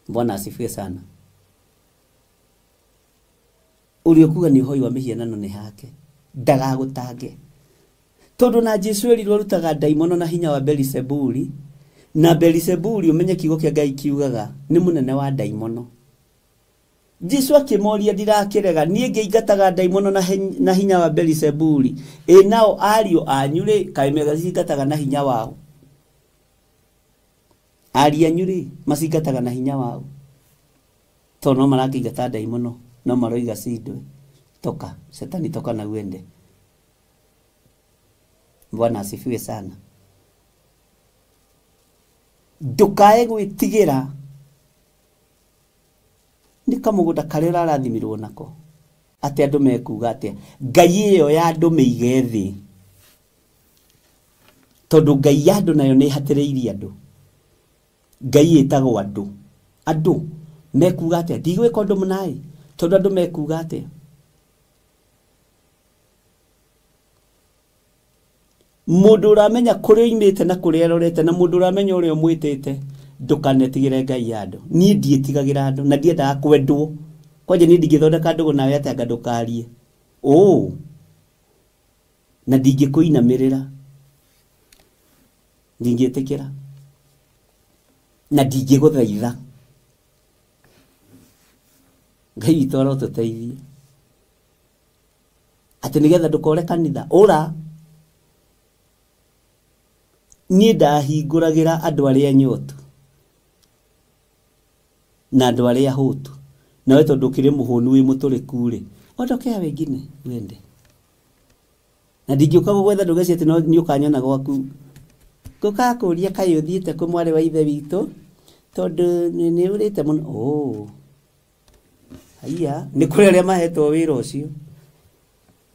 Bwana asifiwe sana. Ũrĩa ũkuga nĩ ũhoi wa mĩhianano nĩ hake, ndagagũtange. Tondũ na Jesu erirwo arutaga ndaimono na hinya wa Belisebuli, na Belisebuli ũmenye kiugo kĩa Ngai kiugaga nĩ mũnene wa ndaimono. Jesu akĩmoria ndirakĩrega, niĩ ngĩingataga ndaimono na hinya wa Belisebuli, ĩ nao ariũ anyu rĩ kaĩ macingataga na hinya wao? Ariũ anyu rĩ macingataga na hinya wao? Tondũ no marakĩingata ndaimono, no maroiga cindwe, toka Shetani, toka na uende. Bwana asifiwe sana. Ndũkae gwĩtigĩra nĩ kamũgũnda karĩa ũrarathimirwo nako, atĩ andũ mekuga atĩa. Ngai ĩyo ya andũ mĩige thĩ, tondũ Ngai ya andũ nayo nĩ ĩhatĩrĩirie andũ. Ngai ĩtagwo andũ, andũ mekuga atĩa, ndigwĩka ũndũ mũnaĩ tondũ andũ mekuga atĩa. Mũndũ ũramenya kũrĩa oimĩte na kũrĩa arorete, na mũndũ ũramenya ũrĩa ũmwĩtĩte, ndũkanetigĩre Ngai ya andũ. Niĩ ndiĩtigagĩra andũ na ndiendaga kwendwo. Kwanja niĩ ndingĩthondeka ndũgũ nawe atĩ anga ndũkarie ũ, na ndingĩkũinamĩrĩra, ndingĩtĩkĩra na ndingĩgũthaitha. Ngai witũ arotũteithie atĩ nĩgetha ndũkore kanitha ũra. Niĩ ndahingũragĩra andũ arĩa nyotu na andũ arĩa ahũtu, nawe tondũ ũkĩrĩ mũhũnu wĩ mũtũrĩku rĩ, ondokea wengine wende. Na ndingĩũka gũgwetha ndũgeci atĩ nĩ ũkanyona gwaku, ngũkaga kũria kaĩ ũthiĩte kũ mwarĩ wa ithe witũ, tondũ nĩ ũrĩte mũno. Oh, haiya, nĩ kũrĩ arĩa mahetwo wĩra ũcio,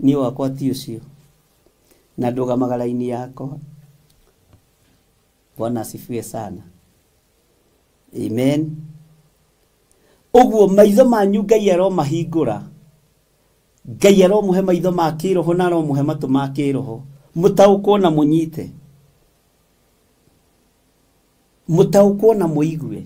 niĩ wakwa ti ũcio, na ndũgamaga raini yakwa. Bwana asifiwe sana. Amen. Ũguo maitho manyu Ngai aromahingũra, Ngai aromuhe maitho ma kĩroho na aromuhe matũ ma kĩroho, mũtaũkwo na mũnyite, mũtaũkwo na mũigue,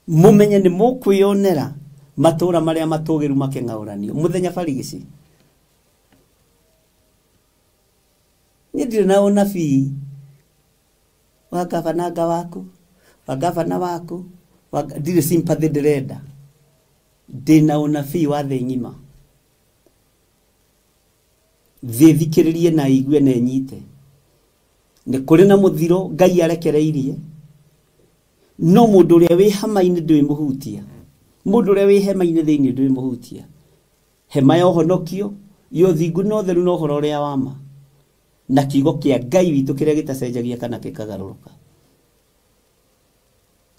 mumenye nĩ mũkwĩonera matũra marĩa matũgĩru makĩng'aũranio mũthenya barigici. Niĩ ndirĩ na ũnabii wa gavana waku, wa gavana waku, ndirĩ sympathy ndĩrenda, ndĩna ũnabii wa thĩ ng'ima. Thĩ thikĩrĩrie na igue na ĩnyite. Nĩ kũrĩ na mũthiro Ngai arekereirie, no mũndũ ũrĩa wĩ hema-inĩ ndwĩmũhutia, mũndũ ũrĩa wĩ hema-inĩ thĩinĩ ndwĩmũhutia. Hema ya ũhonokio ya ũthingu na ũtheru na ũhoro ũrĩa wa ma, na kiugo kĩa Ngai witũ kĩrĩa gĩtacenjagia kana gĩkagarũrũka.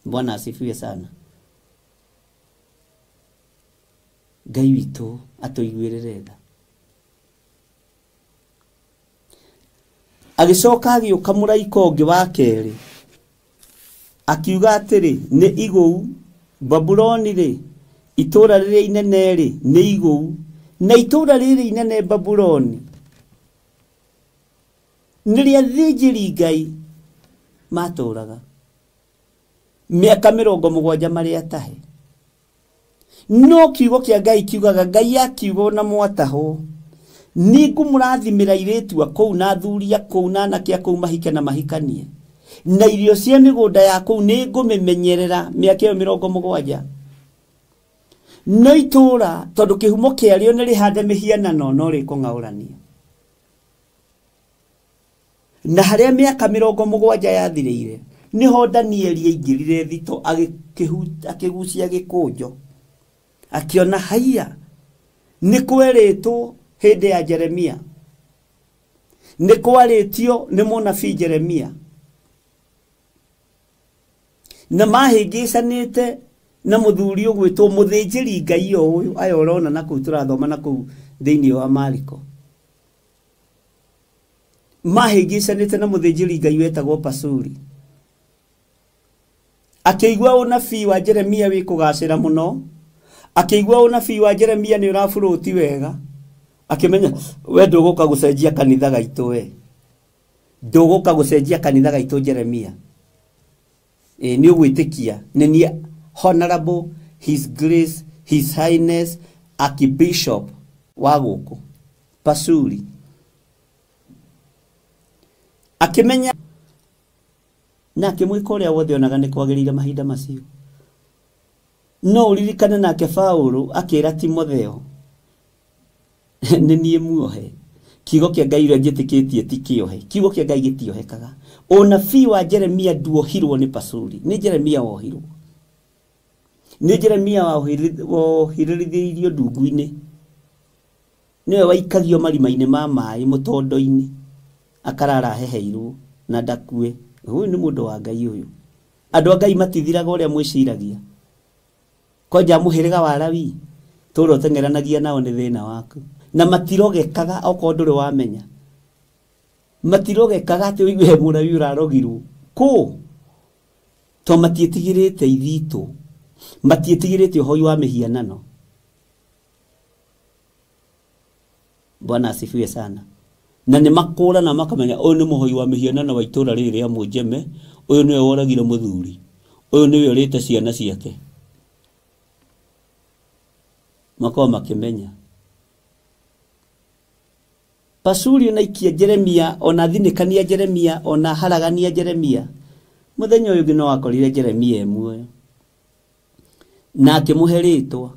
Bwana asifiwe sana. Ngai witũ atũiguĩrĩre tha. Agĩcoka agĩũka mũraika ũngĩ wa kerĩ, akiuga atĩrĩ, nĩ igũu Babuloni rĩ, itũũra rĩrĩa inene rĩ, nĩ igũu. Na itũũra rĩrĩ inene Babuloni nĩ rĩa athĩnjĩri Ngai matũũraga mĩaka 70 marĩ atahe. No kiugo kĩa Ngai kiugaga, Ngai akiuga ona mwatahwo, nĩngũmũrathimĩra airĩtu a kũu na athuri a kũu na anake a kũu mahike na mahikanie, na irio cia mĩgũnda ya kũu nĩngũmĩmenyerera mĩaka ĩyo 70. No itũũra tondũ kĩhumo kĩarĩo nĩ rĩhande mĩhianano no rĩkũng'aũranio. Na harĩa mĩaka 70 yathirĩire, nĩho Danieli aingĩrire thito akĩgucia gĩkũnjo, akĩona haiya nĩ kwerĩtwo hĩndĩ ya Jeremia, nĩ kwarĩtio nĩ mũnabii Jeremia, na mahĩngĩcanĩte na mũthuri ũgwĩtwo mũthĩnjĩri Ngai o ũyũ aya ũrona na kũu tũrathoma na kũu thĩinĩ wa Mariko. Mahĩngĩcanĩte na mũthĩnjĩri Ngai wetagwo Pasuri. Akĩigua ũnabii wa Jeremia wĩ kũgacĩra mũno, akĩigua ũnabii wa Jeremia nĩ ũraburũti wega, akĩmenya we ndũgũka gũcenjia kanitha gaitũ, we ndũgũka gũcenjia kanitha gaitũ Jeremia. Nĩ ũgwĩtĩkia nĩ niĩ Honorable His Grace His Highness Archbishop wa gũkũ Pasuri. Akĩmenya na akĩmwĩka ũrĩa wothe onaga nĩ kwagĩrĩire mahinda macio. No ũririkane nake Paũlũ akĩra Timotheo, nĩ niĩ muohe, kiugo kĩa Ngai ũrĩa njĩtĩkĩtie ti kĩohe, kiugo kĩa Ngai gĩtiohekaga. Ũnabii wa Jeremia nduohirwo nĩ Pasuri, nĩ Jeremia wohirwo, nĩ Jeremia wohirĩrithĩirio ndungu-inĩ, nĩwe waikagio marima-inĩ ma maĩ mũtondo-inĩ, akarara aheheirwo na ndakue. Ũyũ nĩ mũndũ wa Ngai ũyũ. Andũ a Ngai matithiraga ũrĩa mwĩciragia. Kwanja mũhĩrĩga wa Lawi tũrĩa ũteng'eranagia nao nĩ thĩna waku, na matirogekaga okorwo ndũrĩ wamenya, matirogekaga atĩ ũigue he mũlawi ũrarogirwo kũ, to matiĩtigĩrĩte ithitũ, matiĩtigĩrĩte ũhoi wa mĩhianano. Bwana asifiwe sana. Na nĩ makũrana makamenya ũyũ nĩ mũhoi wa mĩhianano wa itũũra rĩrĩ rĩa Mũnjeme, ũyũ nĩwe woragire mũthuri, ũyũ nĩwe ũrĩte ciana ciake. Makorwo makĩmenya. Pasuri ona ikia Jeremia, ona thinĩkania Jeremia, ona haragania Jeremia, mũthenya ũyũ ũngĩ no akorire Jeremia e muoyo, na akĩmũhe rĩtwa,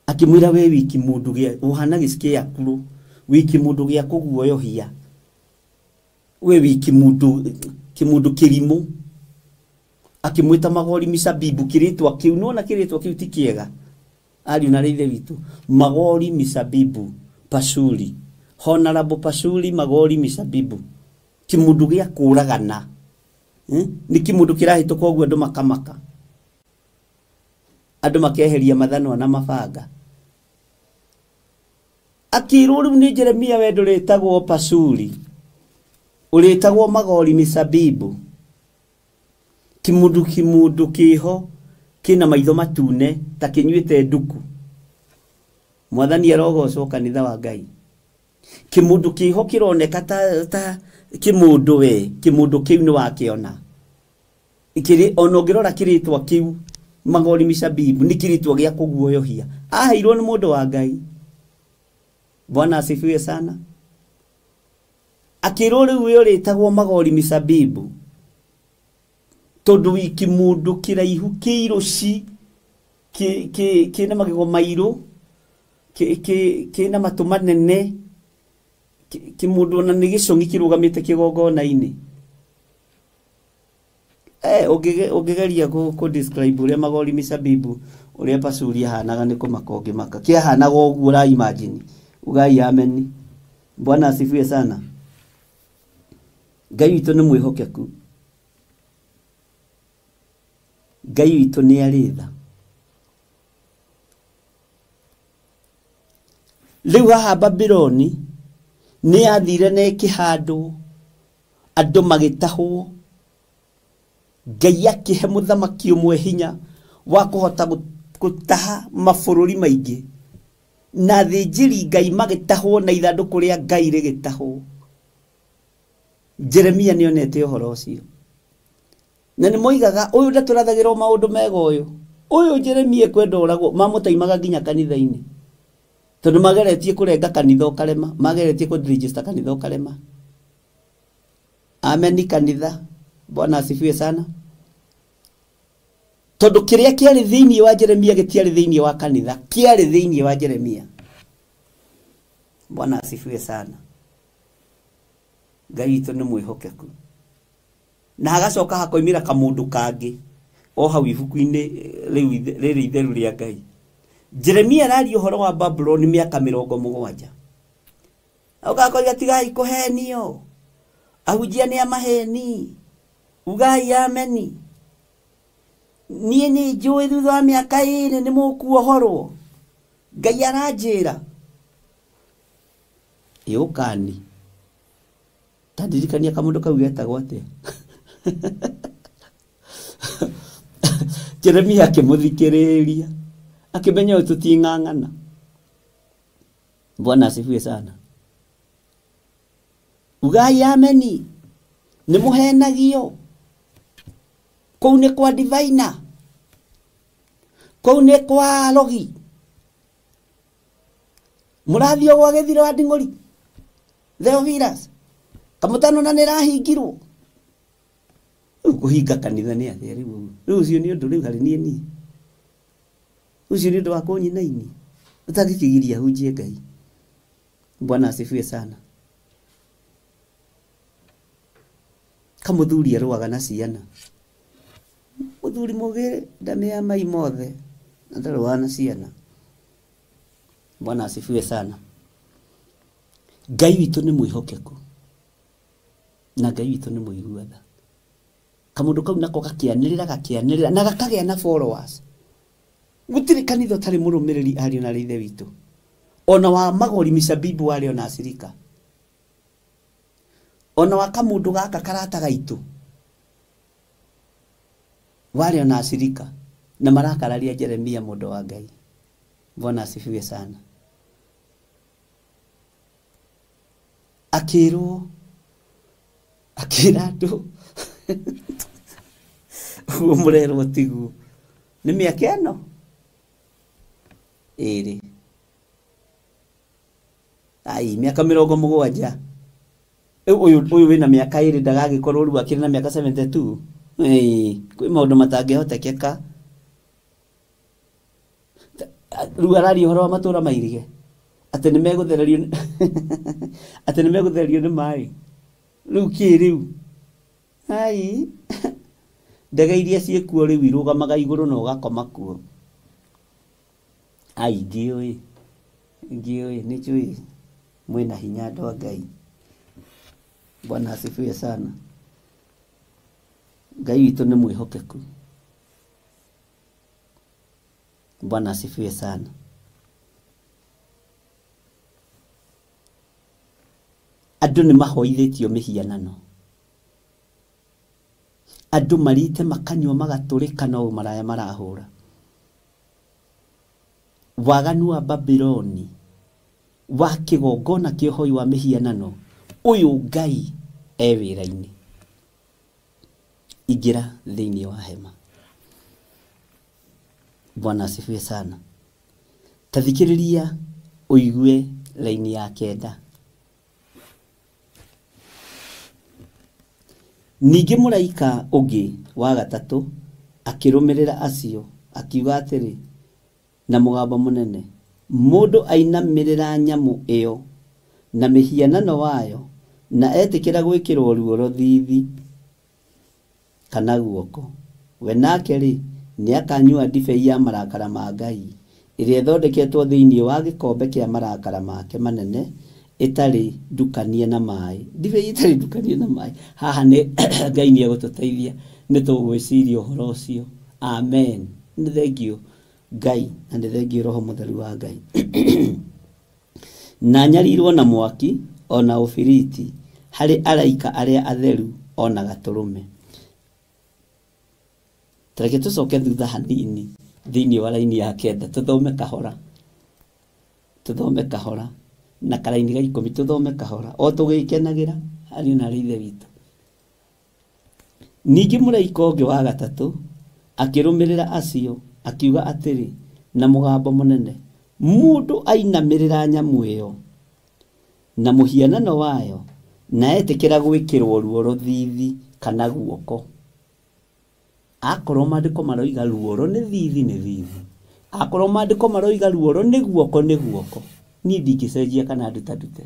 akĩmwĩra we wiki mũndũ gĩa ũhana gĩcikĩ akuru, wiki mũndũ gĩa kũguoyohia, we wiki mũndũ kĩmũndũ kĩrimũ, akĩmwĩta Magori Misabibu. Kĩrĩtwa kĩu nĩwona kĩrĩtwa kĩu ti kĩega, ariũ na ithe witũ, Magori Misabibu Pasuri, Honorable Pasuri Magori Misabibu, kĩmũndũ gĩa kũragana, nĩ kĩmũndũ kĩrahĩtũka ũguo andũ makamaka, andũ makeheria mathanwa na mabanga. Akĩrwo rĩu nĩ Jeremia, we ndũrĩtagwo Pasuri, ũrĩtagwo Magori Misabibu, kĩmũndũ kĩho kĩna maitho matune ta kĩnyuĩte nduku. Mwathani arogocwo kanitha wa Ngai. Kimundu kiho kironeka ta kimundu we kimundu kiu ni wakiona ikiri ona ungirora kiritwa kiu Magori Misabibu ni kiritwa gia kuguoyohia aheirwo ni mundu wa Ngai. Bwana asifiwe sana. Akirwo riu uritagwo Magori Misabibu tondu wiki mundu kiraihu kiiruci ki kina magego mairu ki kina matu manene ki mundu ona ni gicungi kirugamite kigongona-ini. Ungigeria ku describe uria Magori Misabibu uria Pashuri ahanaga ni kumaka ungimaka kiahanaga uguo ura imagine ugai amen. Bwana asifiwe sana. Ngai witũ nĩ mwĩhokeku. Ngai witũ nĩ arĩ tha. Rĩu haha Babyloni nĩ yathire na ĩkĩhandwo andũ magĩtahwo. Ngai akĩhe mũthamaki ũmwe hinya wa kũhota gũtaha mabũrũri maingĩ na athĩnjĩri Ngai magĩtahwo na ithandũkũ rĩa Ngai rĩgĩtahwo. Jeremia nĩonete ũhoro ũcio na nĩ moigaga ũyũ ndatũrathagĩrwo maũndũ mega ũyũ ũyũ Jeremia ekwenda ũragwo mamũtaimaga nginya kanitha-inĩ tondu mageretie kũrenga kanitha ũkarema mageretie kũ-register kanitha ũkarema. Amen kanitha. Bwana asifiwe sana. Tondu kĩrĩa kĩarĩ thĩinĩ wa Jeremia gĩtiarĩ thĩinĩ wa kanitha, kĩarĩ thĩinĩ wa Jeremia. Bwana asifiwe sana. Ngai witũ nĩ mwĩhokeku. Na hagacoka hakoimĩra kamundu kangĩ o hau ibuku-inĩ rĩrĩ itheru rĩa Ngai. Jeremia araria ũhoro wa Babuloni mĩaka 70. Ũgakoiga tigai kũhenio, ahunjia nĩ a maheni, ugai ameni. Niĩ nĩ njũĩ thutha wa mĩaka 2 nĩ mũkuohorwo. Ngai aranjĩra ĩũkani. Ta ndirikania kamundu kau getagwo atĩa? Jeremia akĩmũthikĩrĩria akĩmenya ũyũ tũting'ang'ana. Bwana asifiwe sana. Ugai ameni. Nĩ mũhenagio. Kũu nĩ kwa divina, kũu nĩ kwa rogi. Mũrathiĩ gwa gĩthiro wa nding'ũri Theophilus kamũtano na nĩrahingirwo. Rĩu kũhinga kanitha nĩ atĩa rĩu? Rĩu ũcio nĩ ũndũ rĩu harĩ niĩ niĩ ũcio nĩ ũndũ wa kũnyinaini ũtangĩkĩgiria hunjie Ngai. Bwana asifiwe sana. Kamũthuri arũaga na ciana. Mũthuri mũgĩ ndamĩa mai mothe na ndarũaga na ciana. Bwana asifiwe sana. Ngai witũ nĩ mwĩhokeku na Ngai witũ nĩ mũigua tha. Kamundu kau nako gakĩanĩrĩra gakĩanĩrĩra na gakagĩa na followers. Gũtirĩ kanitha ũtarĩ mũrũmĩrĩri ariũ na ithe witũ. Ona wa Magori Misabibu warĩ ona acirika. Ona wa kamundu gaka karata gaitũ warĩ ona acirika na marakararia Jeremia mũndũ wa Ngai. Bwana asifiwe sana. Akĩrwo akĩra andũ ũguo mũrerwo tiguo nĩ mĩaka ĩno 2 ai mĩaka 70. Ũyũ wĩna mĩaka 2 ndagagĩkorwo rĩu akĩrĩ na mĩaka 72. Kwĩ maũndũ matangĩhotekeka. Rĩu araria ũhoro wa matũra mairige atĩ nĩ megũthererio atĩ nĩ megũthererio nĩ maĩ. Rĩu kĩ rĩu ai ndege iria ciĩkuo rĩu irũgamaga igũrũ na ũgakoma kuo. Ai ndiũĩ ndiũĩ nĩ njũĩ mwĩna hinya andũ a Ngai. Bwana asifiwe sana. Ngai witũ nĩ mwĩhokeku. Bwana asifiwe sana. Andũ nĩ mahoithĩtio mĩhianano. Andũ marĩte makanyua magatũrĩka no maraya marahũra. Waganu wa Babiloni wa kĩgongona kĩa ũhoi wa mĩhianano, ũyũ Ngai e wĩra-inĩ. Ingĩra thĩinĩ wa hema. Bwana asifiwe sana. Tathikĩrĩria ũigue laini ya 9. Ningĩ mũraika ũngĩ wa gatatũ akĩrũmĩrĩra acio akiuga atĩrĩ na mũgambo mũnene, mũndũ ainamĩrĩra nyamũ ĩyo na mĩhianano wayo na etĩkĩra gwĩkĩrwo ruoro thithi kana guoko, we nake rĩ nĩakanyua ndibei ya marakara ma Ngai ĩrĩa ĩthondeketwo thĩinĩ wa gĩkombe kĩa marakara make manene ĩtarĩ ndukanie na maĩ. Ndibei ĩtarĩ ndukanie na maĩ. Haha nĩ Ngai nĩ egũtũteithia, nĩ tũgwĩciria ũhoro ũcio. Amen. Nĩ thengio Ngai na nĩ thengio Roho Mũtheru wa Ngai. Na nyarirwo na mwaki ona ũbiriti harĩ araika arĩa atheru ona gatũrũme. Tareke tũcoke thutha hanini thĩinĩ wa raini ya 9 tũthome kahora. Tũthome kahora na karaini ga 10 tũthome kahora o tũgĩkenagĩra ariũ na arĩ ithe witũ. Ningĩ mũraika ũngĩ wa gatatũ akĩrũmĩrĩra acio akiuga atĩrĩ na mũgambo mũnene, mũndũ ainamĩrĩra nyamũ ĩyo na mũhianano wayo na etĩkĩra gwĩkĩrwo ruoro thithi kana guoko. Akorwo maandĩko maroiga ruoro nĩ thithi nĩ thithi, akorwo maandĩko maroiga ruoro nĩ guoko nĩ guoko, niĩ ndingĩcenjia kana ndutandute.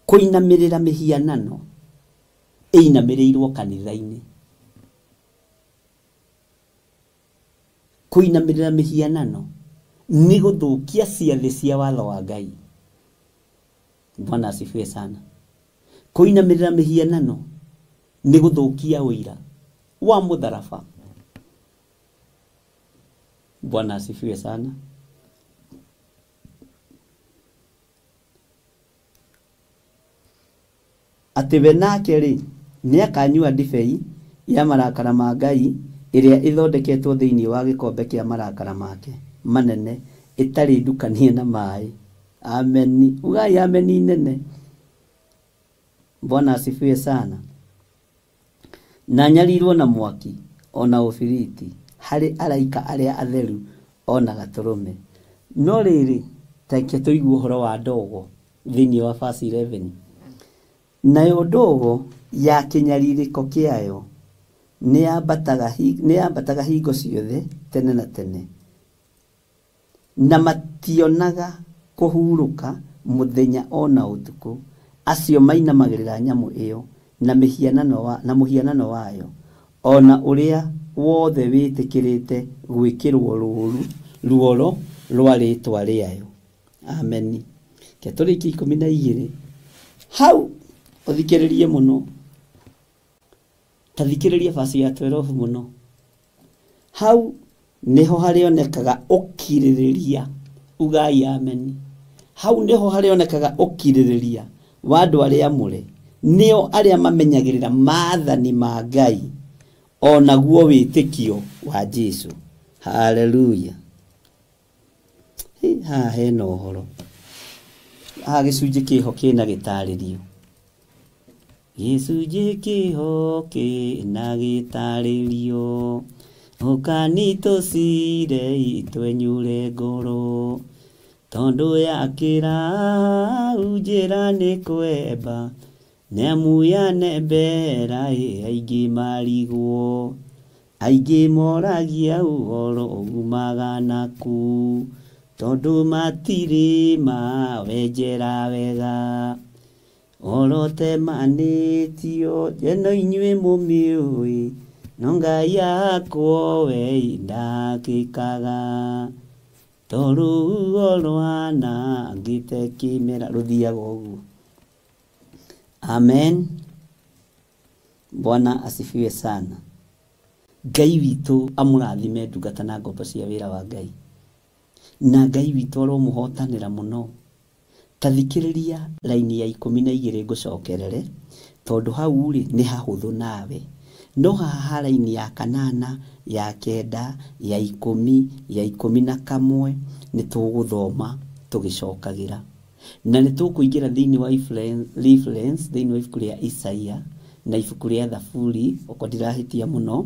Kũinamĩrĩra mĩhianano ĩinamĩrĩirwo kanitha-inĩ. Kũinamĩrĩra mĩhianano nĩ gũthũkia ciathĩ cia watho wa Ngai. Bwana asifiwe sana. Kũinamĩrĩra mĩhianano nĩ gũthũkia ũira wa mũtharaba. Bwana asifiwe sana. Atĩ we nake rĩ nĩakanyua ndibei ya marakara ma Ngai ĩrĩa ĩthondeketwo thĩinĩ wa gĩkombe kĩa marakara make manene ĩtarĩ ndukanie na maĩ. Ameni. Ugai ameni nene. Bwana asifiwe sana. Na nyarirwo na mwaki ona ũbiriti harĩ araika arĩa atheru ona gatũrũme. No rĩrĩ, tareke tũigue ũhoro wa ndogo thĩinĩ wa verse 11. Nayo ndogo ya kĩnyarirĩko kĩayo nĩyambataga hingo ciothe tene na tene, na mationaga kũhurũka mũthenya ona ũtukũ acio mainamagĩrĩra nyamũ ĩyo na mũhianano wayo ona ũrĩa wothe wĩtĩkĩrĩte gwĩkĩrwo ruoro rwa rĩtwa rĩayo. Ameni. Ke tũrĩkie 12 hau ũthikĩrĩrie mũno. Tathikĩrĩria verse ya 12 mũno. Hau nĩho harĩonekaga ũkirĩrĩria. Ugai ameni. Hau nĩho harĩonekaga ũkirĩrĩria wa andũ arĩa amũre, nĩo arĩa mamenyagĩrĩra maathani ma Ngai onaguo wĩtĩkio wa Jesũ. Haleluya. Haha hena ũhoro. Haha gĩcunjĩ kĩho kĩna gĩtarĩrio. Gĩcunjĩ kĩho kĩna gĩtarĩrio, ũkani tũcire itwenyure ngoro, tondũ yakĩra njĩra nĩ kwemba, nĩamu yanembera aingĩ marigwo, aingĩ moragia ũhoro umaga naku, tondũ matirĩ mawenjera wega. Ũhoro temanĩtio eno inyuĩ mũmĩũĩ, no Ngai akwo we ndakĩkaga, tondũ ruo rwanangĩte kĩmera. Rũthiaga ũguo. Amen. Bwana asifiwe sana. Ngai witũ amũrathime ndungata na ngombo cia wĩra wa Ngai. Na Ngai witũ aromũhotanĩra mũno. Tathikĩrĩria raini ya 12 ngũcokerere, tondũ hau rĩ nĩ hahũthũ nawe. No haha raini ya kanana, ya kenda, ya ikũmi, ya 11 nĩ tũgũthoma tũgĩcokagĩra. Na nĩ tũkũingĩra thĩinĩ wa reference thĩinĩ wa ibuku rĩa Isaia na ibuku rĩa Thaburi, okorwo ndirahĩtia mũno.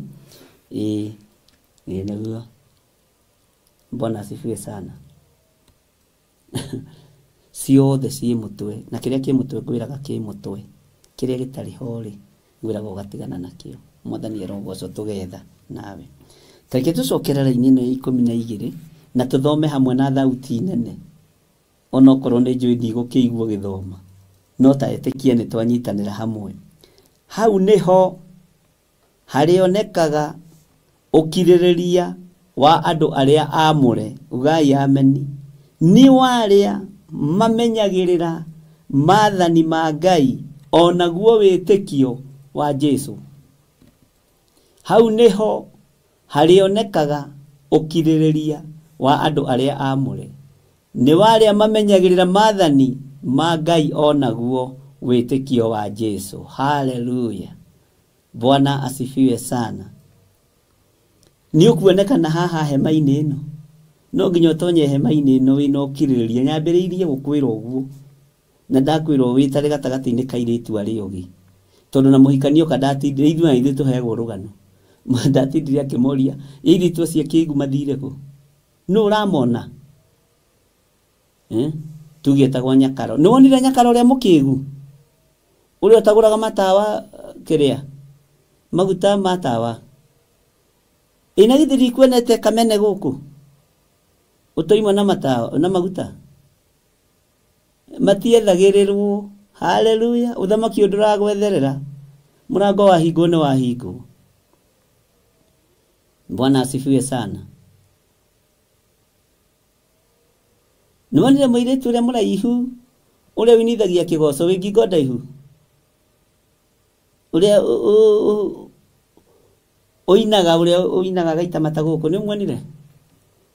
Ĩĩ nĩguo. Bwana asifiwe sana. Ciothe ciĩ mũtwe, na kĩrĩa kĩ mũtwe ngwĩraga kĩ mũtwe, kĩrĩa gĩtarĩ ho rĩ ngwĩraga ũgatigana nakĩo. Mwathani arogocwo tũgetha nawe. Tareke tũcokere raini ĩno ya 12 na tũthome hamwe na thauti nene, onokorwo nĩ njũĩ ndigũkĩigua gĩthoma, no ta ĩtĩkia nĩ twanyitanĩra hamwe. Hau nĩho harĩonekaga ũkirĩrĩria wa andũ arĩa aamũre, ugai ameni, nĩ warĩa mamenyagĩrĩra maathani ma Ngai onaguo wĩtĩkio wa Jesũ. Hau nĩho harĩonekaga ũkirĩrĩria wa andũ arĩa aamũre, nĩ warĩa mamenyagĩrĩra maathani ma Ngai onaguo wĩtĩkio wa Jesũ. Haleluya, Bwana asifiwe sana. Nĩ ũkuonekana haha hema-inĩ ĩno, no nginya ũtonye hema-inĩ ĩno wĩna ũkirĩrĩria. Nyambĩrĩirie gũkwĩra ũguo na ndakwĩrwo wĩtare gatagatĩ-inĩ ka airĩtu arĩa ũgĩ, tondũ na mũhikania oka ndatindire, ithuĩ na ithuĩ tũheagwo rũgano, ndatindire akĩmoria airĩtu acio akĩigu mathire kũ, nũ ũramona? Tuge etagwo Nyakaro. Nĩ wonire Nyakaro ũrĩa mũkĩgu, ũrĩa ũtagũraga matawa kĩrĩa maguta ma tawa? Ĩ na githĩ ndikuonete kamene gũkũ ũtoima na matawa na maguta? Matiethagĩrĩrwo. Haleluya, ũthamaki ũyũ ndũragwetherera, mũrango wahingwo nĩ wahingwo. Bwana asifiwe sana. Nĩ wonire mũirĩtu ũrĩa mũraihu, ũrĩa ũinithagia kĩgoco wĩ ngingo ndaihu, ũrĩa ũinaga, ũrĩa ũinaga gaita mata gũkũ, nĩ ũmuonire?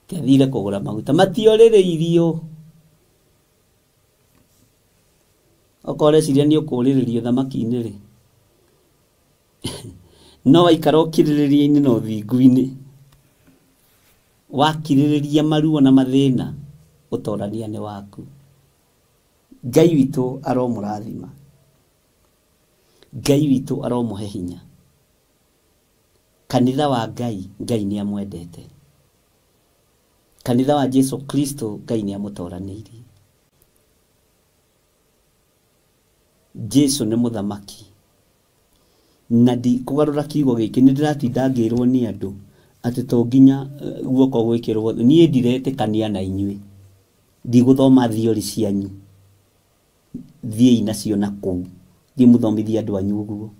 Kĩathire kũgũra maguta, matiorĩrĩirio. Okorwo ũreciria nĩ ũkũũrĩrĩrio thamaki-inĩ rĩ, no waikara ũkirĩrĩria-inĩ na ũthingu-inĩ, wakirĩrĩria maruo na mathĩna, ũtorania nĩ waku. Ngai witũ aromũrathima, Ngai witũ aromũhe hinya. Kanitha wa Ngai, Ngai nĩ amwendete. Kanitha wa Jesu Kristo, Ngai nĩ amũtoranĩirie. Jesu nĩ mũthamaki. Na ndikũgarũra kiugo gĩkĩ, nĩ ndĩratinda ngĩrwo nĩ andũ atĩ to nginya guoko gwĩkĩrwo. Niĩ ndiretĩkania na inyuĩ, ndigũthoma theory cianyu, thiĩi nacio na kũu, thiĩ mũthomithie andũ anyu ũguo.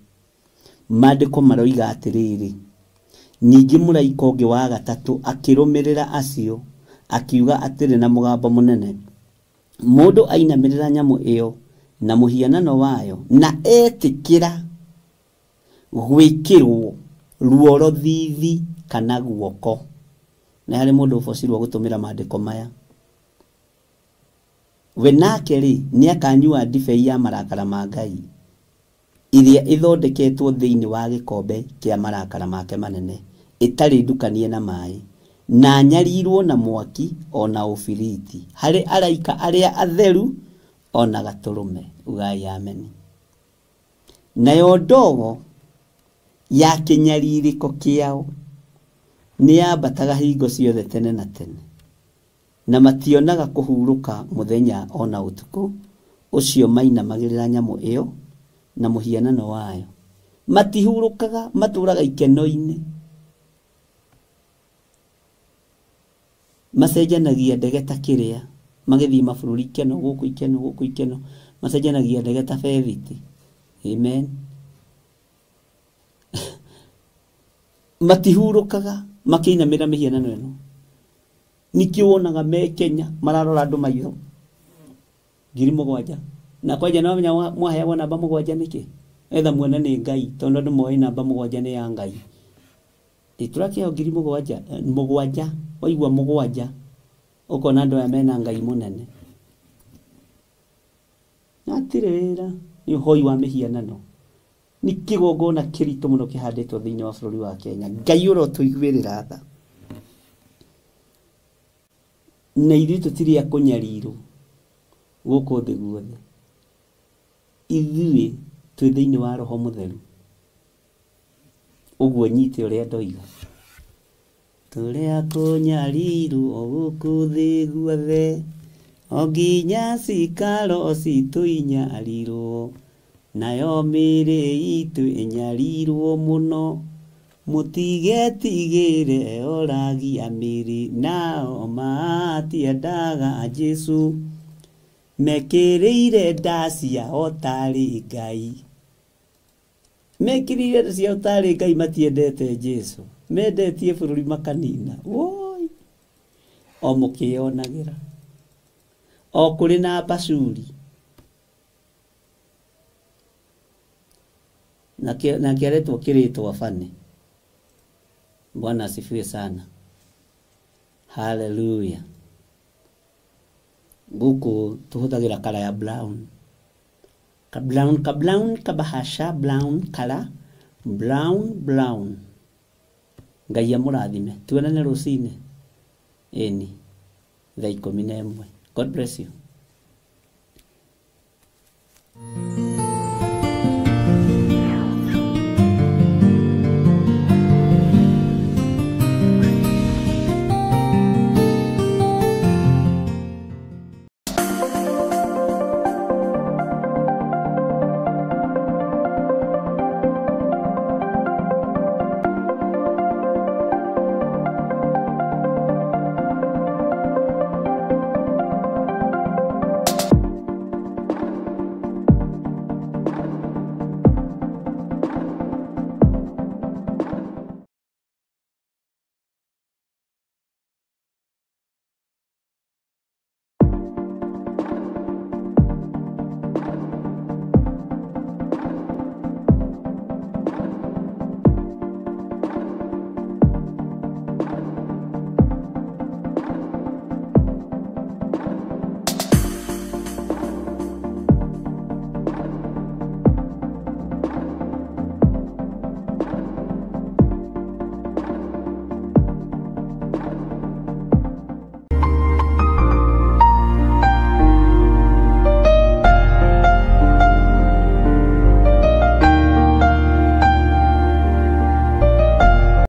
Maandĩko maroiga atĩrĩrĩ, ningĩ mũraika ũngĩ wa gatatũ akĩrũmĩrĩra acio, akiuga atĩrĩ na mũgambo mũnene, mũndũ ainamĩrĩra nyamũ ĩyo na mũhianano wayo na etĩkĩra gwĩkĩrwo ruoro thithi kana guoko. Na harĩ mũndũ ũbocirwo gũtũmĩra maandĩko maya, we nake rĩ nĩ akanyua ndibei ya marakara ma Ngai ĩrĩa ĩthondeketwo thĩinĩ wa gĩkombe kĩa marakara make manene, ĩtarĩ ndukanie na maĩ, na anyarirwo na mwaki ona ũbiriti, harĩ araika arĩa atheru ona gatũrũme. Ugai ameni. Nayo ndogo ya kĩnyarirĩko kĩao nĩ yambataga hingo ciothe tene na tene, na mationaga kũhurũka mũthenya ona ũtukũ ũcio mainamagĩrĩra nyamũ ĩyo na mũhianano wayo. Matihurũkaga, matũraga ikeno-inĩ, macenjanagia ndege ta kĩrĩa, magĩthiĩ mabũrũri ikeno gũkũ, ikeno gũkũ, ikeno, macenjanagia ndege ta bethiti. Amen. Matihurũkaga makĩinamĩra mĩhianano ĩno. Nĩkĩo wonaga me Kenya mararora andũ maitho 7,000 na kwanja no menya mwaheagwo namba 7 nĩkĩ? Etha muone nĩ Ngai, tondũ andũ moĩ namba 7 nĩ ya Ngai. Tũrakĩheo 7,000 7, waigua 7 ũkona andũ aya mena Ngai mũnene. Hatirĩ wĩra, nĩ ũhoi wa mĩhianano. Nĩ kĩgongona kĩritũ mũno kĩhandĩtwo thĩinĩ wa bũrũri wa Kenya. Ngai ũrotũiguĩrĩra tha. Na ithuĩ tũtirĩ a kũnyarirwo gũkũ thĩ guothe. Ithuĩ twĩ thĩinĩ wa Roho Mũtheru. Ũguo nyite ũrĩa ndoiga. Tũrĩ a kũnyarirwo gũkũ thĩ guothe, o nginya cikaro citũ inyarirwo, nayo mĩĩrĩ itũ ĩnyarirwo mũno. Mũtigetigĩre oragia mĩĩrĩ, nao matiendaga Jesũ. Mekĩrĩire nda ciao tarĩ Ngai. Mekĩrĩire nda ciao tarĩ Ngai, matiendete Jesũ. Mendetie bũrũri makanina. Woi! O mũkĩyonagĩra. O kũrĩ na Bashuri. Na kĩaretwo kĩrĩtwa Bani. Bwana asifiwe sana. Hallelujah. Gũkũ tũhũthagĩra kara ya brown. Ka brown, ka brown, kabahasha brown, kara brown, brown. Ngai amũrathime. Tuonane rũcinĩ. Ĩni. Thaa 11. God bless you.